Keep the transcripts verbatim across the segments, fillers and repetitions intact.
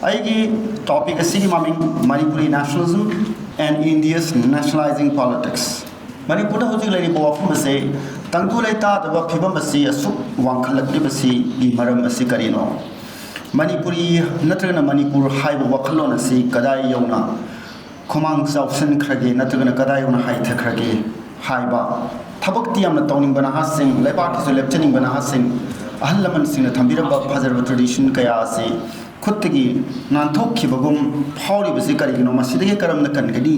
ꯑꯩꯒꯤ topic ꯑꯁꯤꯒꯤ ꯃꯃꯤꯡ Manipuri Nationalism and India's Nationalizing Politics꯫ ꯃꯅꯤꯄꯨꯔꯗ ꯍꯧꯖꯤꯛ ꯂꯩꯔꯤꯕ ꯋꯥꯐꯝ ꯑꯁꯤ, ꯇꯪꯗꯨ ꯂꯩꯇꯥꯗꯕ ꯐꯤꯕꯝ ꯑꯁꯤ ꯑꯁꯨꯛ ꯋꯥꯡꯈꯠꯂꯛꯂꯤꯕꯁꯤꯒꯤ ꯃꯔꯝ ꯑꯁꯤ ꯀꯔꯤꯅꯣ? ꯃꯅꯤꯄꯨꯔꯤ ꯅꯠꯇ꯭ꯔꯒꯅ ꯃꯅꯤꯄꯨꯔ ꯍꯥꯏꯕ ꯋꯥꯈꯜꯂꯣꯟ ꯑꯁꯤ ꯀꯗꯥꯏ ꯌꯧꯅ ꯈꯨꯃꯥꯡ ꯆꯥꯎꯁꯤꯟꯈ꯭ꯔꯒꯦ ꯅꯠꯇ꯭ꯔꯒꯅ ꯀꯗꯥꯏ ꯌꯧꯅ ꯍꯥꯏꯊꯈ꯭ꯔꯒꯦ ꯍꯥꯏꯕ, ꯊꯕꯛꯇꯤ ꯌꯥꯝꯅ ꯇꯧꯅꯤꯡꯕ ꯅꯍꯥꯁꯤꯡ, ꯂꯩꯕꯥꯛꯀꯤꯁꯨ ꯂꯦꯞꯆꯅꯤꯡꯕ ꯅꯍꯥꯁꯤꯡ, ꯑꯍꯜ ꯂꯃꯟꯁꯤꯡꯅ ꯊꯝꯕꯤꯔꯝꯕ ꯐꯖꯔꯕ tradition ꯀꯌꯥ ꯑꯁꯤ ꯈꯨꯠꯇꯒꯤ ꯅꯥꯟꯊꯣꯛꯈꯤꯕꯒꯨꯝ ꯐꯥꯎꯔꯤꯕꯁꯤ ꯀꯔꯤꯒꯤꯅꯣ? ꯃꯁꯤꯗꯒꯤ ꯀꯔꯝꯅ ꯀꯟꯒꯅꯤ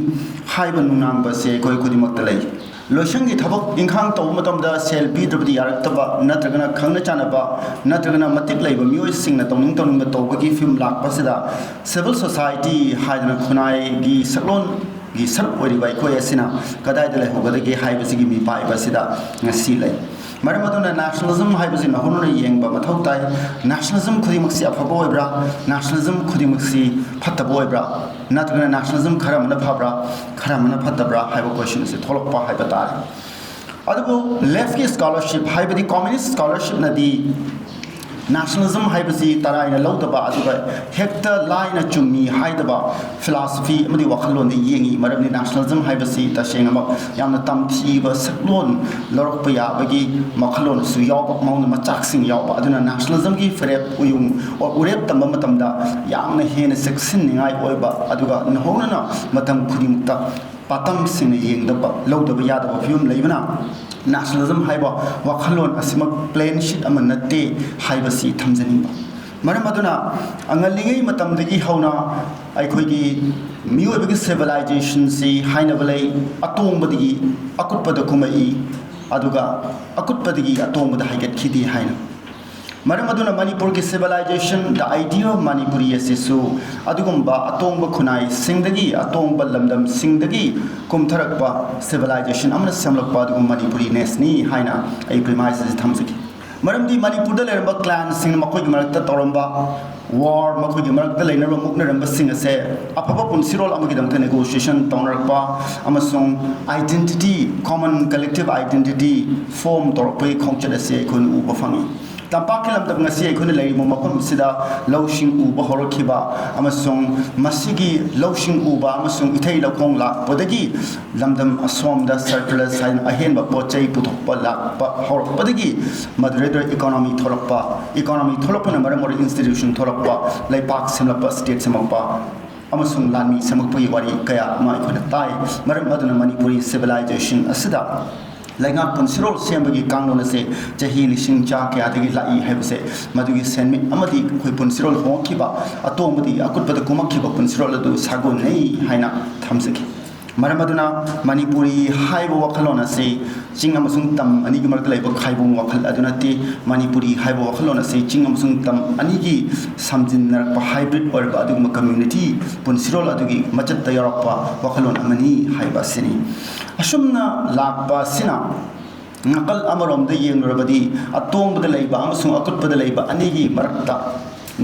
ꯍꯥꯏꯕ ꯅꯨꯡꯅꯥꯡꯕ ꯑꯁꯤ ꯑꯩꯈꯣꯏ ꯈꯨꯗꯤꯡꯃꯛꯇ ꯂꯩ꯫ ꯂꯣꯏꯁꯪꯒꯤ ꯊꯕꯛ ꯏꯪꯈꯥꯡ ꯇꯧꯕ ꯃꯇꯝꯗ ꯁꯦꯜ ꯄꯤꯗ꯭ꯔꯕꯗꯤ ꯌꯥꯔꯛꯇꯕ, ꯅꯠꯇ꯭ꯔꯒꯅ ꯈꯪꯅ ꯆꯥꯟꯅꯕ, ꯅꯠꯇ꯭ꯔꯒꯅ ꯃꯇꯤꯛ ꯂꯩꯕ ꯃꯤꯑꯣꯏꯁꯤꯡꯅ ꯇꯧꯅꯤꯡ ꯇꯧꯅꯤꯡꯕ ꯇꯧꯕꯒꯤ ꯐꯤꯕꯝ ꯂꯥꯛꯄꯁꯤꯗ, civil society ꯍꯥꯏꯗꯅ ꯈꯨꯟꯅꯥꯏꯒꯤ ꯁꯛꯂꯣꯟꯒꯤ ꯁꯔꯨꯛ ꯑꯣꯏꯔꯤꯕ ꯑꯩꯈꯣꯏ ꯑꯁꯤꯅ ꯀꯗꯥꯏꯗ ꯂꯩꯍꯧꯒꯗꯒꯦ ꯍꯥꯏꯕꯁꯤꯒꯤ ꯃꯤꯄꯥꯏꯕ ꯑꯁꯤꯗ ꯉꯁꯤ ꯂꯩ꯫ ꯃꯔꯝ ꯑꯗꯨꯅ nationalism ꯍꯥꯏꯕꯁꯤ ꯅꯧꯍꯧꯅꯅ ꯌꯦꯡꯕ ꯃꯊꯧ ꯇꯥꯏ꯫ Nationalism ꯈꯨꯗꯤꯡꯃꯛꯁꯤ ꯑꯐꯕ ꯑꯣꯏꯕ꯭ꯔꯥ? Nationalism ꯈꯨꯗꯤꯡꯃꯛꯁꯤ ꯐꯠꯇꯕ ꯑꯣꯏꯕ꯭ꯔꯥ? ꯅꯠꯇ꯭ꯔꯒꯅ nationalism ꯈꯔ ꯑꯃꯅ ꯐꯕ꯭ꯔꯥ, ꯈꯔ ꯑꯃꯅ ꯐꯠꯇꯕ꯭ꯔꯥ ꯍꯥꯏꯕ question ꯑꯁꯤ ꯊꯣꯛꯂꯛꯄ ꯍꯥꯏꯕ ꯇꯥꯔꯦ꯫ ꯑꯗꯨꯕꯨ leftꯀꯤ scholarship, ꯍꯥꯏꯕꯗꯤ communist scholarshipꯅꯗꯤ nationalism ꯍꯥꯏꯕꯁꯤ ꯇꯔꯥꯏꯅ ꯂꯧꯗꯕ, ꯑꯗꯨꯒ ꯍꯦꯛꯇ ꯂꯥꯏꯅ ꯆꯨꯝꯃꯤ ꯍꯥꯏꯗꯕ philosophy ꯑꯃꯗꯤ ꯋꯥꯈꯜꯂꯣꯟꯗ ꯌꯦꯡꯉꯤ꯫ ꯃꯔꯝꯗꯤ nationalism ꯍꯥꯏꯕꯁꯤ ꯇꯁꯦꯡꯅꯃꯛ ꯌꯥꯝꯅ ꯇꯝꯊꯤꯕ ꯁꯛꯂꯣꯟ ꯂꯧꯔꯛꯄ ꯌꯥꯕꯒꯤ ꯋꯥꯈꯜꯂꯣꯟꯁꯨ ꯌꯥꯎꯕ, ꯃꯉꯣꯟꯗ ꯃꯆꯥꯛꯁꯤꯡ ꯌꯥꯎꯕ꯫ ꯑꯗꯨꯅ nationalismꯒꯤ ꯐꯤꯔꯦꯞ ꯎꯌꯨꯡ, ꯎꯔꯦꯞ ꯇꯝꯕ ꯃꯇꯝꯗ ꯌꯥꯝꯅ ꯍꯦꯟꯅ ꯆꯦꯛꯁꯤꯟꯅꯤꯡꯉꯥꯏ ꯑꯣꯏꯕ, ꯑꯗꯨꯒ ꯅꯧꯍꯧꯅꯅ ꯃꯇꯝ ꯈꯨꯗꯤꯡꯃꯛꯇ ꯄꯥꯟꯗꯝꯁꯤꯡꯅ ꯌꯦꯡꯗꯕ, ꯂꯧꯗꯕ ꯌꯥꯗꯕ ꯐꯤꯕꯝ ꯂꯩꯕꯅ, nationalism ꯍꯥꯏꯕ ꯋꯥꯈꯜꯂꯣꯟ ꯑꯁꯤꯃꯛ plain sheet ꯑꯃ ꯅꯠꯇꯦ ꯍꯥꯏꯕꯁꯤ ꯊꯝꯖꯅꯤꯡꯕ꯫ ꯃꯔꯝ ꯑꯗꯨꯅ, ꯉꯜꯂꯤꯉꯩ ꯃꯇꯝꯗꯒꯤ ꯍꯧꯅ ꯑꯩꯈꯣꯏꯒꯤ ꯃꯤꯑꯣꯏꯕꯒꯤ civilizationꯁꯤ ꯍꯥꯏꯅꯕ ꯂꯩ, ꯑꯇꯣꯡꯕꯗꯒꯤ ꯑꯀꯨꯠꯄꯗ ꯀꯨꯝꯃꯛꯏ, ꯑꯗꯨꯒ ꯑꯀꯨꯠꯄꯗꯒꯤ ꯑꯇꯣꯡꯕꯗ ꯍꯥꯏꯒꯠꯈꯤꯗꯦ ꯍꯥꯏꯅ꯫ ꯃꯔꯝ ꯑꯗꯨꯅ ꯃꯅꯤꯄꯨꯔꯒꯤ civilization, the idea of Manipuri ꯑꯁꯤꯁꯨ ꯑꯗꯨꯒꯨꯝꯕ ꯑꯇꯣꯡꯕ ꯈꯨꯟꯅꯥꯏꯁꯤꯡꯗꯒꯤ, ꯑꯇꯣꯡꯕ ꯂꯝꯗꯝꯁꯤꯡꯗꯒꯤ ꯀꯨꯝꯊꯔꯛꯄ civilization ꯑꯃꯅ ꯁꯦꯝꯂꯛꯄ ꯑꯗꯨꯒꯨꯝꯕ Manipuri nessꯅꯤ ꯍꯥꯏꯅ ꯑꯩ premise ꯑꯁꯤ ꯊꯝꯖꯒꯦ꯫ ꯃꯔꯝꯗꯤ ꯃꯅꯤꯄꯨꯔꯗ ꯂꯩꯔꯝꯕ clanꯁꯤꯡꯅ ꯃꯈꯣꯏꯒꯤ ꯃꯔꯛꯇ ꯇꯧꯔꯝꯕ war, ꯃꯈꯣꯏꯒꯤ ꯃꯔꯛꯇ ꯂꯩꯅꯔꯝꯕ ꯃꯨꯛꯅꯔꯝꯕꯁꯤꯡ ꯑꯁꯦ ꯑꯐꯕ ꯄꯨꯟꯁꯤꯔꯣꯜ ꯑꯃꯒꯤꯗꯃꯛꯇ negotiation ꯇꯧꯅꯔꯛꯄ ꯑꯃꯁꯨꯡ identity, common collective identity form ꯇꯧꯔꯛꯄꯒꯤ ꯈꯣꯡꯆꯠ ꯑꯁꯤ ꯑꯩꯈꯣꯏꯅ ꯎꯕ ꯐꯪꯉꯤ꯫ ꯇꯝꯄꯥꯛꯀꯤ ꯂꯝꯗꯝ ꯉꯁꯤ ꯑꯩꯈꯣꯏꯅ ꯂꯩꯔꯤꯕ ꯃꯐꯝꯁꯤꯗ ꯂꯧꯁꯤꯡ ꯎꯕ ꯍꯧꯔꯛꯈꯤꯕ ꯑꯃꯁꯨꯡ ꯃꯁꯤꯒꯤ ꯂꯧꯁꯤꯡ ꯎꯕ ꯑꯃꯁꯨꯡ ꯏꯊꯩ ꯂꯧꯈꯣꯡ ꯂꯥꯛꯄꯗꯒꯤ ꯂꯝꯗꯝ ꯑꯁꯣꯝꯗ surplus ꯍꯥꯏꯅ ꯑꯍꯦꯟꯕ ꯄꯣꯠ ꯆꯩ ꯄꯨꯊꯣꯛꯄ ꯂꯥꯛꯄ ꯍꯧꯔꯛꯄꯗꯒꯤ ꯃꯗꯨꯗꯩꯗ economy ꯊꯣꯛꯂꯛꯄ, economy ꯊꯣꯛꯂꯛꯄꯅ ꯃꯔꯝ ꯑꯣꯏꯔꯒ institution ꯊꯣꯛꯂꯛꯄ, ꯂꯩꯄꯥꯛ ꯁꯦꯝꯂꯛꯄ, state ꯁꯦꯝꯂꯛꯄ ꯑꯃꯁꯨꯡ ꯂꯥꯟꯃꯤ ꯁꯦꯝꯂꯛꯄꯒꯤ ꯋꯥꯔꯤ ꯀꯌꯥ ꯑꯃ ꯑꯩꯈꯣꯏꯅ ꯇꯥꯏ꯫ ꯃꯔꯝ ꯑꯗꯨꯅ ꯃꯅꯤꯄꯨꯔꯤ civilization ꯑꯁꯤꯗ ꯂꯩꯉꯥꯛ ꯄꯨꯟꯁꯤꯔꯣꯜ ꯁꯦꯝꯕꯒꯤ ꯀꯥꯡꯂꯣꯟ ꯑꯁꯦ ꯆꯍꯤ ꯂꯤꯁꯤꯡ ꯆꯥ ꯀꯌꯥꯗꯒꯤ ꯂꯥꯛꯏ ꯍꯥꯏꯕꯁꯦ ꯃꯗꯨꯒꯤ ꯁꯦꯟꯃꯤꯠ ꯑꯃꯗꯤ ꯑꯩꯈꯣꯏ ꯄꯨꯟꯁꯤꯔꯣꯜ ꯍꯣꯡꯂꯛꯈꯤꯕ, ꯑꯇꯣꯡꯕꯗꯤ ꯑꯀꯨꯠꯄꯗ ꯀꯨꯝꯃꯛꯈꯤꯕ ꯄꯨꯟꯁꯤꯔꯣꯜ ꯑꯗꯨ ꯁꯥꯒꯣꯟꯅꯩ ꯍꯥꯏꯅ ꯊꯝꯖꯒꯦ꯫ ꯃꯔꯝ ꯑꯗꯨꯅ ꯃꯅꯤꯄꯨꯔꯤ ꯍꯥꯏꯕ ꯋꯥꯈꯜꯂꯣꯟ ꯑꯁꯤ ꯆꯤꯡ ꯑꯃꯁꯨꯡ ꯇꯝ ꯑꯅꯤꯒꯤ ꯃꯔꯛꯇ ꯂꯩꯕ ꯈꯥꯏꯕꯣꯡ ꯋꯥꯈꯜ ꯑꯗꯨ ꯅꯠꯇꯦ꯫ ꯃꯅꯤꯄꯨꯔꯤ ꯍꯥꯏꯕ ꯋꯥꯈꯜꯂꯣꯟ ꯑꯁꯤ ꯆꯤꯡ ꯑꯃꯁꯨꯡ ꯇꯝ ꯑꯅꯤꯒꯤ ꯁꯝꯖꯤꯟꯅꯔꯛꯄ hybrid ꯑꯣꯏꯔꯕ ꯑꯗꯨꯒꯨꯝꯕ community ꯄꯨꯟꯁꯤꯔꯣꯜ ꯑꯗꯨꯒꯤ ꯃꯆꯠꯇ ꯌꯥꯎꯔꯛꯄ ꯋꯥꯈꯜꯂꯣꯟ ꯑꯃꯅꯤ ꯍꯥꯏꯕ ꯑꯁꯤꯅꯤ꯫ ꯑꯁꯨꯝꯅ ꯂꯥꯛꯄ ꯑꯁꯤꯅ ꯅꯥꯀꯜ ꯑꯃꯔꯣꯝꯗ ꯌꯦꯡꯂꯨꯔꯕꯗꯤ ꯑꯇꯣꯡꯕꯗ ꯂꯩꯕ ꯑꯃꯁꯨꯡ ꯑꯀꯨꯠꯄꯗ ꯂꯩꯕ ꯑꯅꯤꯒꯤ ꯃꯔꯛꯇ,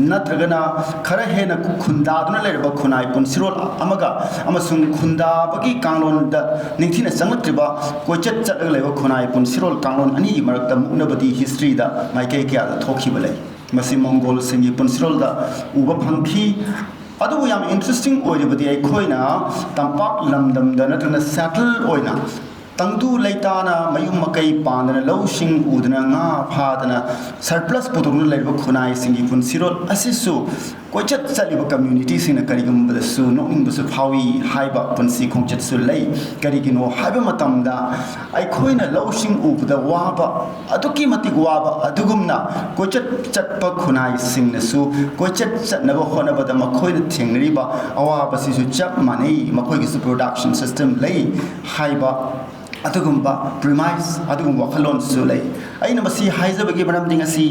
ꯅꯠꯇ꯭ꯔꯒꯅ ꯈꯔ ꯍꯦꯟꯅ ꯈꯨꯟꯗꯥꯗꯨꯅ ꯂꯩꯔꯕ ꯈꯨꯟꯅꯥꯏ ꯄꯨꯟꯁꯤꯔꯣꯜ ꯑꯃꯒ ꯑꯃꯁꯨꯡ ꯈꯨꯟꯗꯥꯕꯒꯤ ꯀꯥꯡꯂꯣꯟꯗ ꯅꯤꯡꯊꯤꯅ ꯆꯪꯂꯛꯇ꯭ꯔꯤꯕ ꯀꯣꯏꯆꯠ ꯆꯠꯂꯒ ꯂꯩꯕ ꯈꯨꯟꯅꯥꯏ ꯄꯨꯟꯁꯤꯔꯣꯜ ꯀꯥꯡꯂꯣꯟ ꯑꯅꯤꯒꯤ ꯃꯔꯛꯇ ꯃꯨꯛꯅꯕꯗꯤ historyꯗ ꯃꯥꯏꯀꯩ ꯀꯌꯥꯗ ꯊꯣꯛꯈꯤꯕ ꯂꯩ꯫ ꯃꯁꯤ ꯃꯣꯡꯒꯣꯜꯁꯤꯡꯒꯤ ꯄꯨꯟꯁꯤꯔꯣꯜꯗ ꯎꯕ ꯐꯪꯈꯤ꯫ ꯑꯗꯨꯕꯨ ꯌꯥꯝ interesting ꯑꯣꯏꯔꯤꯕꯗꯤ ꯑꯩꯈꯣꯏꯅ ꯇꯝꯄꯥꯛ ꯂꯝꯗꯝꯗ ꯅꯠꯇ꯭ꯔꯒꯅ settle ꯑꯣꯏꯅ ꯇꯪꯗꯨ ꯂꯩꯇꯥꯅ ꯃꯌꯨꯝ ꯃꯀꯩ ꯄꯥꯟꯗꯅ ꯂꯧꯁꯤꯡ ꯎꯗꯅ ꯉꯥ ꯐꯥꯗꯅ surplus ꯄꯨꯊꯣꯛꯇꯨꯅ ꯂꯩꯔꯤꯕ ꯈꯨꯟꯅꯥꯏꯁꯤꯡꯒꯤ ꯄꯨꯟꯁꯤꯔꯣꯜ ꯑꯁꯤꯁꯨ ꯀꯣꯏꯆꯠ ꯆꯠꯂꯤꯕ communityꯁꯤꯡꯅ ꯀꯔꯤꯒꯨꯝꯕꯗꯁꯨ ꯅꯣꯛꯅꯤꯡꯕꯁꯨ ꯐꯥꯎꯏ ꯍꯥꯏꯕ ꯄꯨꯟꯁꯤ ꯈꯣꯡꯆꯠꯁꯨ ꯂꯩ꯫ ꯀꯔꯤꯒꯤꯅꯣ ꯍꯥꯏꯕ ꯃꯇꯝꯗ ꯑꯩꯈꯣꯏꯅ ꯂꯧꯁꯤꯡ ꯎꯕꯗ ꯋꯥꯕ, ꯑꯗꯨꯛꯀꯤ ꯃꯇꯤꯛ ꯋꯥꯕ ꯑꯗꯨꯒꯨꯝꯅ ꯀꯣꯏꯆꯠ ꯆꯠꯄ ꯈꯨꯟꯅꯥꯏꯁꯤꯡꯅꯁꯨ ꯀꯣꯏꯆꯠ ꯆꯠꯅꯕ ꯍꯣꯠꯅꯕꯗ ꯃꯈꯣꯏꯅ ꯊꯦꯡꯅꯔꯤꯕ ꯑꯋꯥꯕꯁꯤꯁꯨ ꯆꯞ ꯃꯥꯟꯅꯩ꯫ ꯃꯈꯣꯏꯒꯤꯁꯨ production system ꯂꯩ ꯍꯥꯏꯕ ꯑꯗꯨꯒꯨꯝꯕ premise, ꯑꯗꯨꯒꯨꯝꯕ ꯋꯥꯈꯜꯂꯣꯟꯁꯨ ꯂꯩ꯫ ꯑꯩꯅ ꯃꯁꯤ ꯍꯥꯏꯖꯕꯒꯤ ꯃꯔꯝꯗꯤ ꯉꯁꯤ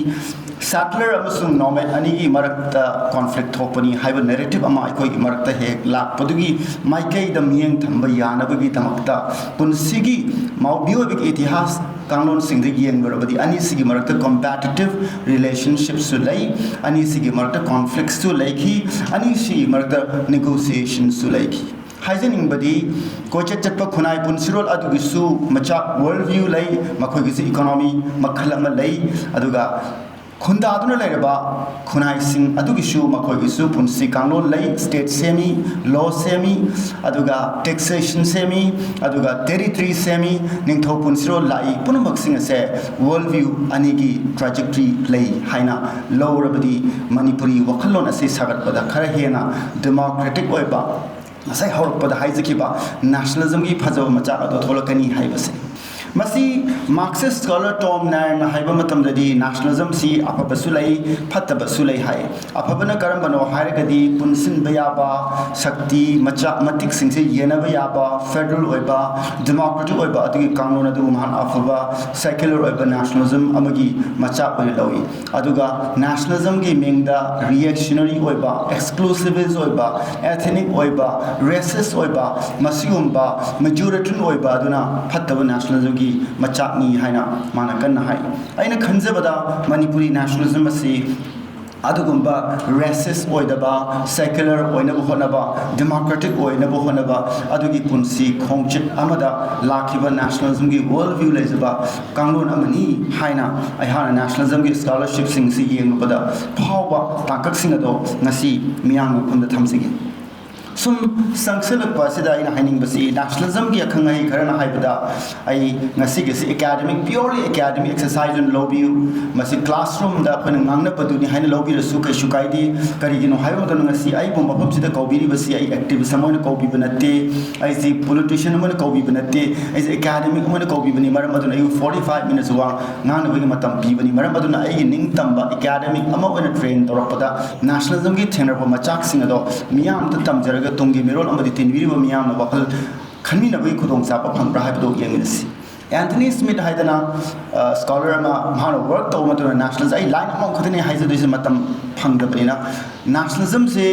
settler ꯑꯃꯁꯨꯡ nomad ꯑꯅꯤꯒꯤ ꯃꯔꯛꯇ conflict ꯊꯣꯛꯄꯅꯤ ꯍꯥꯏꯕ narrative ꯑꯃ ꯑꯩꯈꯣꯏꯒꯤ ꯃꯔꯛꯇ ꯍꯦꯛ ꯂꯥꯛꯄꯗꯨꯒꯤ ꯃꯥꯏꯀꯩꯗ ꯃꯤꯠꯌꯦꯡ ꯊꯝꯕ ꯌꯥꯅꯕꯒꯤꯗꯃꯛꯇ ꯄꯨꯟꯁꯤꯒꯤ ꯃꯥꯎ-, ꯃꯤꯑꯣꯏꯕꯒꯤ ꯏꯇꯤꯍꯥꯁ ꯀꯥꯡꯂꯣꯟꯁꯤꯡꯗ ꯌꯦꯡꯂꯨꯔꯕꯗꯤ ꯑꯅꯤꯁꯤꯒꯤ ꯃꯔꯛꯇ competitive relationshipꯁꯨ ꯂꯩ, ꯑꯅꯤꯁꯤꯒꯤ ꯃꯔꯛꯇ conflictꯁꯨ ꯂꯩꯈꯤ, ꯑꯅꯤꯁꯤꯒꯤ ꯃꯔꯛꯇ negotiationꯁꯨ ꯂꯩꯈꯤ꯫ ꯍꯥꯏꯖꯅꯤꯡꯕꯗꯤ ꯀꯣꯏꯆꯠ ꯆꯠꯄ ꯈꯨꯟꯅꯥꯏ ꯄꯨꯟꯁꯤꯔꯣꯜ ꯑꯗꯨꯒꯤꯁꯨ ꯃꯆꯥ world view ꯂꯩ, ꯃꯈꯣꯏꯒꯤꯁꯨ economy ꯃꯈꯜ ꯑꯃ ꯂꯩ, ꯑꯗꯨꯒ ꯈꯨꯟꯗꯥꯗꯨꯅ ꯂꯩꯔꯕ ꯈꯨꯟꯅꯥꯏꯁꯤꯡ ꯑꯗꯨꯒꯤꯁꯨ ꯃꯈꯣꯏꯒꯤꯁꯨ ꯄꯨꯟꯁꯤ ꯀꯥꯡꯂꯣꯟ ꯂꯩ꯫ State ꯁꯦꯝꯃꯤ, law ꯁꯦꯝꯃꯤ, ꯑꯗꯨꯒ taxation ꯁꯦꯝꯃꯤ, ꯑꯗꯨꯒ territory ꯁꯦꯝꯃꯤ, ꯅꯤꯡꯊꯧ ꯄꯨꯟꯁꯤꯔꯣꯜ ꯂꯥꯛꯏ꯫ ꯄꯨꯝꯅꯃꯛꯁꯤꯡ ꯑꯁꯦ world view ꯑꯅꯤꯒꯤ trajectory ꯂꯩ ꯍꯥꯏꯅ ꯂꯧꯔꯕꯗꯤ ꯃꯅꯤꯄꯨꯔꯤ ꯋꯥꯈꯜꯂꯣꯟ ꯑꯁꯤ ꯁꯥꯒꯠꯄꯗ ꯈꯔ ꯍꯦꯟꯅ democratic ꯑꯣꯏꯕ, ꯉꯁꯥꯏ ꯍꯧꯔꯛꯄꯗ ꯍꯥꯏꯖꯈꯤꯕ nationalism ꯒꯤ ꯐꯖꯕ ꯃꯆꯥꯛ ꯑꯗꯨ ꯊꯣꯛꯂꯛꯀꯅꯤ ꯍꯥꯏꯕꯁꯦ꯫ ꯃꯁꯤ Marxist scholar Tom Nairn ꯅ ꯍꯥꯏꯕ ꯃꯇꯝꯗꯗꯤ nationalism ꯁꯤ ꯑꯐꯕꯁꯨ ꯂꯩ, ꯐꯠꯇꯕꯁꯨ ꯂꯩ ꯍꯥꯏ꯫ ꯑꯐꯕꯅ ꯀꯔꯝꯕꯅꯣ ꯍꯥꯏꯔꯒꯗꯤ ꯄꯨꯟꯁꯤꯟꯕ ꯌꯥꯕ ꯁꯛꯇꯤ, ꯃꯆꯥ ꯃꯇꯤꯛꯁꯤꯡꯁꯦ ꯌꯦꯟꯅꯕ ꯌꯥꯕ, federal ꯑꯣꯏꯕ, democratic ꯑꯣꯏꯕ ꯑꯗꯨꯒꯤ ꯀꯥꯡꯂꯣꯟ ꯑꯗꯨꯕꯨ ꯃꯍꯥꯛꯅ ꯑꯐꯕ secular ꯑꯣꯏꯕ nationalism ꯑꯃꯒꯤ ꯃꯆꯥꯛ ꯑꯣꯏꯅ ꯂꯧꯏ꯫ ꯑꯗꯨꯒ nationalism ꯒꯤ ꯃꯤꯡꯗ reactionary ꯑꯣꯏꯕ, exclusivist ꯑꯣꯏꯕ, ethnic ꯑꯣꯏꯕ, racist ꯑꯣꯏꯕ, ꯃꯁꯤꯒꯨꯝꯕ majoritarian ꯑꯣꯏꯕ ꯑꯗꯨꯅ ꯐꯠꯇꯕ nationalism ꯒꯤ ꯃꯆꯥꯛꯅꯤ ꯍꯥꯏꯅ ꯃꯥꯅ ꯀꯟꯅ ꯍꯥꯏ꯫ ꯑꯩꯅ ꯈꯟꯖꯕꯗ ꯃꯅꯤꯄꯨꯔꯤ nationalism ꯑꯁꯤ ꯑꯗꯨꯒꯨꯝꯕ racist ꯑꯣꯏꯗꯕ, secular ꯑꯣꯏꯅꯕ ꯍꯣꯠꯅꯕ, democratic ꯑꯣꯏꯅꯕ ꯍꯣꯠꯅꯕ ꯑꯗꯨꯒꯤ ꯄꯨꯟꯁꯤ ꯈꯣꯡꯆꯠ ꯑꯃꯗ ꯂꯥꯛꯈꯤꯕ nationalism ꯒꯤ world view ꯂꯩꯖꯕ ꯀꯥꯡꯂꯣꯟ ꯑꯃꯅꯤ ꯍꯥꯏꯅ ꯑꯩꯍꯥꯛꯅ nationalism ꯒꯤ scholarship ꯁꯤꯡꯁꯤ ꯌꯦꯡꯂꯨꯕꯗ ꯐꯥꯎꯕ ꯇꯥꯡꯀꯛꯁꯤꯡ ꯑꯗꯣ ꯉꯁꯤ ꯃꯤꯌꯥꯝꯒꯤ ꯃꯐꯝꯗ ꯊꯝꯖꯒꯦ꯫ ꯁꯨꯝ ꯆꯪꯁꯤꯜꯂꯛꯄ ꯑꯁꯤꯗ ꯑꯩꯅ ꯍꯥꯏꯅꯤꯡꯕꯁꯤ, nationalism ꯒꯤ ꯑꯈꯪ ꯑꯍꯩ ꯈꯔꯅ ꯍꯥꯏꯕꯗ, ꯑꯩ ꯉꯁꯤꯒꯤꯁꯤ academic, purely academic exercise ꯑꯣꯏꯅ ꯂꯧꯕꯤꯌꯨ, ꯃꯁꯤ classroom ꯗ ꯑꯩꯈꯣꯏꯅ ꯉꯥꯡꯅꯕꯗꯨꯅꯤ ꯍꯥꯏꯅ ꯂꯧꯕꯤꯔꯁꯨ ꯀꯩꯁꯨ ꯀꯥꯏꯗꯦ꯫ ꯀꯔꯤꯒꯤꯅꯣ ꯍꯥꯏꯕ ꯃꯇꯝꯗ ꯉꯁꯤ ꯑꯩꯕꯨ ꯃꯐꯝꯁꯤꯗ ꯀꯧꯕꯤꯔꯤꯕꯁꯤ ꯑꯩ activist ꯑꯃ ꯑꯣꯏꯅ ꯀꯧꯕꯤꯕ ꯅꯠꯇꯦ, ꯑꯩꯁꯤ politician ꯑꯃ ꯑꯣꯏꯅ ꯀꯧꯕꯤꯕ ꯅꯠꯇꯦ, ꯑꯩꯁꯦ academic ꯑꯃ ꯑꯣꯏꯅ ꯀꯧꯕꯤꯕꯅꯤ꯫ ꯃꯔꯝ ꯑꯗꯨꯅ ꯑꯩꯕꯨ forty five minutes ꯋꯥ ꯉꯥꯡꯅꯕꯒꯤ ꯃꯇꯝ ꯄꯤꯕꯅꯤ꯫ ꯃꯔꯝ ꯑꯗꯨꯅ ꯑꯩꯒꯤ ꯅꯤꯡꯇꯝꯕ academic ꯑꯃ ꯑꯣꯏꯅ train ꯇꯧꯔꯛꯄꯗ nationalism ꯒꯤ ꯊꯦꯡꯅꯔꯛꯄ ꯃꯆꯥꯛꯁꯤꯡ ꯑꯗꯣ ꯃꯤꯌꯥꯝꯗ ꯇꯝꯖꯔꯒ ꯇꯨꯡꯒꯤ ꯃꯤꯔꯣꯜ ꯑꯃꯗꯤ ꯇꯤꯟꯕꯤꯔꯤꯕ ꯃꯤꯌꯥꯝꯅ ꯋꯥꯈꯜ ꯈꯟꯃꯤꯟꯅꯕꯒꯤ ꯈꯨꯗꯣꯡꯆꯥꯕ ꯐꯪꯕ꯭ꯔꯥ ꯍꯥꯏꯕꯗꯨ ꯌꯦꯡꯃꯤꯟꯅꯁꯤ꯫ Anthony Smith ꯍꯥꯏꯗꯅ, ꯑ, scholar ꯑꯃ, ꯃꯍꯥꯛꯅ work ꯇꯧꯕ ꯃꯇꯝꯗ nationalism, ꯑꯩ line ꯑꯃꯈꯛꯇꯅꯦ ꯍꯥꯏꯖꯗꯣꯏꯁꯦ, ꯃꯇꯝ ꯐꯪꯗꯕꯅꯤꯅ꯫ ꯅꯦꯁꯅꯦꯂꯤꯖꯝꯁꯤ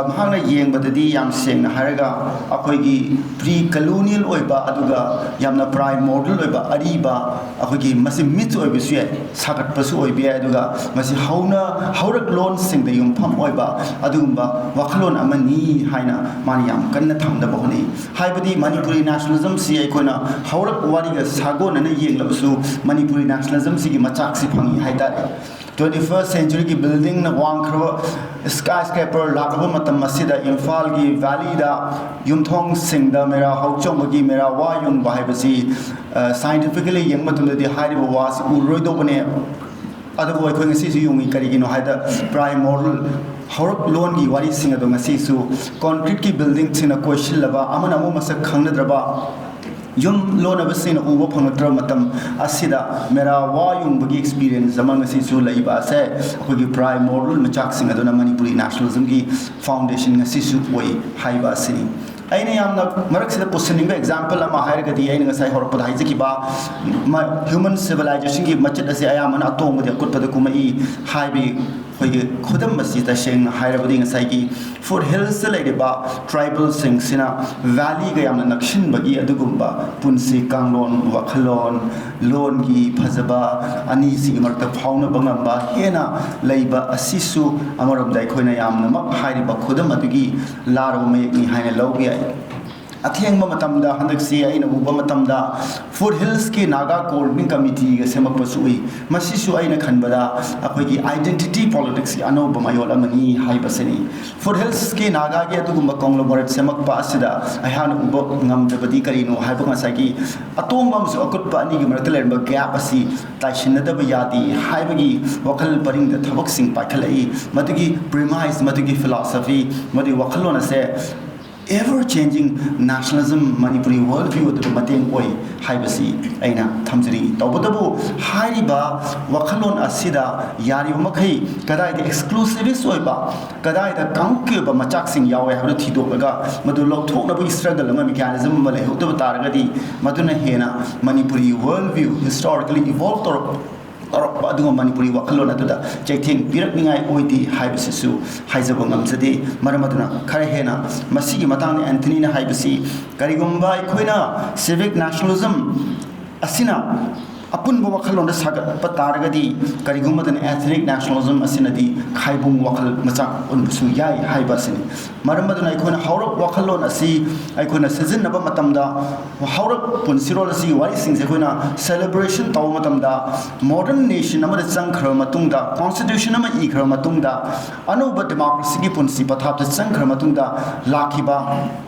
ꯃꯍꯥꯛꯅ ꯌꯦꯡꯕꯗꯗꯤ, ꯌꯥꯝ ꯁꯦꯡꯅ ꯍꯥꯏꯔꯒ, ꯑꯩꯈꯣꯏꯒꯤ ꯄ꯭ꯔꯤ ꯀꯂꯣꯅꯤꯌꯦꯜ ꯑꯣꯏꯕ, ꯑꯗꯨꯒ ꯌꯥꯝꯅ ꯄ꯭ꯔꯥꯏꯃꯣꯔꯗꯤꯌꯦꯜ ꯑꯣꯏꯕ, ꯑꯔꯤꯕ, ꯑꯩꯈꯣꯏꯒꯤ ꯃꯁꯤ ꯃꯤꯠꯁ ꯑꯣꯏꯕꯁꯨ ꯌꯥꯏ, ꯁꯥꯒꯠꯄꯁꯨ ꯑꯣꯏꯕ ꯌꯥꯏ, ꯑꯗꯨꯒ ꯃꯁꯤ ꯍꯧꯅ ꯍꯧꯔꯛꯂꯣꯟꯁꯤꯡꯗ ꯌꯨꯝꯐꯝ ꯑꯣꯏꯕ ꯑꯗꯨꯒꯨꯝꯕ ꯋꯥꯈꯜꯂꯣꯟ ꯑꯃꯅꯤ ꯍꯥꯏꯅ ꯃꯥꯅ ꯌꯥꯝ ꯀꯟꯅ ꯊꯝꯅꯕ ꯍꯣꯠꯅꯩ꯫ ꯍꯥꯏꯕꯗꯤ ꯃꯅꯤꯄꯨꯔꯤ ꯅꯦꯁꯅꯦꯂꯤꯖꯝꯁꯤ ꯑꯩꯈꯣꯏꯅ ꯍꯧꯔꯛ ꯋꯥꯔꯤꯒ ꯁꯥꯒꯣꯟꯅꯅ ꯌꯦꯡꯂꯕꯁꯨ ꯃꯅꯤꯄꯨꯔꯤ ꯅꯦꯁꯅꯦꯂꯤꯖꯝꯁꯤꯒꯤ ꯃꯆꯥꯛꯁꯤ ꯐꯪꯏ ꯍꯥꯏꯇꯥꯔꯦ꯫ Twenty first centuryꯒꯤ buildingꯅ ꯋꯥꯡꯈ꯭ꯔꯕ, ꯁ꯭ꯀꯥꯏ ꯁ꯭ꯀ꯭ꯔꯦꯄꯔ ꯂꯥꯛꯂꯕ ꯃꯇꯝ ꯑꯁꯤꯗ ꯏꯝꯐꯥꯜꯒꯤ ꯚꯦꯂꯤꯗ ꯌꯨꯝꯊꯣꯡꯁꯤꯡꯗ ꯃꯦꯔꯥ ꯍꯧꯆꯣꯡꯕꯒꯤ ꯃꯦꯔꯥ ꯋꯥ ꯌꯨꯡꯕ ꯍꯥꯏꯕꯁꯤ ꯁꯥꯏꯟꯇꯤꯐꯤꯀꯦꯂꯤ ꯌꯦꯡꯕ ꯃꯇꯝꯗꯗꯤ ꯍꯥꯏꯔꯤꯕ ꯋꯥꯁꯤ ꯎꯔꯔꯣꯏꯗꯧꯕꯅꯦ꯫ ꯑꯗꯨꯕꯨ ꯑꯩꯈꯣꯏ ꯉꯁꯤꯁꯨ ꯌꯨꯡꯉꯤ꯫ ꯀꯔꯤꯒꯤꯅꯣ ꯍꯥꯏꯗ, ꯄ꯭ꯔꯥꯏꯃꯣꯔꯗꯤꯌꯦꯜ ꯍꯧꯔꯛꯂꯣꯟꯒꯤ ꯋꯥꯔꯤꯁꯤꯡ ꯑꯗꯣ ꯉꯁꯤꯁꯨ ꯀꯣꯟꯀ꯭ꯔꯤꯠꯀꯤ ꯕꯤꯜꯗꯤꯡꯁꯤꯡꯅ ꯀꯣꯏꯁꯤꯜꯂꯕ, ꯑꯃꯅ ꯑꯃꯨꯛ ꯃꯁꯛ ꯈꯪꯅꯗ꯭ꯔꯕ ꯌꯨꯝ ꯂꯣꯟꯅꯕꯁꯤꯡꯅ ꯎꯕ ꯐꯪꯂꯛꯇ꯭ꯔꯕ ꯃꯇꯝ ꯑꯁꯤꯗ ꯃꯦꯔꯥ ꯋꯥ ꯌꯨꯡꯕꯒꯤ ꯑꯦꯛꯁꯄꯤꯔꯤꯌꯦꯟꯁ ꯑꯃ ꯉꯁꯤꯁꯨ ꯂꯩꯕ ꯑꯁꯦ ꯑꯩꯈꯣꯏꯒꯤ ꯄ꯭ꯔꯥꯏꯃꯣꯔꯗꯤꯌꯦꯜ ꯃꯆꯥꯛꯁꯤꯡ ꯑꯗꯨꯅ ꯃꯅꯤꯄꯨꯔꯤ ꯅꯦꯁꯅꯦꯂꯤꯖꯝꯒꯤ ꯐꯥꯎꯟꯗꯦꯁꯟ ꯉꯁꯤꯁꯨ ꯑꯣꯏ ꯍꯥꯏꯕ ꯑꯁꯤꯅꯤ꯫ ꯑꯩꯅ ꯌꯥꯝꯅ ꯃꯔꯛꯁꯤꯗ ꯄꯨꯁꯤꯟꯅꯤꯡꯕ ꯑꯦꯛꯖꯥꯝꯄꯜ ꯑꯃ ꯍꯥꯏꯔꯒꯗꯤ, ꯑꯩꯅ ꯉꯁꯥꯏ ꯍꯧꯔꯛꯄꯗ ꯍꯥꯏꯖꯈꯤꯕ human civilizationꯒꯤ ꯃꯆꯦꯠ ꯑꯁꯤ ꯑꯌꯥꯝꯕꯅ ꯑꯇꯣꯡꯕꯗꯤ ꯑꯀꯨꯠꯄꯗ ꯀꯨꯝꯃꯛꯏ ꯍꯥꯏꯕꯒꯤ ꯑꯩꯈꯣꯏꯒꯤ ꯈꯨꯗꯝ ꯑꯁꯤ, ꯇꯁꯦꯡꯅ ꯍꯥꯏꯔꯕꯗꯤ, ꯉꯁꯥꯏꯒꯤ ꯐꯨꯠ ꯍꯤꯜꯁꯇ ꯂꯩꯔꯤꯕ ꯇ꯭ꯔꯥꯏꯕꯦꯜꯁꯤꯡꯁꯤꯅ ꯚꯦꯂꯤꯒ ꯌꯥꯝꯅ ꯅꯛꯁꯤꯟꯕꯒꯤ ꯑꯗꯨꯒꯨꯝꯕ ꯄꯨꯟꯁꯤ ꯀꯥꯡꯂꯣꯟ, ꯋꯥꯈꯜꯂꯣꯟ, ꯂꯣꯟꯒꯤ ꯐꯖꯕ, ꯑꯅꯤꯁꯤꯒꯤ ꯃꯔꯛꯇ ꯐꯥꯎꯅꯕ ꯉꯝꯕ ꯍꯦꯟꯅ ꯂꯩꯕ ꯑꯁꯤꯁꯨ ꯑꯃꯔꯣꯝꯗ ꯑꯩꯈꯣꯏꯅ ꯌꯥꯝꯅꯃꯛ ꯍꯥꯏꯔꯤꯕ ꯈꯨꯗꯝ ꯑꯗꯨꯒꯤ ꯂꯥꯔꯕ ꯃꯌꯦꯛꯅꯤ ꯍꯥꯏꯅ ꯂꯧꯕ ꯌꯥꯏ꯫ ꯑꯊꯦꯡꯕ ꯃꯇꯝꯗ, ꯍꯟꯗꯛꯁꯤ ꯑꯩꯅ ꯎꯕ ꯃꯇꯝꯗ, ꯐꯨꯠ ꯍꯤꯜꯁꯀꯤ ꯅꯥꯒꯥ ꯀꯣꯑꯣꯔꯗꯤꯅꯦꯁꯟ ꯀꯃꯤꯇꯤꯒ ꯁꯦꯝꯃꯛꯄꯁꯨ ꯎꯏ꯫ ꯃꯁꯤꯁꯨ ꯑꯩꯅ ꯈꯟꯕꯗ ꯑꯩꯈꯣꯏꯒꯤ identity politicsꯀꯤ ꯑꯅꯧꯕ ꯃꯌꯣꯜ ꯑꯃꯅꯤ ꯍꯥꯏꯕꯁꯤꯅꯤ꯫ ꯐꯨꯠ ꯍꯤꯜꯁꯀꯤ ꯅꯥꯒꯥꯒꯤ ꯑꯗꯨꯒꯨꯝꯕ conglomerate ꯁꯦꯝꯃꯛꯄ ꯑꯁꯤꯗ ꯑꯩꯍꯥꯛꯅ ꯎꯕ ꯉꯝꯗꯕꯗꯤ ꯀꯔꯤꯅꯣ ꯍꯥꯏꯕ, ꯉꯁꯥꯏꯒꯤ ꯑꯇꯣꯡꯕ ꯑꯃꯁꯨꯡ ꯑꯀꯨꯠꯄ ꯑꯅꯤꯒꯤ ꯃꯔꯛꯇ ꯂꯩꯔꯝꯕ gap ꯑꯁꯤ ꯇꯥꯏꯁꯤꯟꯅꯗꯕ ꯌꯥꯗꯦ ꯍꯥꯏꯕꯒꯤ ꯋꯥꯈꯜ ꯄꯔꯤꯡꯗ ꯊꯕꯛꯁꯤꯡ ꯄꯥꯏꯈꯠꯂꯛꯏ꯫ ꯃꯗꯨꯒꯤ premise, ꯃꯗꯨꯒꯤ philosophy, ꯃꯗꯨꯒꯤ ꯋꯥꯈꯜꯂꯣꯟ ꯑꯁꯦ ever changing nationalism, Manipuri world view ꯑꯗꯨꯗ ꯃꯇꯦꯡ ꯑꯣꯏ ꯍꯥꯏꯕꯁꯤ ꯑꯩꯅ ꯊꯝꯖꯅꯤꯡꯏ꯫ ꯇꯧꯕꯇꯕꯨ, ꯍꯥꯏꯔꯤꯕ ꯋꯥꯈꯜꯂꯣꯟ ꯑꯁꯤꯗ ꯌꯥꯔꯤꯕ ꯃꯈꯩ ꯀꯗꯥꯏꯗ exclusivist ꯑꯣꯏꯕ, ꯀꯗꯥꯏꯗ ꯀꯥꯡꯂꯨꯞꯀꯤ ꯑꯣꯏꯕ ꯃꯆꯥꯛꯁꯤꯡ ꯌꯥꯎꯋꯦ ꯍꯥꯏꯕꯗꯨ ꯊꯤꯗꯣꯛꯂꯒ ꯃꯗꯨ ꯂꯧꯊꯣꯛꯅꯕꯒꯤ struggle ꯑꯃ, mechanism ꯑꯃ ꯂꯩꯍꯧꯗꯕ ꯇꯥꯔꯒꯗꯤ, ꯃꯗꯨꯅ ꯍꯦꯟꯅ Manipuri world view historically evolve ꯇꯧꯔꯛꯄ ꯇꯧꯔꯛꯄ ꯑꯗꯨꯒꯨꯝꯕ ꯃꯅꯤꯄꯨꯔꯤ ꯋꯥꯈꯜꯂꯣꯟ ꯑꯗꯨꯗ ꯆꯩꯊꯦꯡ ꯄꯤꯔꯛꯅꯤꯡꯉꯥꯏ ꯑꯣꯏꯗꯦ ꯍꯥꯏꯕꯁꯤꯁꯨ ꯍꯥꯏꯖꯕ ꯉꯝꯖꯗꯦ꯫ ꯃꯔꯝ ꯑꯗꯨꯅ ꯈꯔ ꯍꯦꯟꯅ ꯃꯁꯤꯒꯤ ꯃꯇꯥꯡꯗ ꯑꯦꯟꯊꯅꯤꯅ ꯍꯥꯏꯕꯁꯤ, ꯀꯔꯤꯒꯨꯝꯕ ꯑꯩꯈꯣꯏꯅ civic nationalism ꯑꯁꯤꯅ ꯑꯄꯨꯟꯕ ꯋꯥꯈꯜꯂꯣꯟꯗ ꯁꯥꯒꯠꯄ ꯇꯥꯔꯒꯗꯤ, ꯀꯔꯤꯒꯨꯝꯕꯗꯅ ethnic nationalism ꯑꯁꯤꯅꯗꯤ ꯈꯥꯏꯕꯨꯡ ꯋꯥꯈꯜ ꯃꯆꯥꯛ ꯑꯣꯟꯕꯁꯨ ꯌꯥꯏ ꯍꯥꯏꯕ ꯑꯁꯤꯅꯤ꯫ ꯃꯔꯝ ꯑꯗꯨꯅ ꯑꯩꯈꯣꯏꯅ ꯍꯧꯔꯛ ꯋꯥꯈꯜꯂꯣꯟ ꯑꯁꯤ ꯑꯩꯈꯣꯏꯅ ꯁꯤꯖꯤꯟꯅꯕ ꯃꯇꯝꯗ, ꯍꯧꯔꯛ ꯄꯨꯟꯁꯤꯔꯣꯜ ꯑꯁꯤꯒꯤ ꯋꯥꯔꯤꯁꯤꯡꯁꯦ ꯑꯩꯈꯣꯏꯅ celebration ꯇꯧꯕ ꯃꯇꯝꯗ, modern nation ꯑꯃꯗ ꯆꯪꯈ꯭ꯔꯕ ꯃꯇꯨꯡꯗ, constitution ꯑꯃ ꯏꯈ꯭ꯔꯕ ꯃꯇꯨꯡꯗ, ꯑꯅꯧꯕ democracyꯒꯤ ꯄꯨꯟꯁꯤ ꯄꯊꯥꯞꯇ ꯆꯪꯈ꯭ꯔꯕ ꯃꯇꯨꯡꯗ ꯂꯥꯛꯈꯤꯕ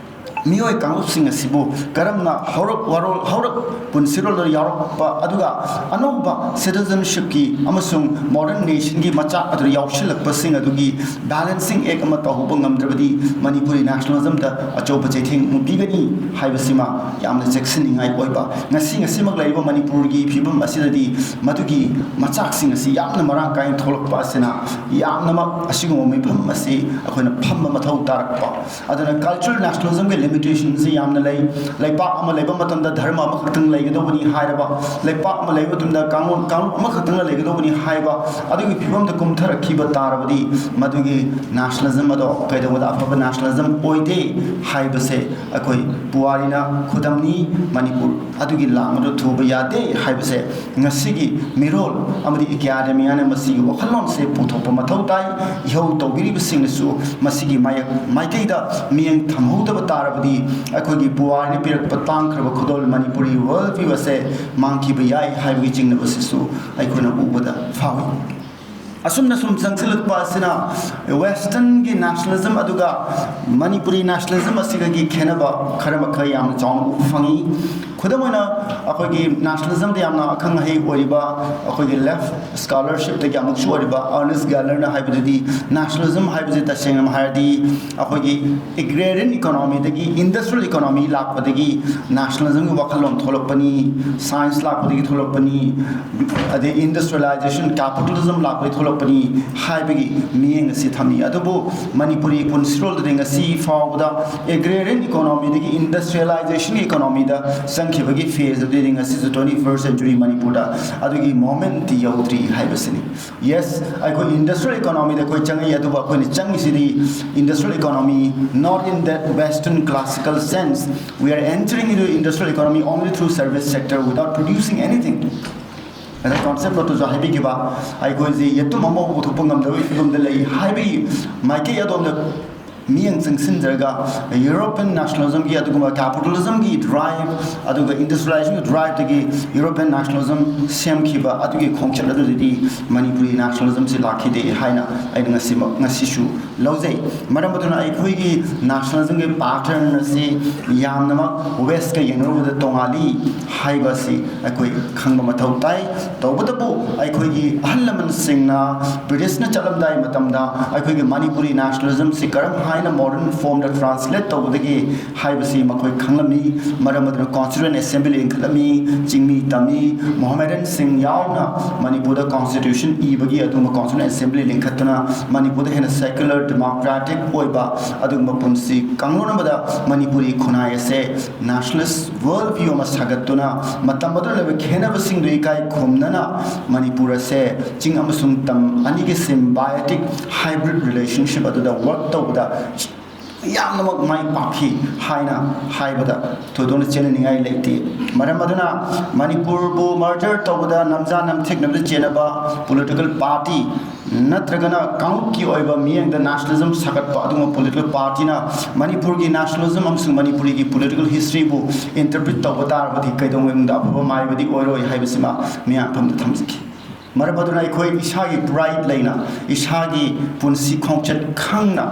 ꯃꯤꯑꯣꯏ ꯀꯥꯡꯂꯨꯞꯁꯤꯡ ꯑꯁꯤꯕꯨ ꯀꯔꯝꯅ ꯍꯧꯔꯛ ꯋꯥꯔꯣꯜ, ꯍꯧꯔꯛ ꯄꯨꯟꯁꯤꯔꯣꯜꯗ ꯌꯥꯎꯔꯛꯄ, ꯑꯗꯨꯒ ꯑꯅꯧꯕ citizenshipꯀꯤ ꯑꯃꯁꯨꯡ modern nationꯒꯤ ꯃꯆꯥꯛ ꯑꯗꯨꯗ ꯌꯥꯎꯁꯤꯜꯂꯛꯄꯁꯤꯡ ꯑꯗꯨꯒꯤ balancing act ꯑꯃ ꯇꯧꯍꯧꯕ ꯉꯝꯗ꯭ꯔꯕꯗꯤ ꯃꯅꯤꯄꯨꯔꯤ nationalismꯗ ꯑꯆꯧꯕ ꯆꯩꯊꯦꯡ ꯑꯃ ꯄꯤꯒꯅꯤ ꯍꯥꯏꯕꯁꯤꯃ ꯌꯥꯝꯅ ꯆꯦꯛꯁꯤꯟꯅꯤꯡꯉꯥꯏ ꯑꯣꯏꯕ꯫ ꯉꯁꯤ, ꯉꯁꯤꯃꯛ ꯂꯩꯔꯤꯕ ꯃꯅꯤꯄꯨꯔꯒꯤ ꯐꯤꯕꯝ ꯑꯁꯤꯗꯗꯤ ꯃꯗꯨꯒꯤ ꯃꯆꯥꯛꯁꯤꯡ ꯑꯁꯤ ꯌꯥꯝꯅ ꯃꯔꯥꯡ ꯀꯥꯏꯅ ꯊꯣꯛꯂꯛꯄ ꯑꯁꯤꯅ ꯌꯥꯝꯅꯃꯛ ꯑꯁꯤꯒꯨꯝꯕ ꯃꯤꯐꯝ ꯑꯁꯤ ꯑꯩꯈꯣꯏꯅ ꯐꯝꯕ ꯃꯊꯧ ꯇꯥꯔꯛꯄ꯫ ꯑꯗꯨꯅ cultural nationalismꯒꯤ limitationꯁꯤ ꯌꯥꯝꯅ ꯂꯩ꯫ ꯂꯩꯄꯥꯛ ꯑꯃ ꯂꯩꯕ ꯃꯇꯝꯗ ꯙꯔꯃ ꯑꯃꯈꯛꯇꯪ ꯂꯩꯒꯗꯧꯕꯅꯤ ꯍꯥꯏꯔꯕ, ꯂꯩꯄꯥꯛ ꯑꯃ ꯂꯩꯕ ꯃꯇꯝꯗ ꯀꯥꯡꯂꯨꯞ, ꯀꯥꯡꯂꯨꯞ ꯑꯃꯈꯛꯇꯪꯅ ꯂꯩꯒꯗꯧꯕꯅꯤ ꯍꯥꯏꯕ, ꯑꯗꯨꯒꯤ ꯐꯤꯕꯝꯗ ꯀꯨꯝꯊꯔꯛꯈꯤꯕ ꯇꯥꯔꯕꯗꯤ ꯃꯗꯨꯒꯤ nationalism ꯑꯗꯣ ꯀꯩꯗꯧꯕꯗ ꯑꯐꯕ nationalism ꯑꯣꯏꯗꯦ ꯍꯥꯏꯕꯁꯦ ꯑꯩꯈꯣꯏ ꯄꯨꯋꯥꯔꯤꯅ ꯈꯨꯗꯝꯅꯤ꯫ ꯃꯅꯤꯄꯨꯔ ꯑꯗꯨꯒꯤ ꯂꯥꯡ ꯑꯗꯨ ꯊꯨꯕ ꯌꯥꯗꯦ ꯍꯥꯏꯕꯁꯦ ꯉꯁꯤꯒꯤ ꯃꯤꯔꯣꯜ ꯑꯃꯗꯤ academiaꯅ ꯃꯁꯤꯒꯤ ꯋꯥꯈꯜꯂꯣꯟꯁꯦ ꯄꯨꯊꯣꯛꯄ ꯃꯊꯧ ꯇꯥꯏ꯫ ꯏꯍꯧ ꯇꯧꯕꯤꯔꯤꯕꯁꯤꯡꯅꯁꯨ ꯃꯁꯤꯒꯤ ꯃꯥꯌꯦꯛ ꯃꯥꯏꯀꯩꯗ ꯃꯤꯠꯌꯦꯡ ꯊꯝꯍꯧꯗꯕ ꯇꯥꯔꯕꯗꯤ ꯑꯩꯈꯣꯏꯒꯤ ꯄꯨꯋꯥꯔꯤꯅ ꯄꯤꯔꯛꯄ ꯇꯥꯡꯈ꯭ꯔꯕ ꯈꯨꯗꯣꯜ ꯃꯅꯤꯄꯨꯔꯤ world view ꯑꯁꯦ ꯃꯥꯡꯈꯤꯕ ꯌꯥꯏ ꯍꯥꯏꯕꯒꯤ ꯆꯤꯡꯅꯕꯁꯤꯁꯨ ꯑꯩꯈꯣꯏꯅ ꯎꯕꯗ ꯐꯥꯎꯏ꯫ ꯑꯁꯨꯝꯅ ꯁꯨꯝ ꯆꯪꯁꯤꯜꯂꯛꯄ ꯑꯁꯤꯅ westernꯒꯤ nationalism ꯑꯗꯨꯒ ꯃꯅꯤꯄꯨꯔꯤ nationalism ꯑꯁꯤꯒꯒꯤ ꯈꯦꯠꯅꯕ ꯈꯔ ꯃꯈꯩ ꯌꯥꯝꯅ ꯆꯥꯎꯅ ꯎꯕ ꯐꯪꯉꯤ꯫ ꯈꯨꯗꯝ ꯑꯣꯏꯅ, ꯑꯩꯈꯣꯏꯒꯤ nationalismꯗ ꯌꯥꯝꯅ ꯑꯈꯪ ꯑꯍꯩ ꯑꯣꯏꯔꯤꯕ ꯑꯩꯈꯣꯏꯒꯤ left scholarshipꯇꯒꯤ ꯑꯃꯨꯛꯁꯨ ꯑꯣꯏꯔꯤꯕ Ernest Gellnerꯅ ꯍꯥꯏꯕꯗꯨꯗꯤ, nationalism ꯍꯥꯏꯕꯁꯤ ꯇꯁꯦꯡꯅ ꯍꯥꯏꯔꯗꯤ ꯑꯩꯈꯣꯏꯒꯤ agrarian economyꯗꯒꯤ industrial economy ꯂꯥꯛꯄꯗꯒꯤ nationalismꯒꯤ ꯋꯥꯈꯜꯂꯣꯟ ꯊꯣꯛꯂꯛꯄꯅꯤ, science ꯂꯥꯛꯄꯗꯒꯤ ꯊꯣꯛꯂꯛꯄꯅꯤ, ꯑꯗꯩ industrialization, capitalism ꯂꯥꯛꯄꯗꯒꯤ ꯊꯣꯛꯂꯛꯄꯅꯤ ꯍꯥꯏꯕꯒꯤ ꯃꯤꯠꯌꯦꯡ ꯑꯁꯤ ꯊꯝꯃꯤ꯫ ꯑꯗꯨꯕꯨ ꯃꯅꯤꯄꯨꯔꯤ ꯄꯨꯟꯁꯤꯔꯣꯜꯗꯗꯤ ꯉꯁꯤ ꯐꯥꯎꯕꯗ agrarian economyꯗꯒꯤ industrializationꯒꯤ economyꯗ ꯆꯪ ꯈꯤꯕꯒꯤ phase ꯑꯗꯨꯗꯤ ꯉꯁꯤꯁꯨ twenty first century ꯃꯅꯤꯄꯨꯔꯗ ꯑꯗꯨꯒꯤ moment ꯇꯤ ꯌꯧꯗ꯭ꯔꯤ ꯍꯥꯏꯕꯁꯤꯅꯤ꯫ Yes, ꯑꯩꯈꯣꯏ industrial economy ꯗ ꯑꯩꯈꯣꯏ ꯆꯪꯉꯛꯏ, ꯑꯗꯨꯕꯨ ꯑꯩꯈꯣꯏꯅ ꯆꯪꯉꯤꯁꯤꯗꯤ industrial economy not in that Western classical sense. We are entering into industrial economy only through service sector without producing anything. ꯑꯗ concept ꯅꯣꯠꯇꯨꯁꯨ ꯍꯥꯏꯕꯤꯈꯤꯕ, ꯑꯩꯈꯣꯏꯁꯤ ꯌꯦꯇꯨꯝ ꯑꯃ ꯄꯨꯊꯣꯛꯄ ꯉꯝꯗꯕꯒꯤ ꯐꯤꯕꯝꯗ ꯂꯩ ꯍꯥꯏꯕꯒꯤ ꯃꯥꯏꯀꯩ ꯑꯗꯣꯝꯗ ꯃꯤꯠꯌꯦꯡ ꯆꯪꯁꯤꯟꯖꯔꯒ, European nationalism ꯒꯤ ꯑꯗꯨꯒꯨꯝꯕ capitalism ꯒꯤ drive, ꯑꯗꯨꯒ industrialization ꯒꯤ drive ꯗꯒꯤ European nationalism ꯁꯦꯝꯈꯤꯕ ꯑꯗꯨꯒꯤ ꯈꯣꯡꯆꯠ ꯑꯗꯨꯗꯗꯤ ꯃꯅꯤꯄꯨꯔꯤ nationalism ꯁꯤ ꯂꯥꯛꯈꯤꯗꯦ ꯍꯥꯏꯅ ꯑꯩꯅ ꯉꯁꯤꯃꯛ, ꯉꯁꯤꯁꯨ ꯂꯧꯖꯩ꯫ ꯃꯔꯝ ꯑꯗꯨꯅ ꯑꯩꯈꯣꯏꯒꯤ nationalism ꯒꯤ pattern ꯑꯁꯤ ꯌꯥꯝꯅꯃꯛ West ꯀ ꯌꯦꯡꯅꯔꯨꯕꯗ ꯇꯣꯉꯥꯜꯂꯤ ꯍꯥꯏꯕ ꯑꯁꯤ ꯑꯩꯈꯣꯏ ꯈꯪꯕ ꯃꯊꯧ ꯇꯥꯏ꯫ ꯇꯧꯕꯇꯕꯨ ꯑꯩꯈꯣꯏꯒꯤ ꯑꯍꯜ ꯂꯃꯟꯁꯤꯡꯅ British ꯅ ꯆꯠꯂꯝꯗꯥꯏ ꯃꯇꯝꯗ ꯑꯩꯈꯣꯏꯒꯤ ꯃꯅꯤꯄꯨꯔꯤ nationalism ꯁꯤ ꯀꯔꯝ ꯍꯥꯏꯅ modern form ꯗ translate ꯇꯧꯒꯗꯒꯦ ꯍꯥꯏꯕꯁꯤ ꯃꯈꯣꯏ ꯈꯪꯂꯝꯃꯤ꯫ ꯃꯔꯝ ꯑꯗꯨꯅ Constituent Assembly ꯂꯤꯡꯈꯠꯂꯝꯃꯤ, ꯆꯤꯡꯃꯤ ꯇꯝꯃꯤ, Mohammedan ꯁꯤꯡ ꯌꯥꯎꯅ ꯃꯅꯤꯄꯨꯔꯗ constitution ꯏꯕꯒꯤ ꯑꯗꯨꯒꯨꯝꯕ Constituent Assembly ꯂꯤꯡꯈꯠꯇꯨꯅ ꯃꯅꯤꯄꯨꯔꯗ ꯍꯦꯟꯅ secular, democratic ꯑꯣꯏꯕ ꯑꯗꯨꯒꯨꯝꯕ ꯄꯨꯟꯁꯤ ꯀꯥꯡꯂꯣꯟ ꯑꯃꯗ ꯃꯅꯤꯄꯨꯔꯤ ꯈꯨꯟꯅꯥꯏ ꯑꯁꯦ nationalist world view ꯑꯃ ꯁꯥꯒꯠꯇꯨꯅ ꯃꯇꯝ ꯑꯗꯨꯗ ꯂꯩꯕ ꯈꯦꯠꯅꯕꯁꯤꯡꯗꯨ ꯏꯀꯥꯏ ꯈꯨꯝꯅꯅ ꯃꯅꯤꯄꯨꯔ ꯑꯁꯦ ꯆꯤꯡ ꯑꯃꯁꯨꯡ ꯇꯝ ꯑꯅꯤꯒꯤ symbiotic hybrid relationship ꯑꯗꯨꯗ work ꯇꯧꯕꯗ ꯌꯥꯝꯅꯃꯛ ꯃꯥꯏ ꯄꯥꯛꯈꯤ ꯍꯥꯏꯅ ꯍꯥꯏꯕꯗ ꯊꯣꯏꯗꯣꯛꯅ ꯆꯦꯟꯅꯅꯤꯡꯉꯥꯏ ꯂꯩꯇꯦ꯫ ꯃꯔꯝ ꯑꯗꯨꯅ ꯃꯅꯤꯄꯨꯔꯕꯨ merger ꯇꯧꯕꯗ ꯅꯝꯖꯥ ꯅꯝꯊꯦꯛꯅꯕꯗ ꯆꯦꯟꯅꯕ political party ꯅꯠꯇ꯭ꯔꯒꯅ ꯀꯥꯡꯂꯨꯞꯀꯤ ꯑꯣꯏꯕ ꯃꯤꯠꯌꯦꯡꯗ nationalism ꯁꯥꯒꯠꯄ ꯑꯗꯨꯒꯨꯝꯕ political party ꯅ ꯃꯅꯤꯄꯨꯔꯒꯤ nationalism ꯑꯃꯁꯨꯡ ꯃꯅꯤꯄꯨꯔꯤꯒꯤ political history ꯕꯨ interpret ꯇꯧꯕ ꯇꯥꯔꯕꯗꯤ ꯀꯩꯗꯧꯉꯩꯗ ꯑꯐꯕ ꯃꯥꯏꯕꯗꯤ ꯑꯣꯏꯔꯣꯏ ꯍꯥꯏꯕꯁꯤꯃ ꯃꯤꯌꯥꯝ ꯐꯝꯗ ꯊꯝꯖꯒꯦ꯫ ꯃꯔꯝ ꯑꯗꯨꯅ ꯑꯩꯈꯣꯏ ꯏꯁꯥꯒꯤ pride ꯂꯩꯅ, ꯏꯁꯥꯒꯤ ꯄꯨꯟꯁꯤ ꯈꯣꯡꯆꯠ ꯈꯪꯅ,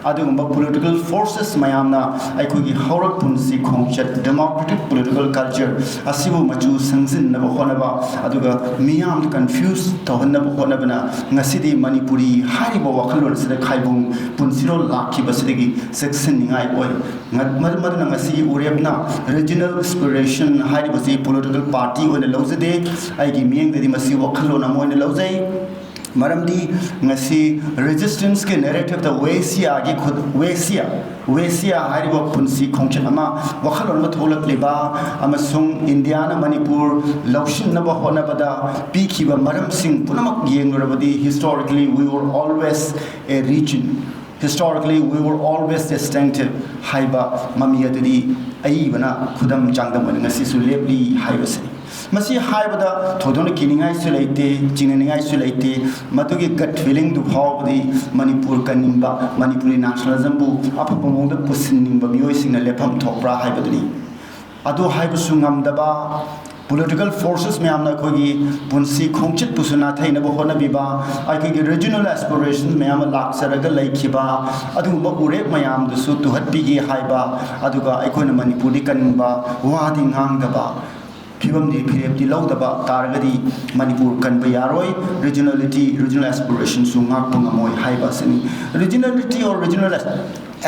ꯑꯗꯨꯒꯨꯝꯕ political forces ꯃꯌꯥꯝꯅ ꯑꯩꯈꯣꯏꯒꯤ ꯍꯧꯔꯛ ꯄꯨꯟꯁꯤ ꯈꯣꯡꯆꯠ, democratic political culture ꯑꯁꯤꯕꯨ ꯃꯆꯨ ꯁꯪꯖꯤꯟꯅꯕ ꯍꯣꯠꯅꯕ, ꯑꯗꯨꯒ ꯃꯤꯌꯥꯝꯗ confuse ꯇꯧꯍꯟꯅꯕ ꯍꯣꯠꯅꯕꯅ ꯉꯁꯤꯗꯤ ꯃꯅꯤꯄꯨꯔꯤ ꯍꯥꯏꯔꯤꯕ ꯋꯥꯈꯜꯂꯣꯟ ꯑꯁꯤꯗ ꯈꯥꯏꯕꯨꯡ ꯄꯨꯟꯁꯤꯔꯣꯜ ꯂꯥꯛꯈꯤꯕꯁꯤꯗꯒꯤ ꯆꯦꯛꯁꯤꯟꯅꯤꯡꯉꯥꯏ ꯑꯣꯏ꯫ ꯉ-, ꯃꯔꯝ ꯑꯗꯨꯅ ꯉꯁꯤꯒꯤ ꯎꯔꯦꯞꯅ regional aspiration ꯍꯥꯏꯔꯤꯕꯁꯤ political party ꯑꯣꯏꯅ ꯂꯧꯖꯗꯦ꯫ ꯑꯩꯒꯤ ꯃꯤꯠꯌꯦꯡꯗꯗꯤ ꯃꯁꯤ ꯋꯥꯈꯜꯂꯣꯟ ꯑꯃ ꯑꯣꯏꯅ ꯂꯧꯖꯩ꯫ ꯃꯔꯝꯗꯤ ꯉꯁꯤ ꯔꯦꯖꯤꯁꯇꯦꯟꯁꯀꯤ ꯅꯦꯔꯦꯇꯤꯞꯇ ꯋꯦꯁꯤꯌꯥꯒꯤ ꯈꯨꯠ ꯋꯦꯁꯤꯌꯥ ꯋꯦꯁꯤꯌꯥ ꯍꯥꯏꯔꯤꯕ ꯄꯨꯟꯁꯤ ꯈꯣꯡꯆꯠ ꯑꯃ, ꯋꯥꯈꯜꯂꯣꯟ ꯑꯃ ꯊꯣꯛꯂꯛꯂꯤꯕ ꯑꯃꯁꯨꯡ ꯏꯟꯗꯤꯌꯥꯅ ꯃꯅꯤꯄꯨꯔ ꯂꯧꯁꯤꯟꯅꯕ ꯍꯣꯠꯅꯕꯗ ꯄꯤꯈꯤꯕ ꯃꯔꯝꯁꯤꯡ ꯄꯨꯝꯅꯃꯛ ꯌꯦꯡꯂꯨꯔꯕꯗꯤ, historically we were always a region, historically we were always distinctive ꯍꯥꯏꯕ ꯃꯃꯤ ꯑꯗꯨꯗꯤ ꯑꯏꯕꯅ ꯈꯨꯗꯝ ꯆꯥꯡꯗꯝ ꯑꯣꯏꯅ ꯉꯁꯤꯁꯨ ꯂꯦꯞꯂꯤ ꯍꯥꯏꯕꯁꯤꯅꯤ꯫ ꯃꯁꯤ ꯍꯥꯏꯕꯗ ꯊꯣꯏꯗꯣꯛꯅ ꯀꯤꯅꯤꯡꯉꯥꯏꯁꯨ ꯂꯩꯇꯦ, ꯆꯤꯡꯅꯅꯤꯡꯉꯥꯏꯁꯨ ꯂꯩꯇꯦ꯫ ꯃꯗꯨꯒꯤ gut feelingꯗꯨ ꯐꯥꯎꯕꯗꯤ ꯃꯅꯤꯄꯨꯔ ꯀꯟꯅꯤꯡꯕ, ꯃꯅꯤꯄꯨꯔꯤ nationalismꯕꯨ ꯑꯐꯕ ꯃꯑꯣꯡꯗ ꯄꯨꯁꯤꯟꯅꯤꯡꯕ ꯃꯤꯑꯣꯏꯁꯤꯡꯅ ꯂꯦꯞꯐꯝ ꯊꯣꯛꯄ꯭ꯔꯥ ꯍꯥꯏꯕꯗꯨꯅꯤ꯫ ꯑꯗꯨ ꯍꯥꯏꯕꯁꯨ ꯉꯝꯗꯕ, political forces ꯃꯌꯥꯝꯅ ꯑꯩꯈꯣꯏꯒꯤ ꯄꯨꯟꯁꯤ ꯈꯣꯡꯆꯠꯄꯨꯁꯨ ꯅꯥꯊꯩꯅꯕ ꯍꯣꯠꯅꯕꯤꯕ, ꯑꯩꯈꯣꯏꯒꯤ regional aspirations ꯃꯌꯥꯝ ꯑꯃ ꯂꯥꯛꯆꯔꯒ ꯂꯩꯈꯤꯕ, ꯑꯗꯨꯒꯨꯝꯕ ꯎꯔꯦꯞ ꯃꯌꯥꯝꯗꯨꯁꯨ ꯇꯨꯍꯠꯄꯤꯒꯦ ꯍꯥꯏꯕ, ꯑꯗꯨꯒ ꯑꯩꯈꯣꯏꯅ ꯃꯅꯤꯄꯨꯔꯗꯤ ꯀꯟꯅꯤꯡꯕ, ꯋꯥꯗꯤ ꯉꯥꯡꯗꯕ, ꯐꯤꯕꯝꯗꯤ, ꯐꯤꯔꯦꯞꯇꯤ ꯂꯧꯗꯕ ꯇꯥꯔꯒꯗꯤ ꯃꯅꯤꯄꯨꯔ ꯀꯟꯕ ꯌꯥꯔꯣꯏ꯫ Regionality, regional aspirationsꯁꯨ ꯉꯥꯛꯄ ꯉꯝꯃꯣꯏ ꯍꯥꯏꯕ ꯑꯁꯤꯅꯤ꯫ Regionality or regional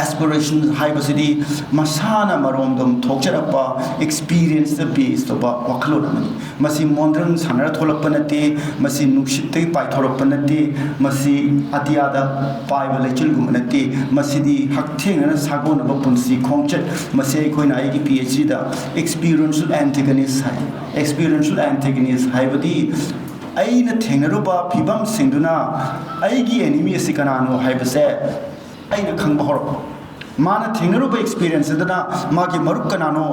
aspirations ꯍꯥꯏꯕꯁꯤꯗꯤ ꯃꯁꯥꯅ ꯃꯔꯣꯝꯗꯣꯝ ꯊꯣꯛꯆꯔꯛꯄ, experienceꯇ base ꯇꯧꯕ ꯋꯥꯈꯜꯂꯣꯟ ꯑꯃꯅꯤ꯫ ꯃꯁꯤ ꯃꯣꯟꯗ꯭ꯔꯪ ꯁꯥꯟꯅꯔ ꯊꯣꯛꯂꯛꯄ ꯅꯠꯇꯦ, ꯃꯁꯤ ꯅꯨꯡꯁꯤꯠꯇꯒꯤ ꯄꯥꯏꯊꯣꯔꯛꯄ ꯅꯠꯇꯦ, ꯃꯁꯤ ꯑꯇꯤꯌꯥꯗ ꯄꯥꯏꯕ ꯂꯩꯆꯤꯜꯒꯨꯝꯕ ꯅꯠꯇꯦ꯫ ꯃꯁꯤꯗꯤ ꯍꯛꯊꯦꯡꯅꯅ ꯁꯥꯒꯣꯟꯅꯕ ꯄꯨꯟꯁꯤ ꯈꯣꯡꯆꯠ꯫ ꯃꯁꯤ ꯑꯩꯈꯣꯏꯅ ꯑꯩꯒꯤ PhDꯗ experiential antagonist ꯍꯥꯏ꯫ Experiential antagonist ꯍꯥꯏꯕꯗꯤ ꯑꯩꯅ ꯊꯦꯡꯅꯔꯨꯕ ꯐꯤꯕꯝꯁꯤꯡꯗꯨꯅ ꯑꯩꯒꯤ enemy ꯑꯁꯤ ꯀꯅꯥꯅꯣ ꯍꯥꯏꯕꯁꯦ ꯑꯩꯅ ꯈꯪꯕ ꯍꯧꯔꯛꯄ꯫ ꯃꯥꯅ ꯊꯦꯡꯅꯔꯨꯕ experience ꯑꯗꯨꯅ ꯃꯥꯒꯤ ꯃꯔꯨꯞ ꯀꯅꯥꯅꯣ,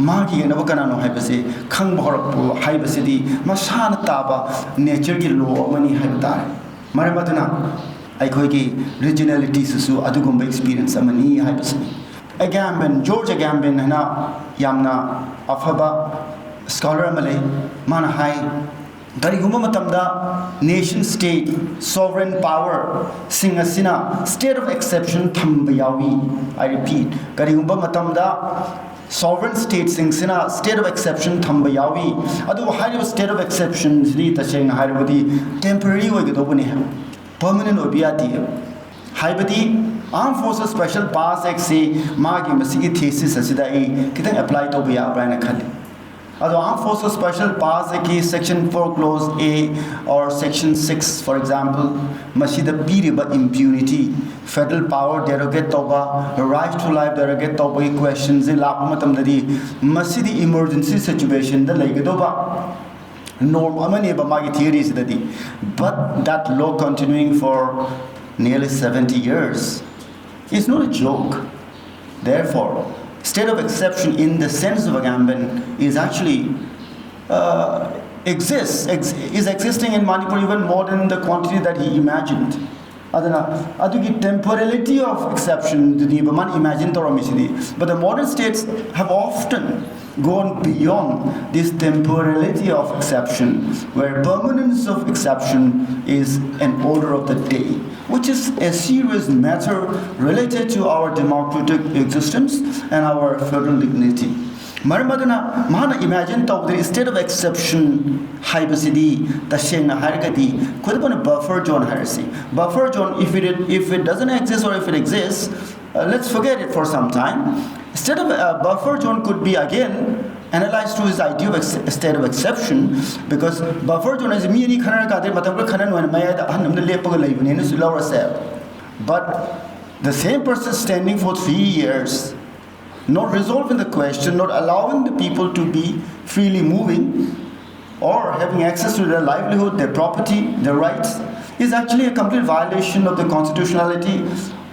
ꯃꯥꯒꯤ ꯌꯦꯛꯅꯕ ꯀꯅꯥꯅꯣ ꯍꯥꯏꯕꯁꯦ ꯈꯪꯕ ꯍꯧꯔꯛꯄ ꯍꯥꯏꯕꯁꯤꯗꯤ ꯃꯁꯥꯅ ꯇꯥꯕ natureꯒꯤ law ꯑꯃꯅꯤ ꯍꯥꯏꯕ ꯇꯥꯔꯦ꯫ ꯃꯔꯝ ꯑꯗꯨꯅ ꯑꯩꯈꯣꯏꯒꯤ regionalityꯁꯤꯁꯨ ꯑꯗꯨꯒꯨꯝꯕ experience ꯑꯃꯅꯤ ꯍꯥꯏꯕꯁꯤꯅꯤ꯫ Agamben, George Agamben ꯍꯥꯏꯅ ꯌꯥꯝꯅ ꯑꯐꯕ scholar ꯑꯃ ꯂꯩ꯫ ꯃꯥꯅ ꯍꯥꯏ, ꯀꯔꯤꯒꯨꯝꯕ ꯃꯇꯝꯗ nation state, sovereign powerꯁꯤꯡ ꯑꯁꯤꯅ state of exception ꯊꯝꯕ ꯌꯥꯎꯏ꯫ I repeat, ꯀꯔꯤꯒꯨꯝꯕ ꯃꯇꯝꯗ sovereign stateꯁꯤꯡꯁꯤꯅ state of exception ꯊꯝꯕ ꯌꯥꯎꯏ꯫ ꯑꯗꯨꯕꯨ ꯍꯥꯏꯔꯤꯕ state of exceptionꯁꯤꯗꯤ ꯇꯁꯦꯡꯅ ꯍꯥꯏꯔꯕꯗꯤ temporary ꯑꯣꯏꯒꯗꯧꯕꯅꯤ, permanent ꯑꯣꯏꯕ ꯌꯥꯗꯦ꯫ ꯍꯥꯏꯕꯗꯤ Armed Forces Special Powers Actꯁꯤ ꯃꯥꯒꯤ ꯃꯁꯤꯒꯤ thesis ꯑꯁꯤꯗ ꯑꯩ ꯈꯤꯇꯪ apply ꯇꯧꯕ ꯌꯥꯕ꯭ꯔꯥ ꯍꯥꯏꯅ ꯈꯜꯂꯤ꯫ ꯑꯗꯣ Armed Forces Special Pass ꯀꯤ Section four Clause A or Section six, for example, ꯃꯁꯤꯗ ꯄꯤꯔꯤꯕ impunity, federal power derogate ꯇꯧꯕ, right to life derogate ꯇꯧꯕꯒꯤ question ꯁꯦ ꯂꯥꯛꯄ ꯃꯇꯝꯗꯗꯤ, ꯃꯁꯤꯗꯤ emergency situation ꯗ ꯂꯩꯒꯗꯧꯕ norm ꯑꯃꯅꯦꯕ ꯃꯥꯒꯤ theory ꯁꯤꯗꯗꯤ. But that law continuing for nearly seventy years is not a joke. Therefore, state of exception in the sense of Agamben is actually, uh, exists, ex- is existing in Manipur even more than the quantity that he imagined. ꯑꯗꯨꯅ ꯑꯗꯨꯒꯤ temporality of exception ꯗꯨꯅꯦꯕ ꯃꯥꯅ imagine ꯇꯧꯔꯝꯃꯤꯁꯤꯗꯤ. But the modern states have often gone beyond this temporality of exception, where permanence of exception is an order of the day, which is a serious matter related to our democratic existence and our federal dignity. ꯃꯔꯝ ꯑꯗꯨꯅ ꯃꯥꯅ imagine ꯇꯧꯕꯗ state of exception ꯍꯥꯏꯕꯁꯤꯗꯤ, ꯇꯁꯦꯡꯅ ꯍꯥꯏꯔꯒꯗꯤ, ꯈꯨꯗꯝ ꯑꯣꯏꯅ buffer zone ꯍꯥꯏꯔꯁꯤ. Buffer zone, if it, if it doesn't exist or if it exists, uh, let's forget it for some time. State of, uh, buffer zone could be again analyzed through his idea of ex- state of exception, because buffer zone ꯍꯥꯏꯁꯦ ꯃꯤ ꯑꯅꯤ ꯈꯠꯅꯔꯀꯥꯟꯗ ꯃꯇꯝ ꯈꯔ ꯈꯠꯅ ꯅꯨꯡꯉꯥꯏꯅ ꯃꯌꯥꯏꯗ ꯑꯍꯟ ꯑꯃꯅ ꯂꯦꯞꯄꯒ ꯂꯩꯕꯅꯦꯅꯁꯨ ꯂꯧꯔꯁꯦ. But the same person standing for three years, not resolving the question, not allowing the people to be freely moving or having access to their livelihood, their property, their rights, is actually a complete violation of the constitutionality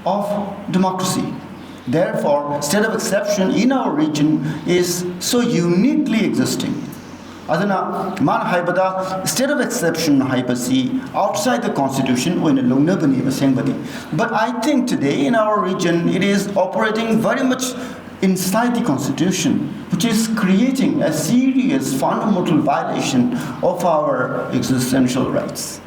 of democracy. Therefore, state of exception in our region is so uniquely existing. ꯑꯗꯨꯅ ꯃꯥꯅ ꯍꯥꯏꯕꯗ state of exception ꯍꯥꯏꯕꯁꯤ outside the constitution ꯑꯣꯏꯅ ꯂꯧꯅꯕꯅꯦꯕ ꯑꯁꯦꯡꯕꯗꯤ. But I think today in our region it is operating very much inside the constitution, which is creating a serious fundamental violation of our existential rights.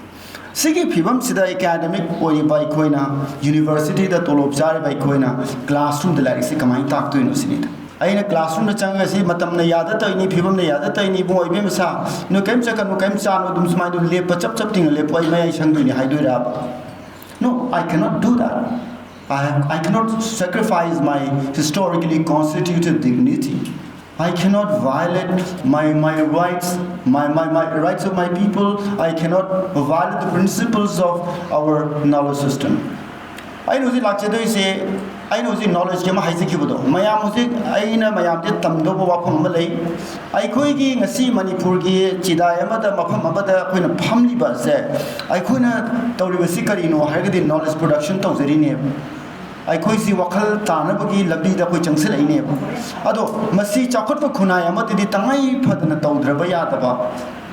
ꯁꯤꯒꯤ ꯐꯤꯕꯝꯁꯤꯗ academic ꯑꯣꯏꯔꯤꯕ ꯑꯩꯈꯣꯏꯅ, university ꯗ ꯇꯣꯂꯣꯞ ꯆꯥꯔꯤꯕ ꯑꯩꯈꯣꯏꯅ classroom ꯗ ꯂꯥꯏꯔꯤꯛꯁꯤ ꯀꯃꯥꯏꯅ ꯇꯥꯛꯇꯣꯏꯅꯣ ꯁꯤꯅꯤꯗ. ꯑꯩꯅ classroom ꯗ ꯆꯪꯉꯒ ꯁꯤ ꯃꯇꯝꯅ ꯌꯥꯗ ꯇꯧꯔꯤꯅꯤ, ꯐꯤꯕꯝꯅ ꯌꯥꯗ ꯇꯧꯔꯤꯅꯤ, ꯏꯕꯨꯡꯉꯣ ꯏꯕꯦꯝꯃ ꯁꯥ, ꯅꯣꯏ ꯀꯔꯤꯝ ꯆꯠꯀꯅꯨ, ꯀꯔꯤꯝ ꯆꯥꯅꯨ, ꯑꯗꯨꯝ ꯁꯨꯃꯥꯏꯅ ꯑꯗꯨꯝ ꯂꯦꯞꯄ, ꯆꯞ ꯆꯞ ꯇꯤꯡꯅ ꯂꯦꯞꯄꯣ, ꯑꯩ ꯃꯌꯥꯏ ꯁꯪꯗꯣꯏꯅꯤ ꯍꯥꯏꯗꯣꯏꯔꯕ? No, I cannot do that. I, have, I cannot sacrifice my historically constituted dignity. I cannot violate my, my rights, my, my, my rights of my people. I cannot violate the principles of our knowledge system. ꯑꯩꯅ ꯍꯧꯖꯤꯛ ꯂꯥꯛꯆꯗꯣꯏꯁꯦ, ꯑꯩꯅ ꯍꯧꯖꯤꯛ ꯅꯣꯂꯦꯖꯀꯤ ꯑꯃ ꯍꯥꯏꯖꯈꯤꯕꯗꯣ, ꯃꯌꯥꯝ ꯍꯧꯖꯤꯛ ꯑꯩꯅ ꯃꯌꯥꯝꯗ ꯇꯝꯗꯧꯕ ꯋꯥꯐꯝ ꯑꯃ ꯂꯩ꯫ ꯑꯩꯈꯣꯏꯒꯤ ꯉꯁꯤ ꯃꯅꯤꯄꯨꯔꯒꯤ ꯆꯤꯗꯥꯏ ꯑꯃꯗ, ꯃꯐꯝ ꯑꯃꯗ ꯑꯩꯈꯣꯏꯅ ꯐꯝꯂꯤꯕꯁꯦ, ꯑꯩꯈꯣꯏꯅ ꯇꯧꯔꯤꯕꯁꯤ ꯀꯔꯤꯅꯣ ꯍꯥꯏꯔꯒꯗꯤ knowledge production ꯇꯧꯖꯔꯤꯅꯦꯕ꯫ ꯑꯩꯈꯣꯏꯁꯤ ꯋꯥꯈꯜ ꯇꯥꯅꯕꯒꯤ ꯂꯝꯕꯤꯗ ꯑꯩꯈꯣꯏ ꯆꯪꯁꯤꯜꯂꯛꯏꯅꯦꯕ꯫ ꯑꯗꯣ ꯃꯁꯤ ꯆꯥꯎꯈꯠꯄ ꯈꯨꯟꯅꯥꯏ ꯑꯃꯗꯗꯤ ꯇꯉꯥꯏ ꯐꯗꯅ ꯇꯧꯗ꯭ꯔꯕ ꯌꯥꯗꯕ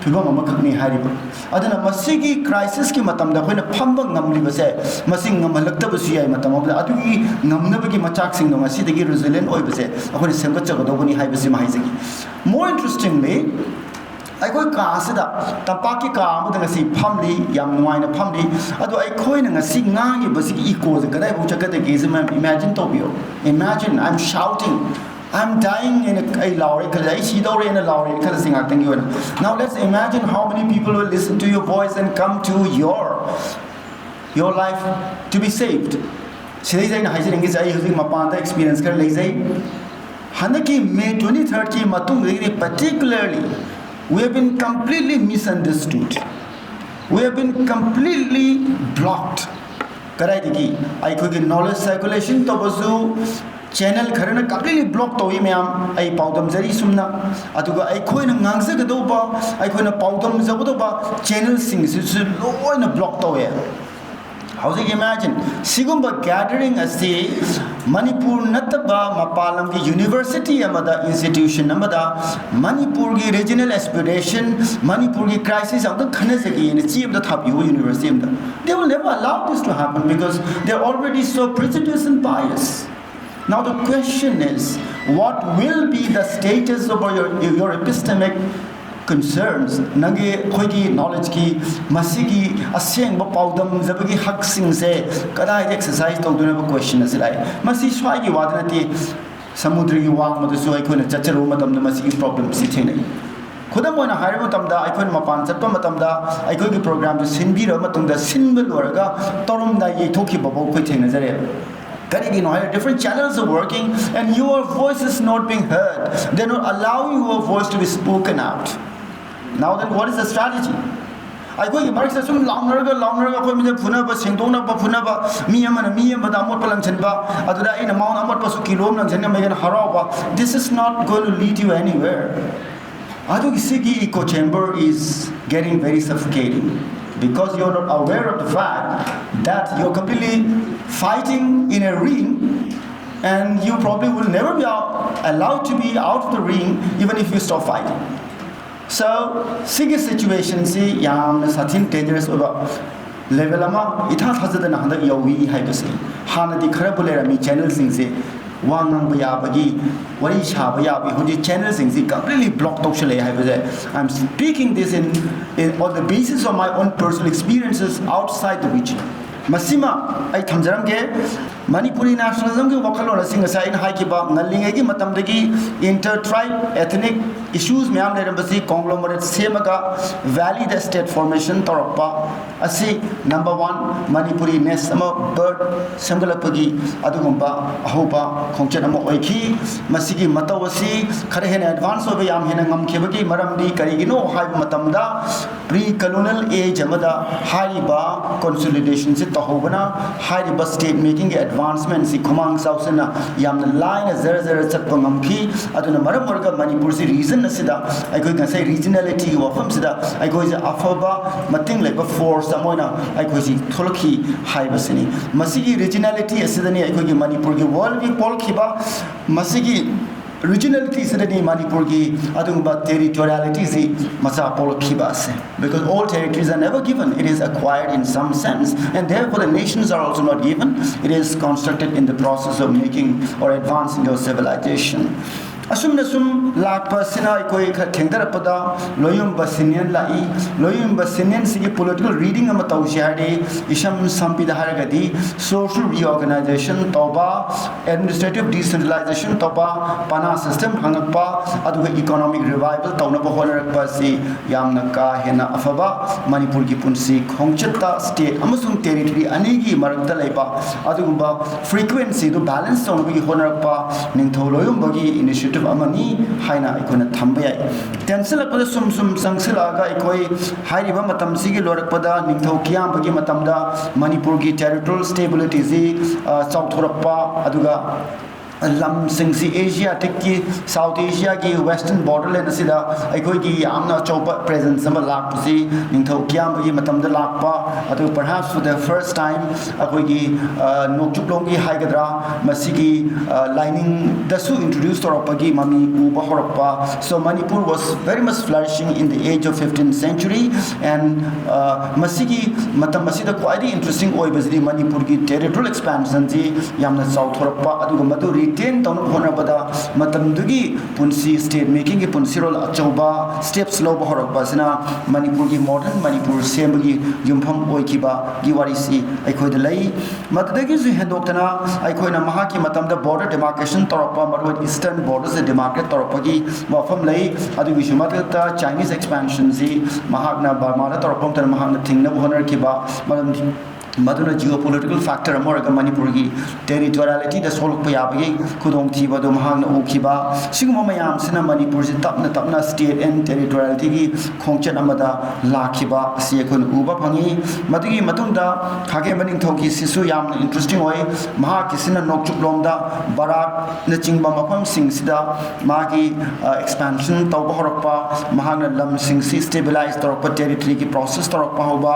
ꯐꯤꯕꯝ ꯑꯃꯈꯛꯅꯤ ꯍꯥꯏꯔꯤꯕ꯫ ꯑꯗꯨꯅ ꯃꯁꯤꯒꯤ ꯀ꯭ꯔꯥꯏꯁꯤꯁꯀꯤ ꯃꯇꯝꯗ ꯑꯩꯈꯣꯏꯅ ꯐꯝꯕ ꯉꯝꯂꯤꯕꯁꯦ, ꯃꯁꯤ ꯉꯝꯍꯜꯂꯛꯇꯕꯁꯨ ꯌꯥꯏ ꯃꯇꯝ ꯑꯃꯗ꯫ ꯑꯗꯨꯒꯤ ꯉꯝꯅꯕꯒꯤ ꯃꯆꯥꯛꯁꯤꯡꯗꯣ ꯉꯁꯤꯗꯒꯤ resilient ꯑꯣꯏꯕꯁꯦ ꯑꯩꯈꯣꯏꯅ ꯁꯦꯝꯒꯠꯆꯒꯗꯧꯕꯅꯤ ꯍꯥꯏꯕꯁꯤꯃ ꯍꯥꯏꯖꯒꯦ꯫ More interestingly, ꯑꯩꯈꯣꯏ ꯀꯥ ꯑꯁꯤꯗ, ꯇꯝꯄꯥꯛꯀꯤ ꯀꯥ ꯑꯃꯗ ꯉꯁꯤ ꯐꯝꯂꯤ, ꯌꯥꯝ ꯅꯨꯡꯉꯥꯏꯅ ꯐꯝꯂꯤ꯫ ꯑꯗꯣ ꯑꯩꯈꯣꯏꯅ ꯉꯁꯤ ꯉꯥꯡꯉꯤꯕꯁꯤꯒꯤ echo ꯁꯦ ꯀꯗꯥꯏꯐꯥꯎ ꯆꯠꯀꯗꯒꯦꯁꯦ ꯃꯌꯥꯝ imagine ꯇꯧꯕꯤꯌꯣ꯫ Imagine, I'm shouting, I'm dying ꯍꯥꯏꯅ ꯑꯩ ꯂꯥꯎꯔꯦ ꯈꯜꯂꯦ, ꯑꯩ ꯁꯤꯗꯧꯔꯦꯅ ꯂꯥꯎꯔꯦꯅ ꯈꯜꯂꯁꯤ ꯉꯥꯛꯇꯪꯒꯤ ꯑꯣꯏꯅ꯫ Now let's imagine how many people will listen to your voice and come to your, your life to be saved. ꯁꯤꯗꯩꯁꯤꯗ ꯑꯩꯅ ꯍꯥꯏꯖꯅꯤꯡꯉꯤꯁꯦ, ꯑꯩ ꯍꯧꯖꯤꯛ ꯃꯄꯥꯟꯗ experience ꯈꯔ ꯂꯩꯖꯩ꯫ ꯍꯟꯗꯛꯀꯤ May twenty third ꯀꯤ ꯃꯇꯨꯡꯗꯒꯤꯗꯤ particularly we have been completely misunderstood, we have been completely blocked. ꯀꯗꯥꯏꯗꯒꯤ? ꯑꯩꯈꯣꯏꯒꯤ knowledge circulation ꯇꯧꯕꯁꯨ channel ꯈꯔꯅ completely block ꯇꯧꯏ ꯃꯌꯥꯝ, ꯑꯩ ꯄꯥꯎꯗꯝꯖꯔꯤ ꯁꯨꯝꯅ꯫ ꯑꯗꯨꯒ ꯑꯩꯈꯣꯏꯅ ꯉꯥꯡꯖꯒꯗꯧꯕ, ꯑꯩꯈꯣꯏꯅ ꯄꯥꯎꯗꯝꯖꯒꯗꯧꯕ channel ꯁꯤꯡꯁꯤꯁꯨ ꯂꯣꯏꯅ block ꯇꯧꯋꯦ꯫ ꯍꯧꯖꯤꯛ imagine, ꯁꯤꯒꯨꯝꯕ gathering ꯑꯁꯤ ꯃꯅꯤꯄꯨꯔ ꯅꯠꯇꯕ ꯃꯄꯥꯟ ꯂꯝꯒꯤ university ꯑꯃꯗ, institution ꯑꯃꯗ ꯃꯅꯤꯄꯨꯔꯒꯤ regional aspiration, ꯃꯅꯤꯄꯨꯔꯒꯤ crisis ꯑꯃꯨꯛꯇꯪ ꯈꯟꯅꯖꯒꯦꯅ ꯆꯦ ꯑꯃꯗ ꯊꯥꯕꯤꯌꯨ university ꯑꯃꯗ꯫ They will never allow this to happen because they are already so prejudiced and biased. Now the question is, what will be the status of your, your epistemic concerns? ꯅꯪꯒꯤ, ꯑꯩꯈꯣꯏꯒꯤ knowledge ꯀꯤ ꯃꯁꯤꯒꯤ ꯑꯁꯦꯡꯕ ꯄꯥꯎꯗꯝꯖꯕꯒꯤ ꯍꯛꯁꯤꯡꯁꯦ ꯀꯗꯥꯏꯗ exercise ꯇꯧꯗꯣꯏꯅꯣ ꯍꯥꯏꯕ question ꯑꯁꯤ ꯂꯥꯛꯑꯦ꯫ ꯃꯁꯤ ꯁ꯭ꯋꯥꯏꯒꯤ ꯋꯥꯗ ꯅꯠꯇꯦ, ꯁꯃꯨꯗ꯭ꯔꯒꯤ ꯋꯥꯡꯃꯗꯁꯨ ꯑꯩꯈꯣꯏꯅ ꯆꯠꯆꯔꯨꯕ ꯃꯇꯝꯗ ꯃꯁꯤꯒꯤ problem ꯁꯤ ꯊꯦꯡꯅꯩ꯫ ꯈꯨꯗꯝ ꯑꯣꯏꯅ ꯍꯥꯏꯔꯕ ꯃꯇꯝꯗ, ꯑꯩꯈꯣꯏꯅ ꯃꯄꯥꯟ ꯆꯠꯄ ꯃꯇꯝꯗ ꯑꯩꯈꯣꯏꯒꯤ program ꯗꯨ ꯁꯤꯟꯕꯤꯔꯕ ꯃꯇꯨꯡꯗ, ꯁꯤꯟꯕ ꯂꯣꯏꯔꯒ ꯇꯧꯔꯝꯗꯥꯏ ꯌꯩꯊꯣꯛꯈꯤꯕ ꯐꯥꯎ ꯑꯩꯈꯣꯏ ꯊꯦꯡꯅꯖꯔꯦꯕ꯫ ꯀꯔꯤꯒꯤꯅꯣ ꯍꯥꯏꯔ, different channels are working and your voice is not being heard. They're not allowing your voice to be spoken out. Now then, what is the strategy? ꯑꯩꯈꯣꯏꯒꯤ ꯃꯔꯛꯁꯤꯗ ꯁꯨꯝ ꯂꯥꯎꯅꯔꯒ ꯂꯥꯎꯅꯔꯒ ꯑꯩꯈꯣꯏ ꯃꯁꯦꯟ ꯐꯨꯅꯕ, ꯁꯦꯡꯗꯣꯛꯅꯕ ꯐꯨꯅꯕ, ꯃꯤ ꯑꯃꯅ ꯃꯤ ꯑꯃꯗ ꯑꯃꯣꯠꯄ ꯂꯪꯁꯤꯟꯕ, ꯑꯗꯨꯗ ꯑꯩꯅ ꯃꯉꯣꯟꯗ ꯑꯃꯣꯠꯄꯁꯨ ꯀꯤꯂꯣ ꯑꯃ ꯂꯪꯁꯤꯟꯉꯝꯃꯦꯅ ꯍꯔꯥꯎꯕ, this is not going to lead you anywhere. ꯑꯗꯨꯒꯤ ꯁꯤꯒꯤ echo chamber is getting very suffocating because you're not aware of the fact that you're completely fighting in a ring and you probably will never be out, allowed to be out of the ring even if you stop fighting. So ꯁꯤꯒꯤ situation ꯁꯤ ꯌꯥꯝꯅ ꯁꯥꯊꯤꯅ dangerous ꯑꯣꯏꯕ level ꯑꯃ ꯏꯊꯥ ꯊꯥꯖꯗꯅ ꯍꯟꯗꯛ ꯌꯧꯏ ꯍꯥꯏꯕꯁꯦ꯫ ꯍꯥꯟꯅꯗꯤ ꯈꯔꯕꯨ ꯂꯩꯔꯝꯃꯤ channel ꯁꯤꯡꯁꯦ, ꯋꯥ ꯉꯥꯡꯕ ꯌꯥꯕꯒꯤ, ꯋꯥꯔꯤ ꯁꯥꯕ ꯌꯥꯕꯒꯤ꯫ ꯍꯧꯖꯤꯛ channel ꯁꯤꯡꯁꯤ completely block ꯇꯧꯁꯜꯂꯛꯑꯦ ꯍꯥꯏꯕꯁꯦ꯫ I'm speaking this in, in on the basis of my own personal experiences outside the region. ꯃꯁꯤꯃ ꯑꯩ ꯊꯝꯖꯔꯝꯒꯦ꯫ ꯃꯅꯤꯄꯨꯔꯤ nationalism ꯒꯤ ꯋꯥꯈꯜꯂꯣꯟ ꯑꯁꯤ ꯉꯁꯥꯏ ꯑꯩꯅ ꯍꯥꯏꯈꯤꯕ ꯉꯜꯂꯤꯉꯩꯒꯤ ꯃꯇꯝꯗꯒꯤ inter tribe ethnic issues ꯃꯌꯥꯝ ꯂꯩꯔꯝꯕꯁꯤ conglomerate ꯁꯦꯝꯃꯒ valley ꯗ state formation ꯇꯧꯔꯛꯄ ꯑꯁꯤ number one ꯃꯅꯤꯄꯨꯔꯤ ness ꯑꯃ birth ꯁꯦꯝꯒꯠꯂꯛꯄꯒꯤ ꯑꯗꯨꯒꯨꯝꯕ ꯑꯍꯧꯕ ꯈꯣꯡꯆꯠ ꯑꯃ ꯑꯣꯏꯈꯤ꯫ ꯃꯁꯤꯒꯤ ꯃꯇꯧ ꯑꯁꯤ ꯈꯔ ꯍꯦꯟꯅ advance ꯑꯣꯏꯕ ꯌꯥꯝ ꯍꯦꯟꯅ ꯉꯝꯈꯤꯕꯒꯤ ꯃꯔꯝꯗꯤ ꯀꯔꯤꯒꯤꯅꯣ ꯍꯥꯏꯕ ꯃꯇꯝꯗ, pre colonial age ꯑꯃꯗ ꯍꯥꯏꯔꯤꯕ consolidation ꯁꯤ ꯇꯧꯍꯧꯕꯅ ꯍꯥꯏꯔꯤꯕ state making ꯒꯤ advancement ꯁꯤ ꯈꯨꯃꯥꯡ ꯆꯥꯎꯁꯤꯟꯅ ꯌꯥꯝꯅ ꯂꯥꯏꯅ ꯖꯔ ꯖꯔ ꯆꯠꯄ ꯉꯝꯈꯤ꯫ ꯑꯗꯨꯅ ꯃꯔꯝ ꯑꯣꯏꯔꯒ ꯃꯅꯤꯄꯨꯔꯁꯤ region ꯑꯁꯤꯗ ꯑꯩꯈꯣꯏ ꯉꯁꯥꯏ regionality ꯒꯤ ꯋꯥꯐꯝꯁꯤꯗ ꯑꯩꯈꯣꯏꯁꯦ ꯑꯐꯕ ꯃꯇꯤꯡ ꯂꯩꯕ force ꯑꯃ ꯑꯣꯏꯅ ꯑꯩꯈꯣꯏꯁꯤ ꯊꯣꯛꯂꯛꯈꯤ ꯍꯥꯏꯕꯁꯤꯅꯤ꯫ ꯃꯁꯤꯒꯤ regionality ꯑꯁꯤꯗꯅꯤ ꯑꯩꯈꯣꯏꯒꯤ ꯃꯅꯤꯄꯨꯔꯒꯤ world ꯒꯤ ꯄꯣꯛꯈꯤꯕ꯫ ꯃꯁꯤꯒꯤ regionality ꯑꯁꯤꯗꯅꯤ ꯃꯅꯤꯄꯨꯔꯒꯤ ꯑꯗꯨꯒꯨꯝꯕ territoriality ꯁꯤ ꯃꯆꯥ ꯄꯣꯛꯂꯛꯈꯤꯕ ꯑꯁꯦ꯫ Because all territories are never given, it is acquired in some sense, and therefore the nations are also not given, it is constructed in the process of making or advancing your civilization. ꯑꯁꯨꯝꯅ ꯁꯨꯝ ꯂꯥꯛꯄ ꯑꯁꯤꯅ ꯑꯩꯈꯣꯏ ꯈꯔ ꯊꯦꯡꯊꯔꯛꯄꯗ ꯂꯣꯌꯨꯝꯕ ꯁꯤꯟꯌꯟ ꯂꯥꯛꯏ꯫ ꯂꯣꯌꯨꯝꯕ ꯁꯤꯟꯌꯟꯁꯤꯒꯤ political reading ꯑꯃ ꯇꯧꯁꯤ ꯍꯥꯏꯔꯗꯤ, ꯏꯁꯝ ꯁꯝꯕꯤꯗ ꯍꯥꯏꯔꯒꯗꯤ, social reorganization ꯇꯧꯕ, administrative decentralization ꯇꯧꯕ, ꯄꯅꯥ system ꯍꯪꯉꯛꯄ, ꯑꯗꯨꯒ economic revival ꯇꯧꯅꯕ ꯍꯣꯠꯅꯔꯛꯄ ꯑꯁꯤ ꯌꯥꯝꯅ ꯀꯥ ꯍꯦꯟꯅ ꯑꯐꯕ, ꯃꯅꯤꯄꯨꯔꯒꯤ ꯄꯨꯟꯁꯤ ꯈꯣꯡꯆꯠꯇ state ꯑꯃꯁꯨꯡ territory ꯑꯅꯤꯒꯤ ꯃꯔꯛꯇ ꯂꯩꯕ ꯑꯗꯨꯒꯨꯝꯕ frequency ꯗꯨ balance ꯇꯧꯅꯕꯒꯤ ꯍꯣꯠꯅꯔꯛꯄ ꯅꯤꯡꯊꯧ ꯂꯣꯌꯨꯝꯕꯒꯤ initiative ꯑꯃꯅꯤ ꯍꯥꯏꯅ ꯑꯩꯈꯣꯏꯅ ꯊꯝꯕ ꯌꯥꯏ꯫ ꯇꯦꯟꯁꯤꯜꯂꯛꯄꯗ ꯁꯨꯝ ꯁꯨꯝ ꯆꯪꯁꯤꯜꯂꯛꯑꯒ ꯑꯩꯈꯣꯏ ꯍꯥꯏꯔꯤꯕ ꯃꯇꯝꯁꯤꯒꯤ ꯂꯣꯏꯔꯛꯄꯗ ꯅꯤꯡꯊꯧ ꯀꯤꯌꯥꯝꯕꯒꯤ ꯃꯇꯝꯗ ꯃꯅꯤꯄꯨꯔꯒꯤ territorial stability ꯁꯤ, ꯑ, ꯆꯥꯎꯊꯣꯔꯛꯄ, ꯑꯗꯨꯒ ꯂꯝꯁꯤꯡꯁꯤ Asiatic ꯀꯤ, South Asia ꯒꯤ western borderland ꯑꯁꯤꯗ ꯑꯩꯈꯣꯏꯒꯤ ꯌꯥꯝꯅ ꯑꯆꯧꯕ presence ꯑꯃ ꯂꯥꯛꯄꯁꯤ ꯅꯤꯡꯊꯧ ꯀꯤꯌꯥꯝꯕꯒꯤ ꯃꯇꯝꯗ ꯂꯥꯛꯄ, ꯑꯗꯨꯒ perhaps for the first time ꯑꯩꯈꯣꯏꯒꯤ, ꯑ, ꯅꯣꯡꯆꯨꯞꯂꯣꯝꯒꯤ ꯍꯥꯏꯒꯗ꯭ꯔꯥ, ꯃꯁꯤꯒꯤ, ꯑ, ꯂꯥꯏꯅꯤꯡꯗꯁꯨ introduce ꯇꯧꯔꯛꯄꯒꯤ ꯃꯃꯤ ꯎꯕ ꯍꯧꯔꯛꯄ꯫ So Manipur was very much flourishing in the age of fifteenth century, and, ꯑ, ꯃꯁꯤꯒꯤ ꯃꯇꯝ ꯑꯁꯤꯗ ꯈ꯭ꯋꯥꯏꯗꯒꯤ interesting ꯑꯣꯏꯕꯁꯤꯗꯤ ꯃꯅꯤꯄꯨꯔꯒꯤ territorial expansion ꯁꯤ ꯌꯥꯝꯅ ꯆꯥꯎꯊꯣꯔꯛꯄ, ꯑꯗꯨꯒ ꯃꯗꯨ retain ꯇꯧꯅꯕ ꯍꯣꯠꯅꯕꯗ ꯃꯇꯝꯗꯨꯒꯤ ꯄꯨꯟꯁꯤ, state making ꯒꯤ ꯄꯨꯟꯁꯤꯔꯣꯜ ꯑꯆꯧꯕ steps ꯂꯧꯕ ꯍꯧꯔꯛꯄ ꯑꯁꯤꯅ ꯃꯅꯤꯄꯨꯔꯒꯤ modern ꯃꯅꯤꯄꯨꯔ ꯁꯦꯝꯕꯒꯤ ꯌꯨꯝꯐꯝ ꯑꯣꯏꯈꯤꯕꯒꯤ ꯋꯥꯔꯤꯁꯤ ꯑꯩꯈꯣꯏꯗ ꯂꯩ꯫ ꯃꯗꯨꯗꯒꯤꯁꯨ ꯍꯦꯟꯗꯣꯛꯇꯅ ꯑꯩꯈꯣꯏꯅ ꯃꯍꯥꯛꯀꯤ ꯃꯇꯝꯗ border demarcation ꯇꯧꯔꯛꯄ, ꯃꯔꯨꯑꯣꯏꯅ eastern border ꯁꯦ demarcate ꯇꯧꯔꯛꯄꯒꯤ ꯋꯥꯐꯝ ꯂꯩ꯫ ꯑꯗꯨꯒꯤꯁꯨ ꯃꯊꯛꯇ Chinese expansion ꯁꯤ ꯃꯍꯥꯛꯅ ꯕꯔꯃꯥꯗ ꯇꯧꯔꯛꯄ ꯃꯇꯝꯗ ꯃꯍꯥꯛꯅ ꯊꯤꯡꯅꯕ ꯍꯣꯠꯅꯔꯛꯈꯤꯕ, ꯃꯔꯝꯗꯤ ꯃꯗꯨꯅ geopolitical factor ꯑꯃ ꯑꯣꯏꯔꯒ ꯃꯅꯤꯄꯨꯔꯒꯤ territoriality ꯗ ꯁꯣꯛꯂꯛꯄ ꯌꯥꯕꯒꯤ ꯈꯨꯗꯣꯡꯊꯤꯕ ꯑꯗꯨ ꯃꯍꯥꯛꯅ ꯎꯈꯤꯕ꯫ ꯁꯤꯒꯨꯝꯕ ꯃꯌꯥꯝꯁꯤꯅ ꯃꯅꯤꯄꯨꯔꯁꯤ ꯇꯞꯅ ꯇꯞꯅ state and territoriality ꯒꯤ ꯈꯣꯡꯆꯠ ꯑꯃꯗ ꯂꯥꯛꯈꯤꯕ ꯑꯁꯤ ꯑꯩꯈꯣꯏꯅ ꯎꯕ ꯐꯪꯉꯤ꯫ ꯃꯗꯨꯒꯤ ꯃꯇꯨꯡꯗ ꯈꯥꯒꯦꯝꯕ ꯅꯤꯡꯊꯧꯒꯤꯁꯤꯁꯨ ꯌꯥꯝꯅ interesting ꯑꯣꯏ꯫ ꯃꯍꯥꯛꯀꯤꯁꯤꯅ ꯅꯣꯡꯆꯨꯞꯂꯣꯝꯗ ꯕꯔꯥꯛꯅꯆꯤꯡꯕ ꯃꯐꯝꯁꯤꯡꯁꯤꯗ ꯃꯥꯒꯤ, ꯑ, expansion ꯇꯧꯕ ꯍꯧꯔꯛꯄ, ꯃꯍꯥꯛꯅ ꯂꯝꯁꯤꯡꯁꯤ stabilize ꯇꯧꯔꯛꯄ, territory ꯒꯤ process ꯇꯧꯔꯛꯄ ꯍꯧꯕ,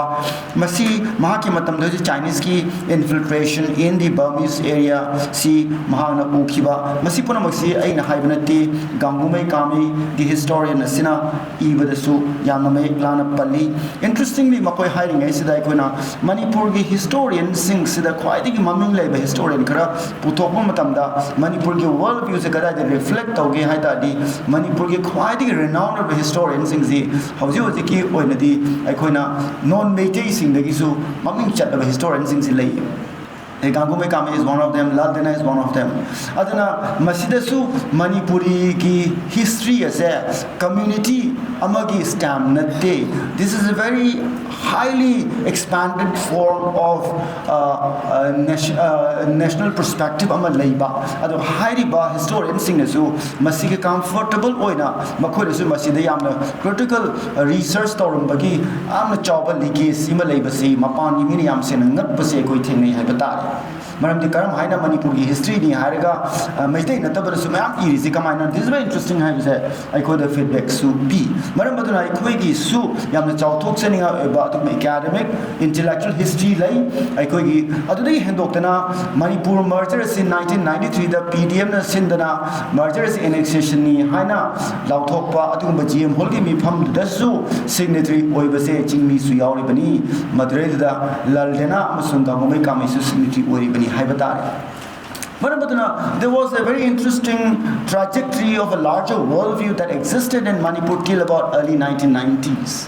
ꯃꯁꯤ ꯃꯍꯥꯛꯀꯤ ꯃꯇꯝꯗ Chineseꯀꯤ infiltration in the Burmese area ꯁꯤ ꯃꯍꯥꯛꯅ ꯎꯈꯤꯕ꯫ ꯃꯁꯤ ꯄꯨꯝꯅꯃꯛꯁꯤ ꯑꯩꯅ ꯍꯥꯏꯕ ꯅꯠꯇꯦ, ꯒꯥꯡꯒꯨꯃꯩ ꯀꯥꯃꯩꯒꯤ historian ꯑꯁꯤꯅ ꯏꯕꯗꯁꯨ ꯌꯥꯝꯅ ꯃꯌꯦꯛ ꯂꯥꯅ ꯄꯜꯂꯤ꯫ Interestingly, ꯃꯈꯣꯏ ꯍꯥꯏꯔꯤꯉꯩꯁꯤꯗ ꯑꯩꯈꯣꯏꯅ ꯃꯅꯤꯄꯨꯔꯒꯤ historianꯁꯤꯡꯁꯤꯗ ꯈ꯭ꯋꯥꯏꯗꯒꯤ ꯃꯃꯤꯡ ꯂꯩꯕ historian ꯈꯔ ꯄꯨꯊꯣꯛꯄ ꯃꯇꯝꯗ, ꯃꯅꯤꯄꯨꯔꯒꯤ world viewꯁꯦ ꯀꯗꯥꯏꯗ reflect ꯇꯧꯒꯦ ꯍꯥꯏ ꯇꯥꯔꯗꯤ, ꯃꯅꯤꯄꯨꯔꯒꯤ ꯈ꯭ꯋꯥꯏꯗꯒꯤ renowned ꯑꯣꯏꯕ historianꯁꯤꯡꯁꯤ ꯍꯧꯖꯤꯛ ꯍꯧꯖꯤꯛꯀꯤ ꯑꯣꯏꯅꯗꯤ ꯑꯩꯈꯣꯏꯅ non ꯃꯩꯇꯩꯁꯤꯡꯗꯒꯤꯁꯨ ꯃꯃꯤꯡ ꯆꯠꯂꯕ historianꯁꯤꯡꯁꯤ ꯂꯩ꯫ ꯒꯥꯡꯒꯨꯃꯩ ꯀꯥꯃꯩ is one of them, Lal ꯗꯦꯅꯥ is one of them꯫ ꯑꯗꯨꯅ ꯃꯁꯤꯗꯁꯨ ꯃꯅꯤꯄꯨꯔꯤꯒꯤ history ꯑꯁꯦ community ꯑꯃꯒꯤ stamp ꯅꯠꯇꯦ꯫ This is a very highly expanded form of, uh, uh, nation- uh, national perspective ꯑꯃ ꯂꯩꯕ꯫ ꯑꯗꯣ ꯍꯥꯏꯔꯤꯕ historianꯁꯤꯡꯅꯁꯨ ꯃꯁꯤꯒꯤ comfortable ꯑꯣꯏꯅ ꯃꯈꯣꯏꯅꯁꯨ ꯃꯁꯤꯗ ꯌꯥꯝꯅ critical research ꯇꯧꯔꯝꯕꯒꯤ ꯌꯥꯝꯅ ꯆꯥꯎꯕ legacy ꯑꯃ ꯂꯩꯕꯁꯤ ꯃꯄꯥꯟꯒꯤ ꯃꯤꯅ ꯌꯥꯝ ꯁꯦꯡꯅ ꯉꯛꯄꯁꯦ ꯑꯩꯈꯣꯏ ꯊꯦꯡꯅꯩ ꯍꯥꯏꯕ ꯇꯥꯔꯦ꯫ ꯃꯔꯝꯗꯤ ꯀꯔꯝ ꯍꯥꯏꯅ ꯃꯅꯤꯄꯨꯔꯒꯤ historyꯅꯤ ꯍꯥꯏꯔꯒ, ꯑ, ꯃꯩꯇꯩ ꯅꯠꯇꯕꯗꯁꯨ ꯃꯌꯥꯝ ꯏꯔꯤꯁꯤ ꯀꯃꯥꯏꯅ? This is very interesting ꯍꯥꯏꯕꯁꯦ ꯑꯩꯈꯣꯏꯗ feedbackꯁꯨ ꯄꯤ꯫ ꯃꯔꯝ ꯑꯗꯨꯅ ꯑꯩꯈꯣꯏꯒꯤꯁꯨ ꯌꯥꯝꯅ ꯆꯥꯎꯊꯣꯛꯆꯅꯤꯡꯉꯥꯏ ꯑꯣꯏꯕ ꯑꯗꯨꯒꯨꯝꯕ academic, intellectual history ꯂꯩ꯫ ꯑꯩꯈꯣꯏꯒꯤ ꯑꯗꯨꯗꯒꯤ ꯍꯦꯟꯗꯣꯛꯇꯅ ꯃꯅꯤꯄꯨꯔ merger ꯑꯁꯤ nineteen ninety threeꯗ PDMꯅ ꯁꯤꯟꯗꯅ merger ꯑꯁꯤ annexationꯅꯤ ꯍꯥꯏꯅ ꯂꯥꯎꯊꯣꯛꯄ ꯑꯗꯨꯒꯨꯝꯕ GM Hallꯒꯤ ꯃꯤꯐꯝꯗꯨꯗꯁꯨ signatory ꯑꯣꯏꯕꯁꯦ ꯆꯤꯡꯃꯤꯁꯨ ꯌꯥꯎꯔꯤꯕꯅꯤ꯫ ꯃꯗꯨꯗꯩꯗꯨꯗ ꯂꯥꯜ ꯗꯦꯅꯥ ꯑꯃꯁꯨꯡ ꯒꯥꯡꯒꯨꯃꯩ ꯀꯥꯃꯩꯁꯨ signatory ꯑꯣꯏꯔꯤꯕꯅꯤ ꯍꯥꯏꯕ ꯇꯥꯔꯦ꯫ ꯃꯔꯝ ꯑꯗꯨꯅ, there was a very interesting trajectory of a larger worldview that existed in Manipur till about early nineteen nineties꯫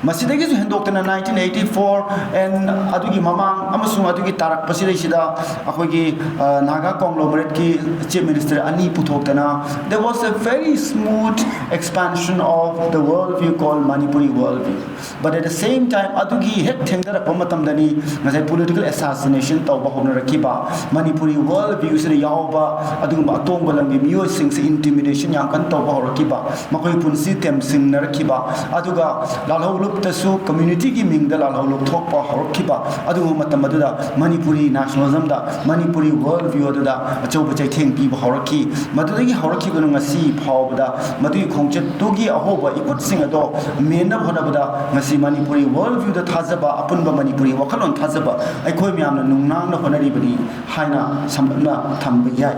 ꯃꯁꯤꯗꯒꯤꯁꯨ ꯍꯦꯟꯗꯣꯛꯇꯅ nineteen eighty-four and ꯑꯗꯨꯒꯤ ꯃꯃꯥꯡ ꯑꯃꯁꯨꯡ ꯑꯗꯨꯒꯤ ꯇꯥꯔꯛꯄꯁꯤꯗꯩꯁꯤꯗ ꯑꯩꯈꯣꯏꯒꯤ, ꯑ, ꯅꯥꯒꯥ conglomerateꯀꯤ chief minister ꯑꯅꯤ ꯄꯨꯊꯣꯛꯇꯅ, there was a very smooth expansion of the worldview called Manipuri worldview. But at the same time, ꯑꯗꯨꯒꯤ ꯍꯦꯛ ꯊꯦꯡꯊꯔꯛꯄ ꯃꯇꯝꯗꯅꯤ ꯉꯁꯥꯏ political assassination ꯇꯧꯕ ꯍꯧꯅꯔꯛꯈꯤꯕ, ꯃꯅꯤꯄꯨꯔꯤ worldviewꯁꯤꯗ ꯌꯥꯎꯕ ꯑꯗꯨꯒꯨꯝꯕ ꯑꯇꯣꯡꯕ ꯂꯝꯒꯤ ꯃꯤꯑꯣꯏꯁꯤꯡꯁꯤ intimidation ꯌꯥꯝ ꯀꯟꯅ ꯇꯧꯕ ꯍꯧꯔꯛꯈꯤꯕ, ꯃꯈꯣꯏꯒꯤ ꯄꯨꯟꯁꯤ ꯇꯦꯝꯁꯤꯡꯅꯔꯛꯈꯤꯕ, ꯑꯗꯨꯒ ꯂꯥꯜꯍꯧ ꯇꯁꯨ ꯀꯝꯃ꯭ꯌꯨꯅꯤꯇꯤꯒꯤ ꯃꯤꯡꯗ ꯂꯥꯜꯍꯧ ꯂꯧꯊꯣꯛꯄ ꯍꯧꯔꯛꯈꯤꯕ ꯑꯗꯨꯒꯨꯝꯕ ꯃꯇꯝ ꯑꯗꯨꯗ ꯃꯅꯤꯄꯨꯔꯤ ꯅꯦꯁꯅꯦꯂꯤꯖꯝꯗ, ꯃꯅꯤꯄꯨꯔꯤ ꯋꯥꯔꯜ ꯚ꯭ꯌꯨ ꯑꯗꯨꯗ ꯑꯆꯧꯕ ꯆꯩꯊꯦꯡ ꯄꯤꯕ ꯍꯧꯔꯛꯈꯤ꯫ ꯃꯗꯨꯗꯒꯤ ꯍꯧꯔꯛꯈꯤꯕꯅ ꯉꯁꯤ ꯐꯥꯎꯕꯗ ꯃꯗꯨꯒꯤ ꯈꯣꯡꯆꯠꯇꯨꯒꯤ ꯑꯍꯣꯕ ꯏꯀꯨꯠꯁꯤꯡ ꯑꯗꯣ ꯃꯦꯟꯅꯕ ꯍꯣꯠꯅꯕꯗ ꯉꯁꯤ ꯃꯅꯤꯄꯨꯔꯤ ꯋꯥꯔꯜ ꯚ꯭ꯌꯨꯗ ꯊꯥꯖꯕ, ꯑꯄꯨꯟꯕ ꯃꯅꯤꯄꯨꯔꯤ ꯋꯥꯈꯜꯂꯣꯟ ꯊꯥꯖꯕ ꯑꯩꯈꯣꯏ ꯃꯌꯥꯝꯅ ꯅꯨꯡꯅꯥꯡꯅ ꯍꯣꯠꯅꯔꯤꯕꯅꯤ ꯍꯥꯏꯅ ꯁꯝꯂꯞꯅ ꯊꯝꯕ ꯌꯥꯏ꯫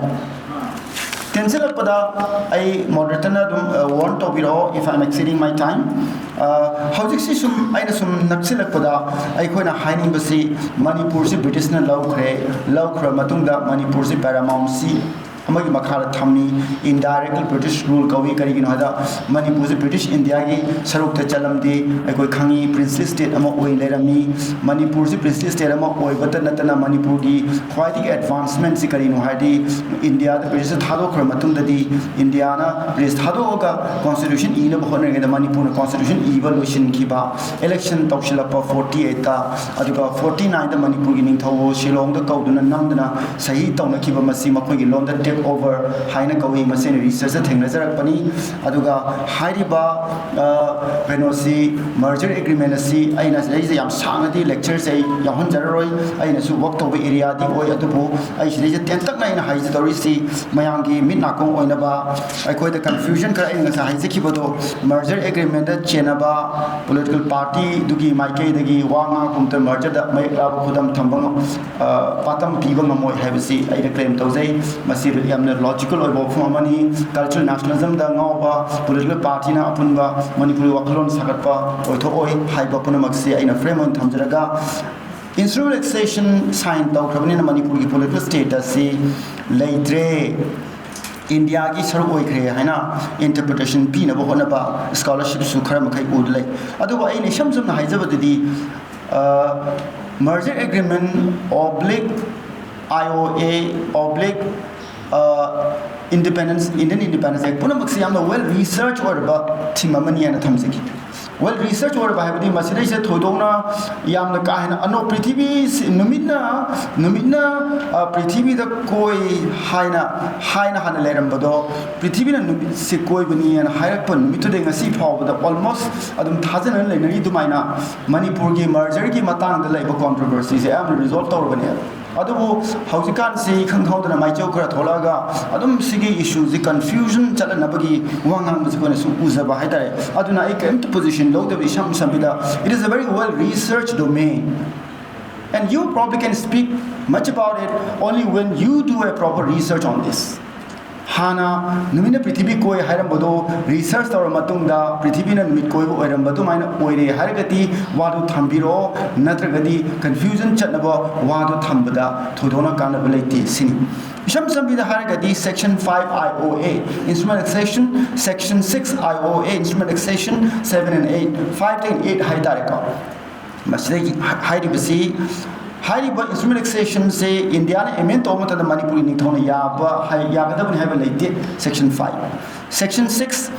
ꯇꯦꯟꯁꯤꯜꯂꯛꯄꯗ ꯑꯩ ꯃꯣꯗꯔꯦꯇꯔꯅ ꯑꯗꯨꯝ ꯋꯥꯔꯟ ꯇꯧꯕꯤꯔꯛꯑꯣ, if I am exceeding my time꯫ ꯍꯧꯖꯤꯛꯁꯤ ꯁꯨꯝ ꯑꯩꯅ ꯁꯨꯝ ꯅꯛꯁꯤꯜꯂꯛꯄꯗ ꯑꯩꯈꯣꯏꯅ ꯍꯥꯏꯅꯤꯡꯕꯁꯤ ꯃꯅꯤꯄꯨꯔꯁꯤ ꯕ꯭ꯔꯤꯇꯤꯁꯅ ꯂꯧꯈ꯭ꯔꯦ꯫ ꯂꯧꯈ꯭ꯔ ꯃꯇꯨꯡꯗ ꯃꯅꯤꯄꯨꯔꯁꯤ ꯄꯦꯔꯥꯃꯥꯎꯟꯁꯤ ꯑꯃꯒꯤ ꯃꯈꯥꯗ ꯊꯝꯃꯤ꯫ ꯏꯟꯗꯥꯏꯔꯦꯛꯂꯤ ꯕ꯭ꯔꯤꯇꯤꯁ ꯔꯨꯜ ꯀꯧꯏ꯫ ꯀꯔꯤꯒꯤꯅꯣ ꯍꯥꯏꯗ ꯃꯅꯤꯄꯨꯔꯁꯤ ꯕ꯭ꯔꯤꯇꯤꯁ ꯏꯟꯗꯤꯌꯥꯒꯤ ꯁꯔꯨꯛꯇ ꯆꯜꯂꯝꯗꯦ꯫ ꯑꯩꯈꯣꯏ ꯈꯪꯉꯤ, ꯄ꯭ꯔꯤꯟꯁꯂꯤ ꯁ꯭ꯇꯦꯠ ꯑꯃ ꯑꯣꯏ ꯂꯩꯔꯝꯃꯤ꯫ ꯃꯅꯤꯄꯨꯔꯁꯤ ꯄ꯭ꯔꯤꯟꯁꯂꯤ ꯁ꯭ꯇꯦꯠ ꯑꯃ ꯑꯣꯏꯕꯇ ꯅꯠꯇꯅ ꯃꯅꯤꯄꯨꯔꯒꯤ ꯈ꯭ꯋꯥꯏꯗꯒꯤ ꯑꯦꯗꯚꯥꯟꯁꯃꯦꯟꯁꯤ ꯀꯔꯤꯅꯣ ꯍꯥꯏꯗꯤ ꯏꯟꯗꯤꯌꯥꯗ ꯕ꯭ꯔꯤꯇꯤꯁꯇ ꯊꯥꯗꯣꯛꯈ꯭ꯔ ꯃꯇꯨꯡꯗꯗꯤ ꯏꯟꯗꯤꯌꯥꯅ ꯕ꯭ꯔꯤꯇꯤꯁ ꯊꯥꯗꯣꯛꯑꯒ ꯀꯣꯟꯁꯇꯤꯇ꯭ꯌꯨꯁꯟ ꯏꯅꯕ ꯍꯣꯠꯅꯔꯤꯉꯩꯗ ꯃꯅꯤꯄꯨꯔꯅ ꯀꯣꯟꯁꯇꯤꯇ꯭ꯌꯨꯁꯟ ꯏꯕ ꯂꯣꯏꯁꯤꯟꯈꯤꯕ, ꯏꯂꯦꯛꯁꯟ ꯇꯧꯁꯤꯜꯂꯛꯄ ꯐꯣꯔꯇꯤ ꯑꯩꯠꯇ, ꯑꯗꯨꯒ ꯐꯣꯔꯇꯤ ꯅꯥꯏꯟꯗ ꯃꯅꯤꯄꯨꯔꯒꯤ ꯅꯤꯡꯊꯧ ꯁꯤꯂꯣꯡꯗ ꯀꯧꯗꯨꯅ ꯅꯝꯗꯨꯅ ꯁꯍꯤ ꯇꯧꯅꯈꯤꯕ, ꯃꯁꯤ ꯃꯈꯣꯏꯒꯤ ꯂꯣꯟꯗ ꯇꯦꯛ ꯑꯣꯚꯔ ꯍꯥꯏꯅ ꯀꯧꯏ꯫ ꯃꯁꯤ ꯑꯩꯅ ꯔꯤꯁꯔꯁꯇ ꯊꯦꯡꯅꯖꯔꯛꯄꯅꯤ꯫ ꯑꯗꯨꯒ ꯍꯥꯏꯔꯤꯕ, ꯑ, ꯀꯩꯅꯣꯁꯤ, ꯃꯔꯖꯔ ꯑꯦꯒ꯭ꯔꯤꯃꯦꯟ ꯑꯁꯤ ꯑꯩꯅ ꯁꯤꯗꯩꯁꯤꯗ ꯌꯥꯝ ꯁꯥꯡꯅꯗꯤ ꯂꯦꯛꯆꯔꯁꯦ ꯑꯩ ꯌꯥꯎꯍꯟꯖꯔꯔꯣꯏ꯫ ꯑꯩꯅꯁꯨ ꯋꯥꯛ ꯇꯧꯕ ꯑꯦꯔꯤꯌꯥꯗꯤ ꯑꯣꯏ, ꯑꯗꯨꯕꯨ ꯑꯩ ꯁꯤꯗꯩꯁꯤꯗ ꯇꯦꯟꯇꯛꯅ ꯑꯩꯅ ꯍꯥꯏꯖꯗꯧꯔꯤꯁꯤ ꯃꯌꯥꯝꯒꯤ ꯃꯤꯠ ꯅꯥꯀꯣꯡ ꯑꯣꯏꯅꯕ꯫ ꯑꯩꯈꯣꯏꯗ ꯀꯟꯐ꯭ꯌꯨꯖꯟ ꯈꯔ ꯑꯩꯅ ꯉꯁꯥꯏ ꯍꯥꯏꯖꯈꯤꯕꯗꯣ, ꯃꯔꯖꯔ ꯑꯦꯒ꯭ꯔꯤꯃꯦꯟꯗ ꯆꯦꯟꯅꯕ ꯄꯣꯂꯤꯇꯤꯀꯦꯜ ꯄꯥꯔꯇꯤꯗꯨꯒꯤ ꯃꯥꯏꯀꯩꯗꯒꯤ ꯋꯥ ꯉꯥꯡꯕ ꯃꯇꯝꯗ ꯃꯔꯖꯔꯗ ꯃꯌꯦꯛ ꯂꯥꯕ ꯈꯨꯗꯝ ꯊꯝꯕ ꯉꯝ-, ꯑ, ꯄꯥꯟꯗꯝ ꯄꯤꯕ ꯉꯝꯃꯣꯏ ꯍꯥꯏꯕꯁꯤ ꯑꯩꯅ ꯀ꯭ꯂꯦꯝ ꯇꯧꯖꯩ꯫ ꯃꯁꯤ ꯌꯥꯝꯅ ꯂꯣꯖꯤꯀꯦꯜ ꯑꯣꯏꯕ ꯋꯥꯐꯝ ꯑꯃꯅꯤ꯫ ꯀꯜꯆꯔꯦꯜ ꯅꯦꯁꯅꯦꯂꯤꯖꯝꯗ ꯉꯥꯎꯕ ꯄꯣꯂꯤꯇꯤꯀꯦꯜ ꯄꯥꯔꯇꯤꯅ ꯑꯄꯨꯟꯕ ꯃꯅꯤꯄꯨꯔꯤ ꯋꯥꯈꯜꯂꯣꯟ ꯁꯥꯒꯠꯄ ꯑꯣꯏꯊꯣꯛꯑꯣꯏ ꯍꯥꯏꯕ ꯄꯨꯝꯅꯃꯛꯁꯤ ꯑꯩꯅ ꯐ꯭ꯔꯦꯝ ꯑꯣꯏꯅ ꯊꯝꯖꯔꯒ, ꯏꯟꯁꯨꯔꯦꯟꯁ ꯔꯤꯂꯦꯛꯁꯦꯁꯟ ꯁꯥꯏꯟ ꯇꯧꯈ꯭ꯔꯕꯅꯤꯅ ꯃꯅꯤꯄꯨꯔꯒꯤ ꯄꯣꯂꯤꯇꯤꯀꯦꯜ ꯁ꯭ꯇꯦꯇꯁꯁꯤ ꯂꯩꯇ꯭ꯔꯦ, ꯏꯟꯗꯤꯌꯥꯒꯤ ꯁꯔꯨꯛ ꯑꯣꯏꯈ꯭ꯔꯦ ꯍꯥꯏꯅ ꯏꯟꯇꯔꯄ꯭ꯔꯤꯇꯦꯁꯟ ꯄꯤꯅꯕ ꯍꯣꯠꯅꯕ ꯁ꯭ꯀꯣꯂꯔꯁꯤꯞꯁꯨ ꯈꯔ ꯃꯈꯩ ꯎꯗ ꯂꯩ꯫ ꯑꯗꯨꯕꯨ ꯑꯩꯅ ꯏꯁꯝ ꯁꯝꯅ ꯍꯥꯏꯖꯕꯗꯗꯤ, ꯃꯔꯖꯔ agreement oblique I O A oblique independence, Indian independence act ꯄꯨꯝꯅꯃꯛꯁꯤ ꯌꯥꯝꯅ ꯋꯦꯜ ꯔꯤꯁꯔꯆ ꯑꯣꯏꯔꯕ ꯊꯤꯝ ꯑꯃꯅꯤ ꯍꯥꯏꯅ ꯊꯝꯖꯒꯦ꯫ Well research ꯑꯣꯏꯔꯕ ꯍꯥꯏꯕꯗꯤ ꯃꯁꯤꯗꯩꯁꯤꯗ ꯊꯣꯏꯗꯣꯛꯅ ꯌꯥꯝꯅ ꯀꯥ ꯍꯦꯟꯅ ꯑꯅꯧ ꯄ꯭ꯔꯤꯊꯤꯕꯤ ꯅꯨꯃꯤꯠꯅ ꯅꯨꯃꯤꯠꯅ ꯄ꯭ꯔꯤꯊꯤꯕꯤꯗ ꯀꯣꯏ ꯍꯥꯏꯅ ꯍꯥꯏꯅ ꯍꯥꯟꯅ ꯂꯩꯔꯝꯕꯗꯣ ꯄ꯭ꯔꯤꯊꯤꯕꯤꯅ ꯅꯨꯃꯤꯠꯁꯤ ꯀꯣꯏꯕꯅꯤ ꯍꯥꯏꯅ ꯍꯥꯏꯔꯛꯄ ꯅꯨꯃꯤꯠꯇꯨꯗꯩ ꯉꯁꯤ ꯐꯥꯎꯕꯗ almost ꯑꯗꯨꯝ ꯊꯥꯖꯅꯅ ꯂꯩꯅꯔꯤ꯫ ꯑꯗꯨꯃꯥꯏꯅ ꯃꯅꯤꯄꯨꯔꯒꯤ mergerꯒꯤ ꯃꯇꯥꯡꯗ ꯂꯩꯕ controversyꯁꯦ ꯑꯌꯥꯝꯕꯅ resolve ꯇꯧꯔꯕꯅꯦ꯫ ꯑꯗꯨꯕꯨ ꯍꯧꯖꯤꯛꯀꯥꯟꯁꯤ ꯏꯈꯪ ꯈꯪꯍꯧꯗꯅ ꯃꯥꯏꯆꯧ ꯈꯔ ꯊꯣꯛꯂꯛꯑꯒ ꯑꯗꯨꯝ ꯁꯤꯒꯤ issueꯁꯤ confusion ꯆꯠꯂꯅꯕꯒꯤ ꯋꯥ ꯉꯥꯡꯕꯁꯤ ꯑꯩꯈꯣꯏꯅ ꯁꯨꯝ ꯎꯖꯕ ꯍꯥꯏꯇꯥꯔꯦ꯫ ꯑꯗꯨꯅ ꯑꯩ ꯀꯔꯤꯝꯇ position ꯂꯧꯗꯕ ꯏꯁꯝ ꯁꯝꯕꯤꯗ it is a very well research domain and you probably can speak much about it only when you do a proper research on this. ꯍꯥꯟꯅ ꯅꯨꯃꯤꯠꯅ ꯄ꯭ꯔꯤꯊꯤꯕꯤ ꯀꯣꯏ ꯍꯥꯏꯔꯝꯕꯗꯣ research ꯇꯧꯔ ꯃꯇꯨꯡꯗ ꯄ꯭ꯔꯤꯊꯤꯕꯤꯅ ꯅꯨꯃꯤꯠ ꯀꯣꯏꯕ ꯑꯣꯏꯔꯝꯕ ꯑꯗꯨꯃꯥꯏꯅ ꯑꯣꯏꯔꯦ ꯍꯥꯏꯔꯒꯗꯤ ꯋꯥꯗꯨ ꯊꯝꯕꯤꯔꯛꯑꯣ, ꯅꯠꯇ꯭ꯔꯒꯗꯤ confusion ꯆꯠꯅꯕ ꯋꯥꯗꯨ ꯊꯝꯕꯗ ꯊꯣꯏꯗꯣꯛꯅ ꯀꯥꯟꯅꯕ ꯂꯩꯇꯦ ꯁꯤꯅꯤ꯫ ꯏꯁꯝ ꯁꯝꯕꯤꯗ ꯍꯥꯏꯔꯒꯗꯤ section five I O A instrument accession, section six I O A instrument accession, seven and eight, five and eight ꯍꯥꯏꯇꯥꯔꯦꯀꯣ꯫ ꯃꯁꯤꯗꯒꯤ ꯍꯥꯏꯔꯤꯕꯁꯤ ꯍꯥꯏꯔꯤꯕ instrument accessionꯁꯦ ꯏꯟꯗꯤꯌꯥꯅ amend ꯇꯧꯕ ꯃꯇꯝꯗ ꯃꯅꯤꯄꯨꯔꯒꯤ ꯅꯤꯡꯊꯧꯅ ꯌꯥꯕ ꯍꯥꯏ ꯌꯥꯒꯗꯕꯅꯤ ꯍꯥꯏꯕ ꯂꯩꯇꯦ꯫ Section five, section six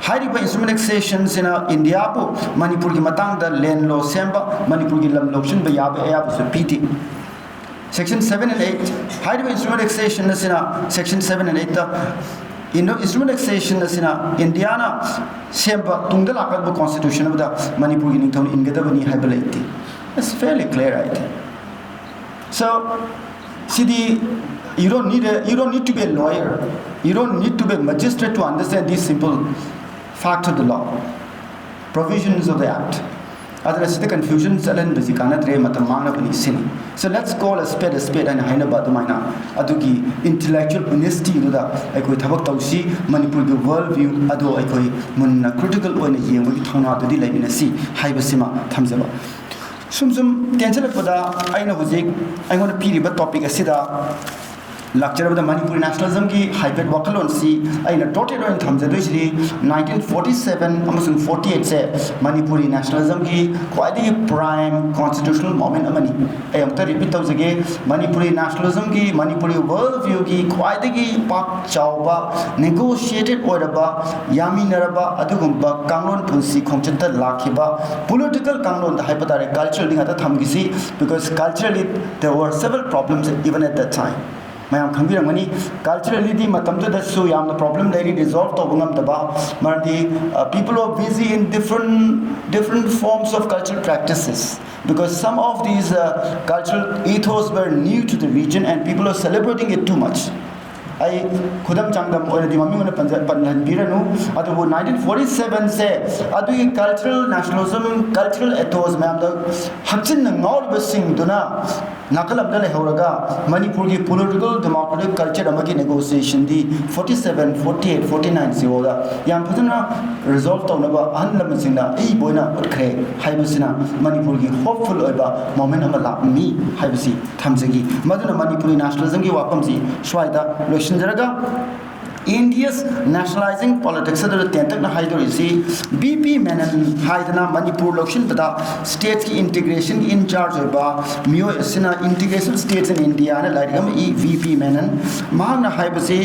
ꯍꯥꯏꯔꯤꯕ instrument accessionꯁꯤꯅ ꯏꯟꯗꯤꯌꯥꯕꯨ ꯃꯅꯤꯄꯨꯔꯒꯤ ꯃꯇꯥꯡꯗ land law ꯁꯦꯝꯕ, ꯃꯅꯤꯄꯨꯔꯒꯤ ꯂꯝ ꯂꯧꯁꯤꯟꯕ ꯌꯥꯕ ꯑꯌꯥꯕꯁꯨ ꯄꯤꯗꯦ꯫ Section seven and eight ꯍꯥꯏꯔꯤꯕ instrument accession ꯑꯁꯤꯅ section seven and eightꯇ instrument accession ꯑꯁꯤꯅ ꯏꯟꯗꯤꯌꯥꯅ ꯁꯦꯝꯕ ꯇꯨꯡꯗ ꯂꯥꯛꯀꯗꯕ constitution ꯑꯃꯗ ꯃꯅꯤꯄꯨꯔꯒꯤ ꯅꯤꯡꯊꯧꯅ ꯏꯟꯒꯗꯕꯅꯤ ꯍꯥꯏꯕ ꯂꯩꯇꯦ꯫ It's fairly clear, I think. So CD you don't need a, you don't need to be a lawyer, you don't need to be a magistrate to understand this simple fact of the law, provisions of the act. ꯑꯗꯨꯅ ꯁꯤꯗ confusion ꯆꯠꯍꯟꯕꯁꯤ ꯀꯥꯟꯅꯗ꯭ꯔꯦ, ꯃꯇꯝ ꯃꯥꯡꯅꯕꯅꯤ ꯁꯤꯅꯤ꯫ So let's call a spade a spade ꯍꯥꯏꯅ ꯍꯥꯏꯅꯕ ꯑꯗꯨꯃꯥꯏꯅ ꯑꯗꯨꯒꯤ intellectual honestyꯗꯨꯗ ꯑꯩꯈꯣꯏ ꯊꯕꯛ ꯇꯧꯁꯤ꯫ ꯃꯅꯤꯄꯨꯔꯒꯤ world view ꯑꯗꯣ ꯑꯩꯈꯣꯏ ꯃꯨꯟꯅ critical ꯑꯣꯏꯅ ꯌꯦꯡꯕꯒꯤ ꯊꯧꯅꯥꯗꯨꯗꯤ ꯂꯩꯃꯤꯟꯅꯁꯤ ꯍꯥꯏꯕꯁꯤꯃ ꯊꯝꯖꯕ꯫ ꯁꯨꯝ ꯁꯨꯝ ꯇꯦꯟꯁꯤꯜꯂꯛꯄꯗ ꯑꯩꯅ ꯍꯧꯖꯤꯛ ꯑꯩꯉꯣꯟꯗ ꯄꯤꯔꯤꯕ topic ꯑꯁꯤꯗ ꯂꯥꯛꯆꯔꯕꯗ ꯃꯅꯤꯄꯨꯔꯤ ꯅꯦꯁꯅꯦꯂꯤꯖꯝꯒꯤ ꯍꯥꯏꯐꯦꯠ ꯋꯥꯈꯜꯂꯣꯟꯁꯤ ꯑꯩꯅ ꯇꯣꯇꯦꯜ ꯑꯣꯏꯅ ꯊꯝꯖꯗꯣꯏꯁꯤꯗꯤ, ꯅꯥꯏꯟꯇꯤꯟ ꯐꯣꯔꯇꯤ ꯁꯚꯦꯟ ꯑꯃꯁꯨꯡ ꯐꯣꯔꯇꯤ ꯑꯩꯠꯁꯦ ꯃꯅꯤꯄꯨꯔꯤ ꯅꯦꯁꯅꯦꯂꯤꯖꯝꯒꯤ ꯈ꯭ꯋꯥꯏꯗꯒꯤ ꯄ꯭ꯔꯥꯏꯝ ꯀꯣꯟꯁꯇꯤꯇ꯭ꯌꯨꯁꯅꯦꯜ ꯃꯣꯃꯦꯟ ꯑꯃꯅꯤ꯫ ꯑꯩ ꯑꯃꯨꯛꯇ ꯔꯤꯄꯤꯠ ꯇꯧꯖꯒꯦ, ꯃꯅꯤꯄꯨꯔꯤ ꯅꯦꯁꯅꯦꯂꯤꯖꯝꯒꯤ, ꯃꯅꯤꯄꯨꯔꯤ ꯋꯥꯔꯜ ꯚ꯭ꯌꯨꯒꯤ ꯈ꯭ꯋꯥꯏꯗꯒꯤ ꯄꯥꯛ ꯆꯥꯎꯕ, ꯅꯦꯒꯣꯁꯤꯌꯦꯇꯦꯠ ꯑꯣꯏꯔꯕ, ꯌꯥꯃꯤꯟꯅꯔꯕ ꯑꯗꯨꯒꯨꯝꯕ ꯀꯥꯡꯂꯣꯟ ꯄꯨꯟꯁꯤ ꯈꯣꯡꯆꯠꯇ ꯂꯥꯛꯈꯤꯕ ꯄꯣꯂꯤꯇꯤꯀꯦꯜ ꯀꯥꯡꯂꯣꯟꯗ ꯍꯥꯏꯕ ꯇꯥꯔꯦ, ꯀꯜꯆꯔꯦꯜꯗꯤ ꯉꯥꯛꯇ ꯊꯝꯈꯤꯁꯤ, because culturally there were several problems even at that time꯫ ꯃꯌꯥꯝ ꯈꯪꯕꯤꯔꯝꯒꯅꯤ, ꯀꯜꯆꯔꯦꯜꯂꯤꯗꯤ ꯃꯇꯝꯗꯨꯗꯁꯨ ꯌꯥꯝꯅ ꯄ꯭ꯔꯣꯕ꯭ꯂꯦꯝ ꯂꯩꯔꯤ, ꯔꯤꯖꯣꯜꯕ ꯇꯧꯕ ꯉꯝꯗꯕ, ꯃꯔꯝꯗꯤ, uh, people are busy in different, different forms of cultural practices, because some of these, uh, cultural ethos were new to the region and people are celebrating it too much꯫ ꯑꯩ ꯈꯨꯗꯝ ꯆꯥꯡꯗꯝ ꯑꯣꯏꯅꯗꯤ ꯃꯃꯤꯡ ꯑꯣꯏꯅ ꯄꯟꯖ-, ꯄꯟꯍꯟꯕꯤꯔꯅꯨ, ꯑꯗꯨꯕꯨ ꯅꯥꯏꯟꯇꯤꯟ ꯐꯣꯔꯇꯤ ꯁꯚꯦꯟꯁꯦ ꯑꯗꯨꯒꯤ cultural nationalism, cultural ꯏꯊꯣꯁ ꯃꯌꯥꯝꯗ ꯍꯛꯆꯤꯟꯅ ꯉꯥꯎꯔꯤꯕꯁꯤꯡꯗꯨꯅ ꯅꯥꯀꯜ ꯑꯃꯗ ꯂꯩꯍꯧꯔꯒ ꯃꯅꯤꯄꯨꯔꯒꯤ ꯄꯣꯂꯤꯇꯤꯀꯦꯜ ꯗꯦꯃꯣꯀ꯭ꯔꯦꯇꯤꯛ ꯀꯜꯆꯔ ꯑꯃꯒꯤ ꯅꯦꯒꯣꯁꯤꯌꯦꯁꯟꯗꯤ forty seven, forty eight, forty nine ꯁꯤꯐꯥꯎꯗ ꯌꯥꯝ ꯐꯖꯅ ꯔꯤꯖꯣꯜꯕ ꯇꯧꯅꯕ ꯑꯍꯜ ꯂꯃꯟꯁꯤꯡꯅ ꯑꯏꯕ ꯑꯣꯏꯅ ꯎꯠꯈ꯭ꯔꯦ ꯍꯥꯏꯕꯁꯤꯅ ꯃꯅꯤꯄꯨꯔꯒꯤ ꯍꯣꯞꯐꯨꯜ ꯑꯣꯏꯕ ꯃꯣꯃꯦꯟ ꯑꯃ ꯂꯥꯛꯂꯝꯃꯤ ꯍꯥꯏꯕꯁꯤ ꯊꯝꯖꯒꯦ꯫ ꯃꯗꯨꯅ ꯃꯅꯤꯄꯨꯔꯤ ꯅꯦꯁꯅꯦꯂꯤꯖꯝꯒꯤ ꯋꯥꯐꯝꯁꯤ ꯁ꯭ꯋꯥꯏꯗ ꯂꯣꯏꯁꯤꯟꯖꯔꯒ, ꯏꯟꯗꯤꯌꯥꯁ ꯅꯦꯁꯅꯦꯂꯥꯏꯖꯤꯡ ꯄꯣꯂꯤꯇꯤꯛꯁ ꯑꯗꯨꯗ ꯇꯦꯟꯇꯛꯅ ꯍꯥꯏꯗꯣꯔꯤꯁꯤ, ꯕꯤ ꯄꯤ ꯃꯦꯅꯟ ꯍꯥꯏꯗꯅ ꯃꯅꯤꯄꯨꯔ ꯂꯧꯁꯤꯟꯕꯗ ꯁ꯭ꯇꯦꯠꯀꯤ ꯏꯟꯇꯤꯒ꯭ꯔꯦꯁꯟꯒꯤ ꯏꯟꯆꯥꯔꯖ ꯑꯣꯏꯕ ꯃꯤꯑꯣꯏ ꯑꯁꯤꯅ Integration of States in India ꯍꯥꯏꯅ ꯂꯥꯏꯔꯤꯛ ꯑꯃ ꯏ, ꯚꯤ ꯄꯤ ꯃꯦꯅꯟ꯫ ꯃꯍꯥꯛꯅ ꯍꯥꯏꯕꯁꯤ,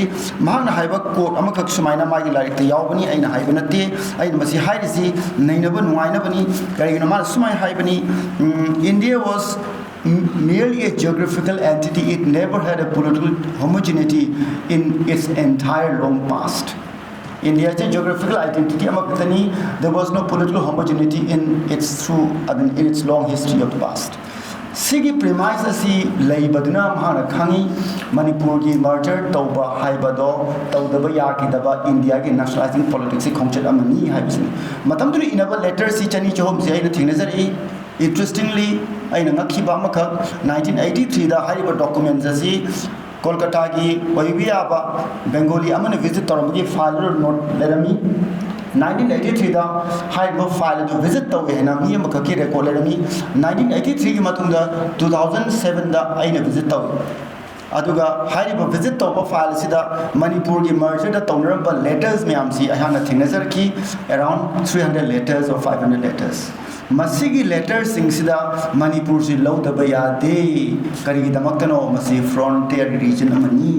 ꯃꯍꯥꯛꯅ ꯍꯥꯏꯕ ꯀꯣꯠ ꯑꯃꯈꯛ ꯁꯨꯃꯥꯏꯅ ꯃꯥꯒꯤ ꯂꯥꯏꯔꯤꯛꯇ ꯌꯥꯎꯕꯅꯤ, ꯑꯩꯅ ꯍꯥꯏꯕ ꯅꯠꯇꯦ꯫ ꯑꯩꯅ ꯃꯁꯤ ꯍꯥꯏꯔꯤꯁꯤ ꯅꯩꯅꯕ ꯅꯨꯡꯉꯥꯏꯅꯕꯅꯤ꯫ ꯀꯔꯤꯒꯤꯅꯣ ꯃꯥꯅ ꯁꯨꯃꯥꯏꯅ ꯍꯥꯏꯕꯅꯤ, "India was merely a geographical entity, it never had a political homogeneity in its entire long past." ꯏꯟꯗꯤꯌꯥꯁꯦ ꯖꯤꯑꯣꯒ꯭ꯔꯥꯐꯤꯀꯦꯜ ꯑꯥꯏꯗꯦꯟꯇꯤꯇꯤ ꯑꯃꯈꯛꯇꯅꯤ, there was no political homogeneity in its through, I mean, in its long history of the past꯫ ꯁꯤꯒꯤ ꯄ꯭ꯔꯤꯃꯥꯏꯁ ꯑꯁꯤ ꯂꯩꯕꯗꯨꯅ ꯃꯍꯥꯛꯅ ꯈꯪꯉꯤ, ꯃꯅꯤꯄꯨꯔꯒꯤ ꯃꯔꯖꯔ ꯇꯧꯕ ꯍꯥꯏꯕꯗꯣ ꯇꯧꯗꯕ ꯌꯥꯈꯤꯗꯕ ꯏꯟꯗꯤꯌꯥꯒꯤ ꯅꯦꯁꯅꯦꯂꯥꯏꯖꯤꯡ ꯄꯣꯂꯤꯇꯤꯛꯁꯀꯤ ꯈꯣꯡꯆꯠ ꯑꯃꯅꯤ ꯍꯥꯏꯕꯁꯤꯅꯤ꯫ ꯃꯇꯝꯗꯨꯗ ꯏꯅꯕ ꯂꯦꯇꯔꯁꯤ ꯆꯅꯤ ꯆꯍꯨꯝꯁꯤ ꯑꯩꯅ ꯊꯦꯡꯅꯖꯔꯛꯏ꯫ ꯏꯟꯇꯔꯦꯁꯇꯤꯡꯂꯤ, ꯑꯩꯅ ꯉꯛꯈꯤꯕ ꯑꯃꯈꯛ, ꯅꯥꯏꯟꯇꯤꯟ ꯑꯩꯠꯇꯤ ꯊ꯭ꯔꯤꯗ ꯍꯥꯏꯔꯤꯕ ꯗꯣꯀꯨꯃꯦꯟꯁ ꯑꯁꯤ ꯀꯣꯜꯀꯇꯥꯒꯤ ꯑꯣꯏꯕ ꯌꯥꯕ ꯕꯦꯡꯒꯣꯂꯤ ꯑꯃꯅ ꯚꯤꯖꯤꯠ ꯇꯧꯔꯝꯕꯒꯤ ꯐꯥꯏꯜ ꯑꯗꯨ ꯅꯣꯠ ꯂꯩꯔꯝꯃꯤ꯫ ꯅꯥꯏꯟꯇꯤꯟ ꯑꯩꯠꯇꯤ ꯊ꯭ꯔꯤꯗ ꯍꯥꯏꯔꯤꯕ ꯐꯥꯏꯜ ꯑꯗꯨ ꯚꯤꯖꯤꯠ ꯇꯧꯏ ꯍꯥꯏꯅ ꯃꯤ ꯑꯃꯈꯛꯀꯤ ꯔꯦꯀꯣꯔꯗ ꯂꯩꯔꯝꯃꯤ꯫ ꯅꯥꯏꯟꯇꯤꯟ ꯑꯩꯠꯇꯤ ꯊ꯭ꯔꯤꯒꯤ ꯃꯇꯨꯡꯗ ꯇꯨ ꯊꯥꯎꯖꯟ ꯁꯚꯦꯟꯗ ꯑꯩꯅ ꯚꯤꯖꯤꯠ ꯇꯧꯏ꯫ ꯑꯗꯨꯒ ꯍꯥꯏꯔꯤꯕ visit ꯇꯧꯕ file ꯑꯁꯤꯗ ꯃꯅꯤꯄꯨꯔꯒꯤ merger ꯗ ꯇꯧꯅꯔꯝꯕ letters ꯃꯌꯥꯝꯁꯤ ꯑꯩꯍꯥꯛꯅ ꯊꯦꯡꯅꯖꯔꯛꯈꯤ, around three hundred letters or five hundred letters꯫ ꯃꯁꯤꯒꯤ letter ꯁꯤꯡꯁꯤꯗ ꯃꯅꯤꯄꯨꯔꯁꯤ ꯂꯧꯗꯕ ꯌꯥꯗꯦ꯫ ꯀꯔꯤꯒꯤꯗꯃꯛꯇꯅꯣ? ꯃꯁꯤ frontier region ꯑꯃꯅꯤ꯫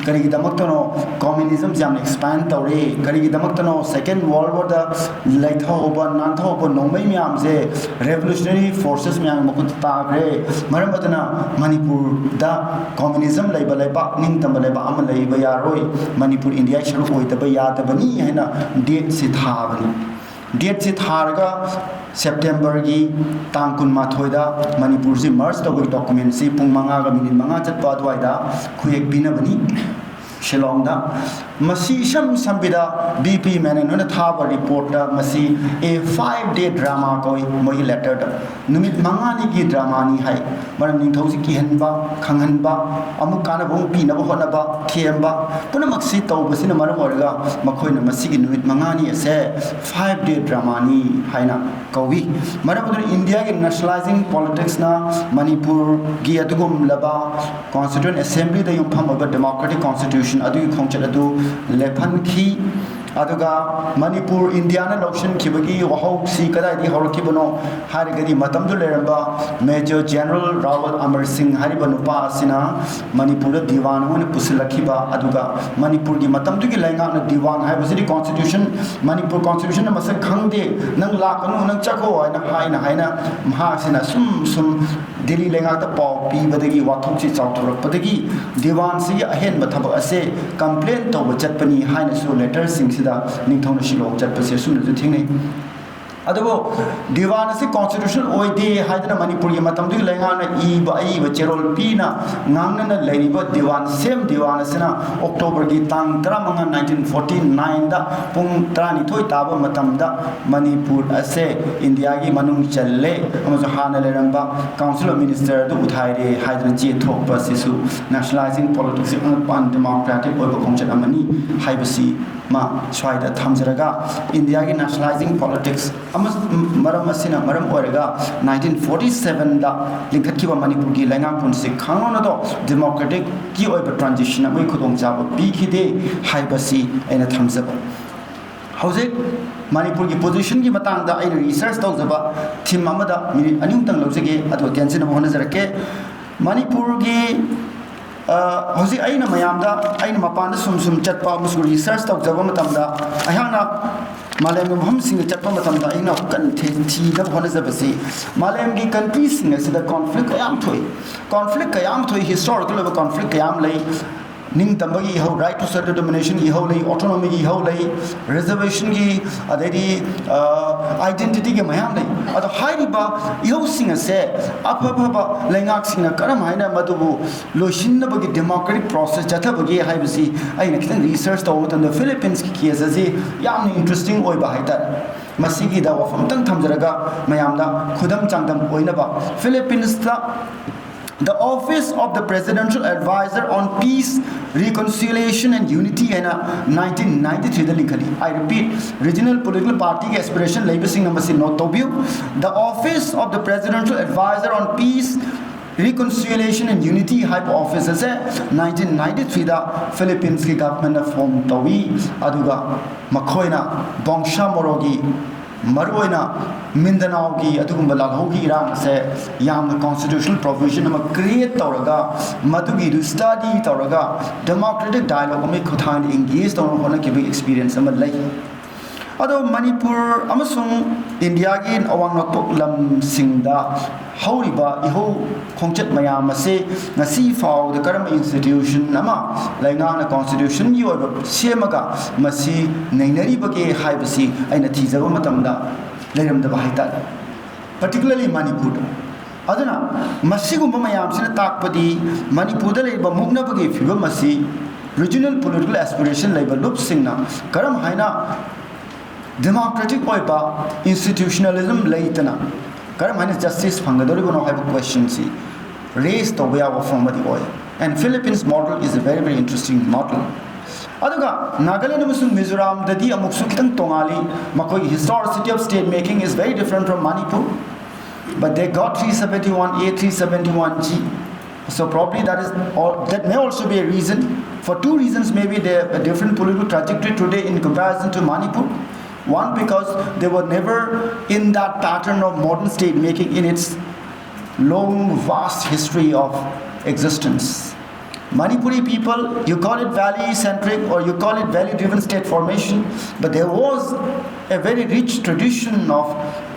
ꯀꯔꯤꯒꯤꯗꯃꯛꯇꯅꯣ communism ꯁꯤ ꯌꯥꯝꯅ expand ꯇꯧꯔꯦ? ꯀꯔꯤꯒꯤꯗꯃꯛꯇꯅꯣ Second World War ꯗ ꯂꯩꯊꯍꯧꯕ, ꯅꯥꯟꯊꯍꯧꯕ ꯅꯣꯡꯃꯩ ꯃꯌꯥꯝꯁꯦ revolutionary forces ꯃꯌꯥꯝꯒꯤ ꯃꯈꯨꯠꯇ ꯇꯥꯈ꯭ꯔꯦ? ꯃꯔꯝ ꯑꯗꯨꯅ ꯃꯅꯤꯄꯨꯔꯗ communism ꯂꯩꯕ ꯂꯩꯕꯥꯛ, ꯅꯤꯡꯇꯝꯕ ꯂꯩꯕꯥꯛ ꯑꯃ ꯂꯩꯕ ꯌꯥꯔꯣꯏ꯫ ꯃꯅꯤꯄꯨꯔ ꯏꯟꯗꯤꯌꯥꯒꯤ ꯁꯔꯨꯛ ꯑꯣꯏꯗꯕ ꯌꯥꯗꯕꯅꯤ ꯍꯥꯏꯅ date ꯁꯤ ꯊꯥꯕꯅꯤ꯫ Date ꯁꯤ ꯊꯥꯔꯒ September ꯒꯤ ꯇꯥꯡ ꯀꯨꯟꯃꯥꯊꯣꯏꯗ ꯃꯅꯤꯄꯨꯔꯁꯤ merge ꯇꯧꯕꯒꯤ document ꯁꯤ ꯄꯨꯡ ꯃꯉꯥꯒ minute ꯃꯉꯥ ꯆꯠꯄ ꯑꯗꯨꯋꯥꯏꯗ ꯈꯨꯌꯦꯛ ꯄꯤꯅꯕꯅꯤ ꯁꯤꯂꯣꯡꯗ꯫ ꯃꯁꯤ ꯏꯁꯝ ꯁꯝꯕꯤꯗ ꯕꯤ ꯄꯤ ꯃꯦꯅꯟ ꯍꯣꯏꯅ ꯊꯥꯕ report ꯇ ꯃꯁꯤ a five day drama ꯀꯧꯏ, ꯃꯣꯏꯒꯤ letter ꯗ꯫ ꯅꯨꯃꯤꯠ ꯃꯉꯥꯅꯤꯒꯤ drama ꯅꯤ ꯍꯥꯏ꯫ ꯃꯔꯝ ꯅꯤꯡꯊꯧꯁꯤ ꯀꯤꯍꯟꯕ, ꯈꯪꯍꯟꯕ, ꯑꯃꯨꯛ ꯀꯥꯟꯅꯕ ꯑꯃꯨꯛ ꯄꯤꯅꯕ ꯍꯣꯠꯅꯕ, ꯊꯦꯝꯕ, ꯄꯨꯝꯅꯃꯛꯁꯤ ꯇꯧꯕꯁꯤꯅ ꯃꯔꯝ ꯑꯣꯏꯔꯒ ꯃꯈꯣꯏꯅ ꯃꯁꯤꯒꯤ ꯅꯨꯃꯤꯠ ꯃꯉꯥꯅꯤ ꯑꯁꯦ five day drama ꯅꯤ ꯍꯥꯏꯅ ꯀꯧꯏ꯫ ꯃꯔꯝ ꯑꯗꯨꯅ ꯏꯟꯗꯤꯌꯥꯒꯤ nationalizing politics ꯅ ꯃꯅꯤꯄꯨꯔꯒꯤ ꯑꯗꯨꯒꯨꯝꯂꯕ Constituent Assembly ꯗ ꯌꯨꯝꯐꯝ ꯑꯣꯏꯕ democratic constitution ꯑꯗꯨꯒꯤ ꯈꯣꯡꯆꯠ ꯑꯗꯨ ꯂꯦꯞꯍꯟꯈꯤ꯫ ꯑꯗꯨꯒ ꯃꯅꯤꯄꯨꯔ ꯏꯟꯗꯤꯌꯥꯅ ꯂꯧꯁꯤꯟꯈꯤꯕꯒꯤ ꯋꯥꯍꯧꯁꯤ ꯀꯗꯥꯏꯗꯒꯤ ꯍꯧꯔꯛꯈꯤꯕꯅꯣ ꯍꯥꯏꯔꯒꯗꯤ, ꯃꯇꯝꯗꯨ ꯂꯩꯔꯝꯕ Major General ꯔꯥꯍꯨꯜ ꯑꯃꯔ ꯁꯤꯡ ꯍꯥꯏꯔꯤꯕ ꯅꯨꯄꯥ ꯑꯁꯤꯅ ꯃꯅꯤꯄꯨꯔꯗ ꯗꯤꯋꯥꯟ ꯑꯣꯏꯅ ꯄꯨꯁꯤꯜꯂꯛꯈꯤꯕ, ꯑꯗꯨꯒ ꯃꯅꯤꯄꯨꯔꯒꯤ ꯃꯇꯝꯗꯨꯒꯤ ꯂꯩꯉꯥꯛꯅ ꯗꯤꯋꯥꯟ ꯍꯥꯏꯕꯁꯤꯗꯤ constitution, ꯃꯅꯤꯄꯨꯔ constitution ꯅ ꯃꯁꯛ ꯈꯪꯗꯦ, ꯅꯪ ꯂꯥꯛꯀꯅꯨ, ꯅꯪ ꯆꯠꯈꯣ ꯍꯥꯏꯅ, ꯍꯥꯏꯅ, ꯍꯥꯏꯅ ꯃꯍꯥꯛꯁꯤꯅ ꯁꯨꯝ ꯁꯨꯝ ꯗꯤꯜꯂꯤ ꯂꯩꯉꯥꯛꯇ ꯄꯥꯎ ꯄꯤꯕꯗꯒꯤ, ꯋꯥꯊꯣꯛꯁꯤ ꯆꯥꯎꯊꯣꯔꯛꯄꯗꯒꯤ ꯗꯤꯋꯥꯟꯁꯤꯒꯤ ꯑꯍꯦꯟꯕ ꯊꯕꯛ ꯑꯁꯦ complain ꯇꯧꯕ ꯆꯠꯄꯅꯤ ꯍꯥꯏꯅꯁꯨ letter ꯁꯤꯡꯁꯤꯗ ꯅꯤꯡꯊꯧꯅ ꯁꯤꯂꯣꯡ ꯆꯠꯄꯁꯦ ꯑꯁꯨꯝꯅꯁꯨ ꯊꯦꯡꯅꯩ꯫ ꯑꯗꯨꯕꯨ ꯗꯤꯋꯥꯟ ꯑꯁꯤ constitutional ꯑꯣꯏꯗꯦ ꯍꯥꯏꯗꯅ ꯃꯅꯤꯄꯨꯔꯒꯤ ꯃꯇꯝꯗꯨꯒꯤ ꯂꯩꯉꯥꯛꯅ ꯏꯕ ꯑꯏꯕ ꯆꯦꯔꯣꯜ ꯄꯤꯅ ꯉꯥꯡꯅꯅ ꯂꯩꯔꯤꯕ ꯗꯤꯋꯥꯟ, same ꯗꯤꯋꯥꯟ ꯑꯁꯤꯅ October ꯒꯤ ꯇꯥꯡ ꯇꯔꯥꯃꯉꯥ, nineteen forty nine ꯗ ꯄꯨꯡ ꯇꯔꯥꯅꯤꯊꯣꯏ ꯇꯥꯕ ꯃꯇꯝꯗ ꯃꯅꯤꯄꯨꯔ ꯑꯁꯦ ꯏꯟꯗꯤꯌꯥꯒꯤ ꯃꯅꯨꯡ ꯆꯜꯂꯦ ꯑꯃꯁꯨꯡ ꯍꯥꯟꯅ ꯂꯩꯔꯝꯕ Council of Minister ꯑꯗꯨ ꯎꯊꯥꯏꯔꯦ ꯍꯥꯏꯗꯨꯅ ꯆꯦ ꯊꯣꯛꯄ ꯑꯁꯤꯁꯨ nationalizing politics ꯁꯤ ꯑꯉꯛꯄ undemocratic ꯑꯣꯏꯕ ꯈꯣꯡꯆꯠ ꯑꯃꯅꯤ ꯍꯥꯏꯕꯁꯤ ꯃꯥ ꯁ꯭ꯋꯥꯏꯗ ꯊꯝꯖꯔꯒ, ꯏꯟꯗꯤꯌꯥꯒꯤ nationalizing politics ꯑꯃꯁꯨꯡ ꯃꯔꯝ ꯑꯁꯤꯅ ꯃꯔꯝ ꯑꯣꯏꯔꯒ nineteen forty seven ꯗ ꯂꯤꯡꯈꯠꯈꯤꯕ ꯃꯅꯤꯄꯨꯔꯒꯤ ꯂꯩꯉꯥꯛꯄꯨꯟꯁꯤ ꯈꯥꯡꯂꯣꯟ ꯑꯗꯣ democratic ꯀꯤ ꯑꯣꯏꯕ transition ꯑꯃꯒꯤ ꯈꯨꯗꯣꯡꯆꯥꯕ ꯄꯤꯈꯤꯗꯦ ꯍꯥꯏꯕꯁꯤ ꯑꯩꯅ ꯊꯝꯖꯕ꯫ ꯍꯧꯖꯤꯛ ꯃꯅꯤꯄꯨꯔꯒꯤ position ꯒꯤ ꯃꯇꯥꯡꯗ ꯑꯩꯅ research ꯇꯧꯖꯕ theme ꯑꯃꯗ minute ꯑꯅꯤ ꯑꯍꯨꯝꯇꯪ ꯂꯧꯖꯒꯦ, ꯑꯗꯨꯒ ꯇꯦꯟꯁꯤꯟꯅꯕ ꯍꯣꯠꯅꯖꯔꯛꯀꯦ꯫ ꯃꯅꯤꯄꯨꯔꯒꯤ, ꯑ, ꯍꯧꯖꯤꯛ ꯑꯩꯅ ꯃꯌꯥꯝꯗ, ꯑꯩꯅ ꯃꯄꯥꯟꯗ ꯁꯨꯝ ꯁꯨꯝ ꯆꯠꯄ ꯑꯃꯁꯨꯡ research ꯇꯧꯖꯕ ꯃꯇꯝꯗ, ꯑꯩꯍꯥꯛꯅ ꯃꯥꯂꯦꯝꯒꯤ ꯃꯐꯝꯁꯤꯡꯗ ꯆꯠꯄ ꯃꯇꯝꯗ ꯑꯩꯅ ꯀꯟꯅ ꯊꯤ-, ꯊꯤꯅꯕ ꯍꯣꯠꯅꯖꯕꯁꯤ, ꯃꯥꯂꯦꯝꯒꯤ country ꯁꯤꯡ ꯑꯁꯤꯗ conflict ꯀꯌꯥ ꯑꯃ ꯊꯣꯛꯏ꯫ Conflict ꯀꯌꯥ ꯑꯃ ꯊꯣꯛꯏ, historical ꯑꯣꯏꯕ conflict ꯀꯌꯥ ꯑꯃ ꯂꯩ꯫ ꯅꯤꯡꯇꯝꯕꯒꯤ ꯏꯍꯧ, right to self determination ꯒꯤ ꯏꯍꯧ ꯂꯩ, autonomy ꯒꯤ ꯏꯍꯧ ꯂꯩ, reservation ꯒꯤ, ꯑꯗꯩꯗꯤ, ꯑ, identity ꯒꯤ ꯃꯌꯥꯝ ꯂꯩ꯫ ꯑꯗꯣ ꯍꯥꯏꯔꯤꯕ ꯏꯍꯧꯁꯤꯡ ꯑꯁꯦ ꯑꯐ ꯑꯐꯕ ꯂꯩꯉꯥꯛꯁꯤꯡꯅ ꯀꯔꯝ ꯍꯥꯏꯅ ꯃꯗꯨꯕꯨ ꯂꯣꯏꯁꯤꯟꯅꯕꯒꯤ democratic process ꯆꯠꯊꯕꯒꯦ ꯍꯥꯏꯕꯁꯤ ꯑꯩꯅ ꯈꯤꯇꯪ research ꯇꯧꯕ ꯃꯇꯝꯗ Philippines ꯀꯤ case ꯑꯁꯤ ꯌꯥꯝꯅ interesting ꯑꯣꯏꯕ ꯍꯥꯏꯇꯥꯔꯦ꯫ ꯃꯁꯤꯒꯤꯗ ꯋꯥꯐꯝ ꯑꯃꯇꯪ ꯊꯝꯖꯔꯒ ꯃꯌꯥꯝꯗ ꯈꯨꯗꯝ ꯆꯥꯡꯗꯝ ꯑꯣꯏꯅꯕ, Philippines ꯇ The Office of the Presidential Advisor on Peace, Reconciliation and Unity ꯍꯥꯏꯅ nineteen ninety three the ꯂꯤꯡꯈꯠꯂꯤ꯫ I repeat, regional political party ꯒꯤ aspiration ꯂꯩꯕꯁꯤꯡꯅ ꯃꯁꯤ note ꯇꯧꯕꯤꯌꯨ꯫ The Office of the Presidential Advisor on Peace, Reconciliation and Unity ꯍꯥꯏꯕ office ꯑꯁꯦ nineteen ninety three ꯗ Philippines ꯀꯤ government ꯅ form ꯇꯧꯏ꯫ ꯑꯗꯨꯒ ꯃꯈꯣꯏꯅ ꯕꯣꯡꯁꯥ ꯃꯣꯔꯣꯒꯤ, ꯃꯔꯨꯑꯣꯏꯅ ꯃꯤꯟꯗꯅꯥꯎꯒꯤ ꯑꯗꯨꯒꯨꯝꯕ ꯂꯥꯜꯍꯧꯒꯤ ꯏꯔꯥꯡ ꯑꯁꯦ ꯌꯥꯝꯅ constitutional provision ꯑꯃ create ꯇꯧꯔꯒ, ꯃꯗꯨꯒꯤꯗꯨ study ꯇꯧꯔꯒ, democratic dialogue ꯑꯃꯒꯤ ꯈꯨꯠꯊꯥꯡꯗ engage ꯇꯧꯅꯕ ꯍꯣꯠꯅꯈꯤꯕꯒꯤ experience ꯑꯃ ꯂꯩ꯫ ꯑꯗꯣ ꯃꯅꯤꯄꯨꯔ ꯑꯃꯁꯨꯡ ꯏꯟꯗꯤꯌꯥꯒꯤ ꯑꯋꯥꯡ ꯅꯣꯡꯄꯣꯛ ꯂꯝꯁꯤꯡꯗ ꯍꯧꯔꯤꯕ ꯏꯍꯧ ꯈꯣꯡꯆꯠ ꯃꯌꯥꯝ ꯑꯁꯤ ꯉꯁꯤ ꯐꯥꯎꯕꯗ ꯀꯔꯝꯕ institution ꯑꯃ ꯂꯩꯉꯥꯛꯅ constitution ꯒꯤ ꯑꯣꯏꯕ ꯁꯦꯝꯃꯒ ꯃꯁꯤ ꯅꯩꯅꯔꯤꯕꯒꯦ ꯍꯥꯏꯕꯁꯤ ꯑꯩꯅ ꯊꯤꯖꯕ ꯃꯇꯝꯗ ꯂꯩꯔꯝꯗꯕ ꯍꯥꯏꯇꯥꯔꯦ, particularly ꯃꯅꯤꯄꯨꯔꯗ꯫ ꯑꯗꯨꯅ ꯃꯁꯤꯒꯨꯝꯕ ꯃꯌꯥꯝꯁꯤꯅ ꯇꯥꯛꯄꯗꯤ ꯃꯅꯤꯄꯨꯔꯗ ꯂꯩꯔꯤꯕ ꯃꯨꯛꯅꯕꯒꯤ ꯐꯤꯕꯝ ꯑꯁꯤ regional political aspiration ꯂꯩꯕ ꯂꯨꯞꯁꯤꯡꯅ ꯀꯔꯝ ꯍꯥꯏꯅ democratic ꯑꯣꯏꯕ institutionalism ꯂꯩꯇꯅ ꯀꯔꯝ ꯍꯥꯏꯅ justice ꯐꯪꯒꯗꯧꯔꯤꯕꯅꯣ ꯍꯥꯏꯕ question ꯁꯤ raise ꯇꯧꯕ ꯌꯥꯕ ꯋꯥꯐꯝ ꯑꯃꯗꯤ ꯑꯣꯏ꯫ And Philippines model is a very, very interesting model. ꯑꯗꯨꯒ ꯅꯥꯒꯥꯂꯦꯟ ꯑꯃꯁꯨꯡ ꯃꯤꯖꯣꯔꯥꯝꯗꯗꯤ ꯑꯃꯨꯛꯁꯨ ꯈꯤꯇꯪ ꯇꯣꯉꯥꯜꯂꯤ꯫ ꯃꯈꯣꯏꯒꯤ historicity of state making is very different from Manipur, but they got three seventy-one A, three seventy-one G. So probably that is all, that may also be a reason. For two reasons, maybe they have a different political trajectory today in comparison to Manipur. One, because they were never in that pattern of modern state making in its long, vast history of existence. Manipuri people, you call it valley centric or you call it valley driven state formation, but there was a very rich tradition of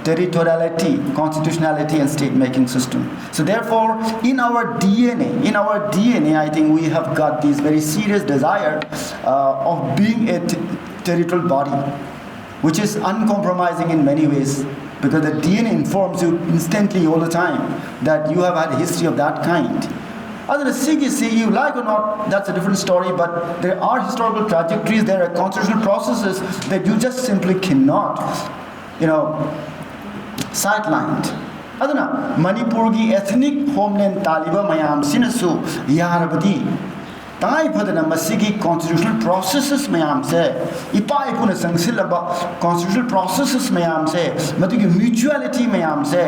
territoriality, constitutionality, and state making system. So, therefore, in our D N A, in our D N A, I think we have got this very serious desire uh, of being a t- territorial body, which is uncompromising in many ways, because the D N A informs you instantly all the time that you have had a history of that kind. ꯑꯗꯨꯅ ꯁꯤꯒꯤꯁꯤ, you like or not, that's a different story, but there are historical trajectories, there are constitutional processes that you just simply cannot, you know, sidelined. ꯑꯗꯨꯅ ꯃꯅꯤꯄꯨꯔꯒꯤ ethnic homeland ꯇꯥꯜꯂꯤꯕ ꯃꯌꯥꯝꯁꯤꯅꯁꯨ ꯌꯥꯔꯕꯗꯤ ꯇꯉꯥꯏ ꯐꯗꯅ ꯃꯁꯤꯒꯤ constitutional processes ꯃꯌꯥꯝꯁꯦ, ꯏꯄꯥ ꯏꯄꯨꯅ ꯆꯪꯁꯤꯜꯂꯕ constitutional processes ꯃꯌꯥꯝꯁꯦ, ꯃꯗꯨꯒꯤ mutuality ꯃꯌꯥꯝꯁꯦ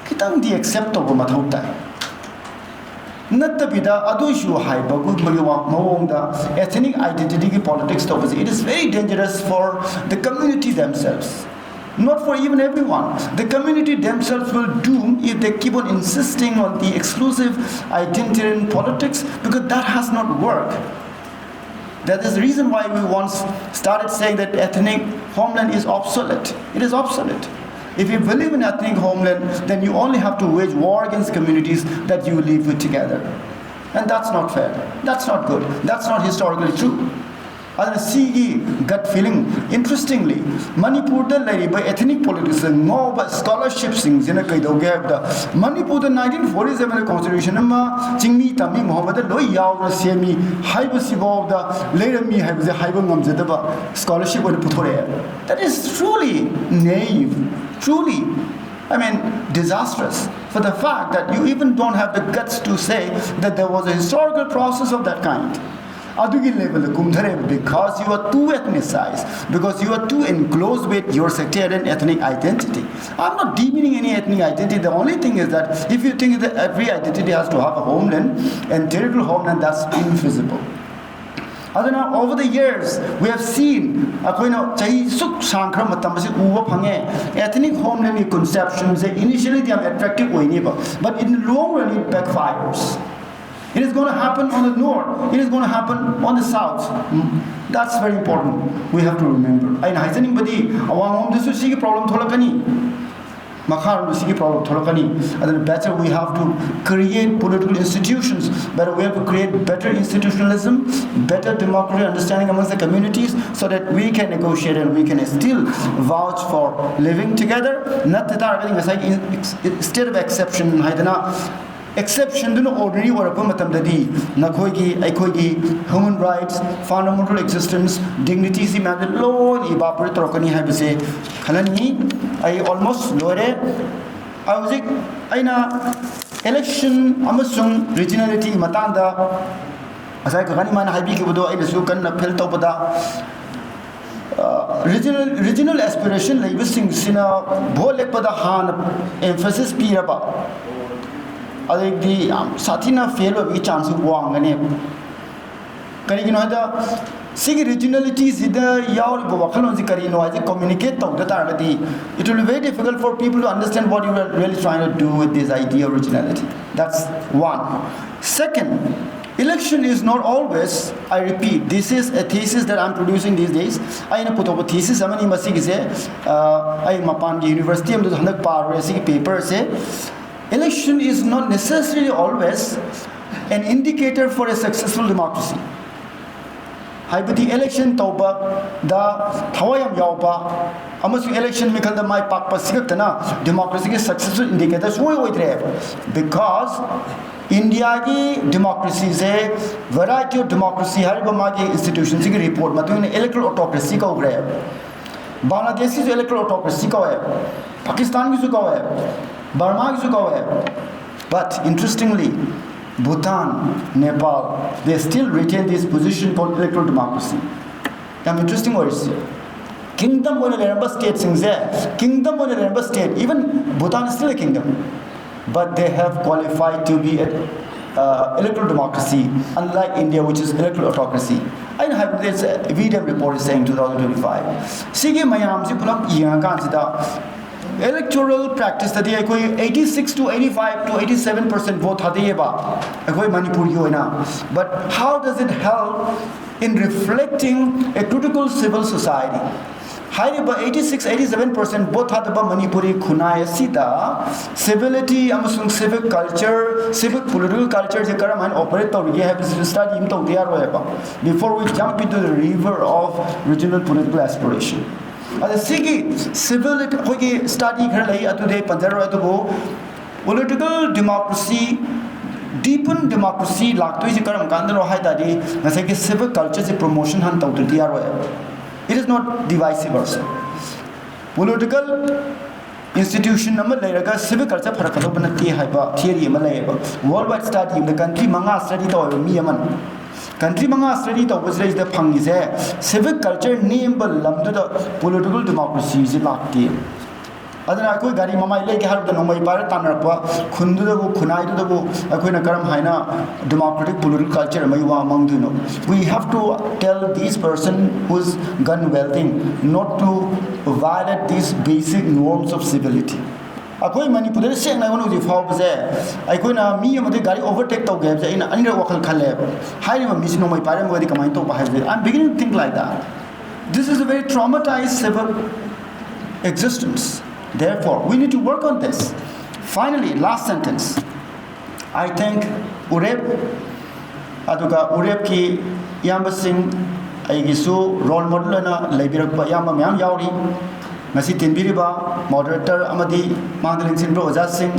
ꯈꯤꯇꯪꯗꯤ accept ꯇꯧꯕ ꯃꯊꯧ ꯇꯥꯏ꯫ ꯅꯠꯇꯕꯤꯗ ꯑꯗꯨꯏꯁꯨ ꯍꯥꯏꯕꯒꯨꯝꯕꯒꯤ ꯋꯥ- ꯃꯑꯣꯡꯗ ethnic identity ꯒꯤ politics ꯇꯧꯕꯁꯦ, it is very dangerous for the community themselves. Not for even everyone. The community themselves will doom if they keep on insisting on the exclusive identitarian politics, because that has not worked. That is the reason why we once started saying that ethnic homeland is obsolete. It is obsolete. If you believe in ethnic homeland, then you only have to wage war against communities that you live with together. And that's not fair. That's not good. That's not historically true. ꯑꯗꯨꯅ ꯁꯤꯒꯤ gut feeling, interestingly, ꯃꯅꯤꯄꯨꯔꯗ ꯂꯩꯔꯤꯕ ethnic politics ꯉꯥꯎꯕ scholarship ꯁꯤꯡꯁꯤꯅ ꯀꯩꯗꯧꯒꯦ ꯍꯥꯏꯕꯗ, ꯃꯅꯤꯄꯨꯔꯗ nineteen forty seven constitution ꯑꯃ ꯆꯤꯡꯃꯤ ꯇꯝꯃꯤ ꯃꯣꯍꯝꯃꯗ ꯂꯣꯏ ꯌꯥꯎꯅ ꯁꯦꯝꯃꯤ ꯍꯥꯏꯕꯁꯤꯐꯥꯎꯗ ꯂꯩꯔꯝꯃꯤ ꯍꯥꯏꯕꯁꯦ ꯍꯥꯏꯕ ꯉꯝꯖꯗꯕ scholarship ꯑꯣꯏꯅ ꯄꯨꯊꯣꯔꯛꯑꯦ. That is truly naive, truly, I mean, disastrous, for the fact that you even don't have the guts to say that there was a historical process of that kind. ꯑꯗꯨꯒꯤ level the ꯀꯨꯝꯊꯔꯦꯕ, because you are too ethnicized, because you are too enclosed with your sectarian ethnic identity. I'm not demeaning any ethnic identity. The only thing is that if you think that every identity has to have a homeland and territorial homeland, that's infeasible. ꯑꯗꯨꯅ over the years we have seen, ꯑꯩꯈꯣꯏꯅ ꯆꯍꯤ ꯁꯨꯛ ꯁꯥꯡꯈ꯭ꯔ ꯃꯇꯝ ꯑꯁꯤ ꯎꯕ ꯐꯪꯉꯦ, ethnic homeland ꯒꯤ conception ꯁꯦ initially ꯗꯤ ꯌꯥꯝ attractive ꯑꯣꯏꯅꯦꯕ, but in the long run it backfires. It is going to happen on the north. It is going to happen on the south. Mm, that's very important. We have to remember. ꯑꯩꯅ ꯍꯥꯏꯖꯅꯤꯡꯕꯗꯤ, ꯑꯋꯥꯡꯂꯣꯝꯗꯁꯨ ꯁꯤꯒꯤ problem ꯊꯣꯛꯂꯛꯀꯅꯤ, ꯃꯈꯥꯔꯣꯝꯗ ꯁꯤꯒꯤ problem ꯊꯣꯛꯂꯛꯀꯅꯤ꯫ ꯑꯗꯨꯅ better we have to create political institutions, better we have to create better institutionalism, better democratic understanding amongst the communities, so that we can negotiate and we can still vouch for living together. ꯅꯠꯇ ꯇꯥꯔꯒꯗꯤ ꯉꯁꯥꯏꯒꯤ in-, state of exception ꯍꯥꯏꯗꯅ, exception ꯗꯨꯅ ordinary ꯑꯣꯏꯔꯛꯄ ꯃꯇꯝꯗꯗꯤ ꯅꯈꯣꯏꯒꯤ, ꯑꯩꯈꯣꯏꯒꯤ human rights, fundamental existence, dignity ꯁꯤ ꯃꯌꯥꯝꯁꯦ ꯂꯣꯏꯅ evaporate ꯇꯧꯔꯛꯀꯅꯤ ꯍꯥꯏꯕꯁꯦ ꯈꯜꯍꯟꯅꯤꯡꯉꯤ꯫ ꯑꯩ almost ꯂꯣꯏꯔꯦ꯫ ꯍꯧꯖꯤꯛ ꯑꯩꯅ election ꯑꯃꯁꯨꯡ regionality ꯒꯤ ꯃꯇꯥꯡꯗ ꯉꯁꯥꯏ ꯀꯀꯥꯅꯤ ꯃꯥꯅ ꯍꯥꯏꯕꯤꯈꯤꯕꯗꯣ ꯑꯩꯅꯁꯨ ꯀꯟꯅ feel ꯇꯧꯕꯗ, regional, regional aspiration ꯂꯩꯕꯁꯤꯡꯁꯤꯅ vote ꯂꯦꯞꯄꯗ ꯍꯥꯟꯅ emphasis ꯄꯤꯔꯕ, ꯑꯗꯩꯗꯤ ꯌꯥꯝ ꯁꯥꯊꯤꯅ fail ꯑꯣꯏꯕꯒꯤ chance ꯁꯨ ꯋꯥꯡꯒꯅꯦꯕ꯫ ꯀꯔꯤꯒꯤꯅꯣ ꯍꯥꯏꯗ, ꯁꯤꯒꯤ regionality ꯁꯤꯗ ꯌꯥꯎꯔꯤꯕ ꯋꯥꯈꯜꯂꯣꯟꯁꯤ ꯀꯔꯤꯅꯣ ꯍꯥꯏꯁꯦ communicate ꯇꯧꯗ ꯇꯥꯔꯒꯗꯤ, it will be very difficult for people to understand what you are really trying to do with this idea of regionality. That's one. Second, election is not always, I repeat, this is a thesis that I'm producing these days. ꯑꯩꯅ ꯄꯨꯊꯣꯛꯄ thesis ꯑꯃꯅꯤ ꯃꯁꯤꯒꯤꯁꯦ꯫ ꯑ, ꯑꯩ ꯃꯄꯥꯟꯒꯤ university ꯑꯃꯗꯁꯨ ꯍꯟꯗꯛ ꯄꯥꯔꯨꯔꯦ ꯁꯤꯒꯤ paper say. Election is not necessarily always an indicator for a successful democracy. ꯍꯥꯏꯕꯗꯤ election ꯇꯧꯕꯗ ꯊꯋꯥꯏ ꯌꯥꯝ ꯌꯥꯎꯕ ꯑꯃꯁꯨꯡ election ꯃꯤꯈꯜꯗ ꯃꯥꯏ ꯄꯥꯛꯄ ꯁꯤ ꯈꯛꯇꯅ democracy ꯒꯤ success ꯀꯤ indicator ꯁꯨꯡꯑꯣꯏ ꯑꯣꯏꯗ꯭ꯔꯦ꯫ Because India ꯒꯤ democracy say variety of democracy ꯍꯥꯏꯔꯤꯕ ꯃꯥꯒꯤ institution ꯁꯤꯒꯤ report ꯃꯇꯨꯡ ꯏꯟꯅ electoral autocracy ꯀꯧꯈ꯭ꯔꯦ꯫ ꯕꯪꯒ꯭ꯂꯥꯗꯦꯁꯀꯤꯁꯨ electoral autocracy ꯀꯧꯋꯦ, ꯄꯥꯀꯤꯁꯇꯥꯟꯒꯤꯁꯨ ꯀꯧꯋꯦ, ꯕꯔꯃꯥꯒꯤꯁꯨ ꯀꯧꯋꯦ꯫ But interestingly, Bhutan, Nepal, they still retain this position called electoral democracy. ꯌꯥꯝ interesting ꯑꯣꯏꯔꯤꯁꯤ꯫ Kingdom ꯑꯣꯏꯅ ꯂꯩꯔꯝꯕ stateꯁꯤꯡꯁꯦ, kingdom ꯑꯣꯏꯅ ꯂꯩꯔꯝꯕ state, even Bhutan is still a kingdom, but they have qualified to be a, uh, electoral democracy, unlike India, which is electoral autocracy. ꯑꯩꯅ ꯍꯥꯏꯕꯗꯤ, it's a V D M report is saying two thousand twenty-five. ꯁꯤꯒꯤ ꯃꯌꯥꯝꯁꯤ ꯄꯨꯂꯞ ꯌꯦꯡꯉꯀꯥꯟꯁꯤꯗ, electoral practiceꯇꯗꯤ ꯑꯩꯈꯣꯏ eighty-six to eighty-five to eighty-seven percent vote ꯊꯥꯗꯩꯌꯦꯕ ꯑꯩꯈꯣꯏ ꯃꯅꯤꯄꯨꯔꯒꯤ ꯑꯣꯏꯅ꯫ But how does it help in reflecting a critical civil society? ꯍꯥꯏꯔꯤꯕ eighty-six, eighty-seven percent vote ꯊꯥꯗꯕ ꯃꯅꯤꯄꯨꯔꯤ ꯈꯨꯟꯅꯥꯏ ꯑꯁꯤꯗ civility ꯑꯃꯁꯨꯡ civic culture, civic political cultureꯁꯦ ꯀꯔꯝ ꯍꯥꯏꯅ operate ꯇꯧꯔꯤꯒꯦ ꯍꯥꯏꯕꯁꯤꯁꯨ study ꯑꯃ ꯇꯧꯗ ꯌꯥꯔꯣꯏꯕ, before we jump into the river of regional political aspiration. ꯑꯗ ꯁꯤꯒꯤ civility, ꯑꯩꯈꯣꯏꯒꯤ study ꯈꯔ ꯂꯩ, ꯑꯗꯨꯗꯤ ꯑꯩ ꯄꯟꯖꯔꯣꯏ, ꯑꯗꯨꯕꯨ political democracy, deepen democracy ꯂꯥꯛꯇꯣꯏꯁꯦ ꯀꯔꯝ ꯀꯥꯟꯗꯅꯣ ꯍꯥꯏ ꯇꯥꯔꯗꯤ, ꯉꯁꯥꯏꯒꯤ civic cultureꯁꯦ promotion ꯍꯥꯟꯅ ꯇꯧꯗ꯭ꯔꯗꯤ ꯌꯥꯔꯣꯏ꯫ It is not divisive also. Political institution ꯑꯃ ꯂꯩꯔꯒ civic culture ꯐꯔꯛꯀꯗꯧꯕ ꯅꯠꯇꯦ ꯍꯥꯏꯕ theory ꯑꯃ ꯂꯩꯌꯦꯕ꯫ Worldwide study ꯑꯃꯗ country ꯃꯉꯥ study ꯇꯧꯋꯦꯕ ꯃꯤ ꯑꯃꯅ꯫ Country ꯃꯉꯥ study ꯇꯧꯕꯁꯤꯗꯩꯁꯤꯗ ꯐꯪꯉꯤꯁꯦ, civic culture ꯅꯦꯝꯕ ꯂꯝꯗꯨꯗ political democracyꯁꯦ ꯂꯥꯛꯇꯦ꯫ ꯑꯗꯨꯅ ꯑꯩꯈꯣꯏ ꯒꯥꯔꯤ ꯃꯃꯥꯏ ꯂꯩꯒꯦ ꯍꯥꯏꯕꯗ ꯅꯣꯡꯃꯩ ꯄꯥꯏꯔ ꯇꯥꯟꯅꯔꯛꯄ ꯈꯨꯟꯗꯨꯗꯕꯨ, ꯈꯨꯟꯅꯥꯏꯗꯨꯗꯕꯨ ꯑꯩꯈꯣꯏꯅ ꯀꯔꯝ ꯍꯥꯏꯅ democratic political culture ꯑꯃꯒꯤ ꯋꯥ ꯉꯥꯡꯗꯣꯏꯅꯣ? We have to tell these person who's gun wielding not to violate these basic norms of civility. ꯑꯩꯈꯣꯏ ꯃꯅꯤꯄꯨꯔꯗ ꯁꯦꯡꯅ ꯑꯩꯉꯣꯟꯗ ꯍꯧꯖꯤꯛ ꯐꯥꯎꯕꯁꯦ, ꯑꯩꯈꯣꯏꯅ ꯃꯤ ꯑꯃꯗ ꯒꯥꯔꯤ overtake ꯇꯧꯒꯦ ꯍꯥꯏꯕꯁꯦ ꯑꯩꯅ ꯑꯅꯤꯔꯛ ꯋꯥꯈꯜ ꯈꯜꯂꯦꯕ꯫ ꯍꯥꯏꯔꯤꯕ ꯃꯤꯁꯤ ꯅꯣꯡꯃꯩ ꯄꯥꯏꯔꯝꯃꯒꯗꯤ ꯀꯃꯥꯏꯅ ꯇꯧꯕ ꯍꯥꯏꯕꯁꯦ, I'm beginning to think like that. This is a very traumatized civil existence. Therefore, we need to work on this. Finally, last sentence. I think ꯎꯔꯦꯞ, ꯑꯗꯨꯒ ꯎꯔꯦꯞꯀꯤ ꯏꯌꯥꯝꯕꯁꯤꯡ, ꯑꯩꯒꯤꯁꯨ role model ꯑꯣꯏꯅ ꯂꯩꯕꯤꯔꯛꯄ ꯏꯌꯥꯝꯕ ꯃꯌꯥꯝ ꯌꯥꯎꯔꯤ꯫ ꯉꯁꯤ ꯇꯤꯟꯕꯤꯔꯤꯕ moderator ꯑꯃꯗꯤ ꯃꯥꯡꯗ ꯂꯦꯡꯁꯤꯟꯕ ꯑꯣꯖꯥꯁꯤꯡ,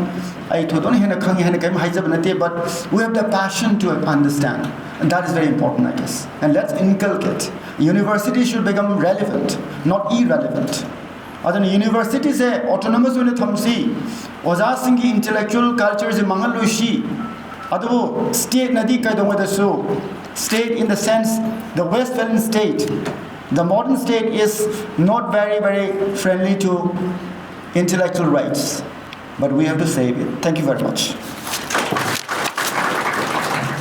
ꯑꯩ ꯊꯣꯏꯗꯣꯛꯅ ꯍꯦꯟꯅ ꯈꯪꯉꯤ ꯍꯥꯏꯅ ꯀꯔꯤꯝ ꯍꯥꯏꯖꯕ ꯅꯠꯇꯦ, but we have the passion to understand, and that is very important, I guess. And let's inculcate. University should become relevant, not irrelevant. ꯑꯗꯨꯅ universityꯁꯦ autonomous ꯑꯣꯏꯅ ꯊꯝꯁꯤ, ꯑꯣꯖꯥꯁꯤꯡꯒꯤ intellectual cultureꯁꯦ ꯃꯥꯡꯍꯜꯂꯣꯏꯁꯤ꯫ ꯑꯗꯨꯕꯨ stateꯅꯗꯤ ꯀꯩꯗꯧꯉꯩꯗꯁꯨ, state in the sense, the Westphalian state, the modern state is not very, very friendly to intellectual rights, but we have to save it. Thank you very much.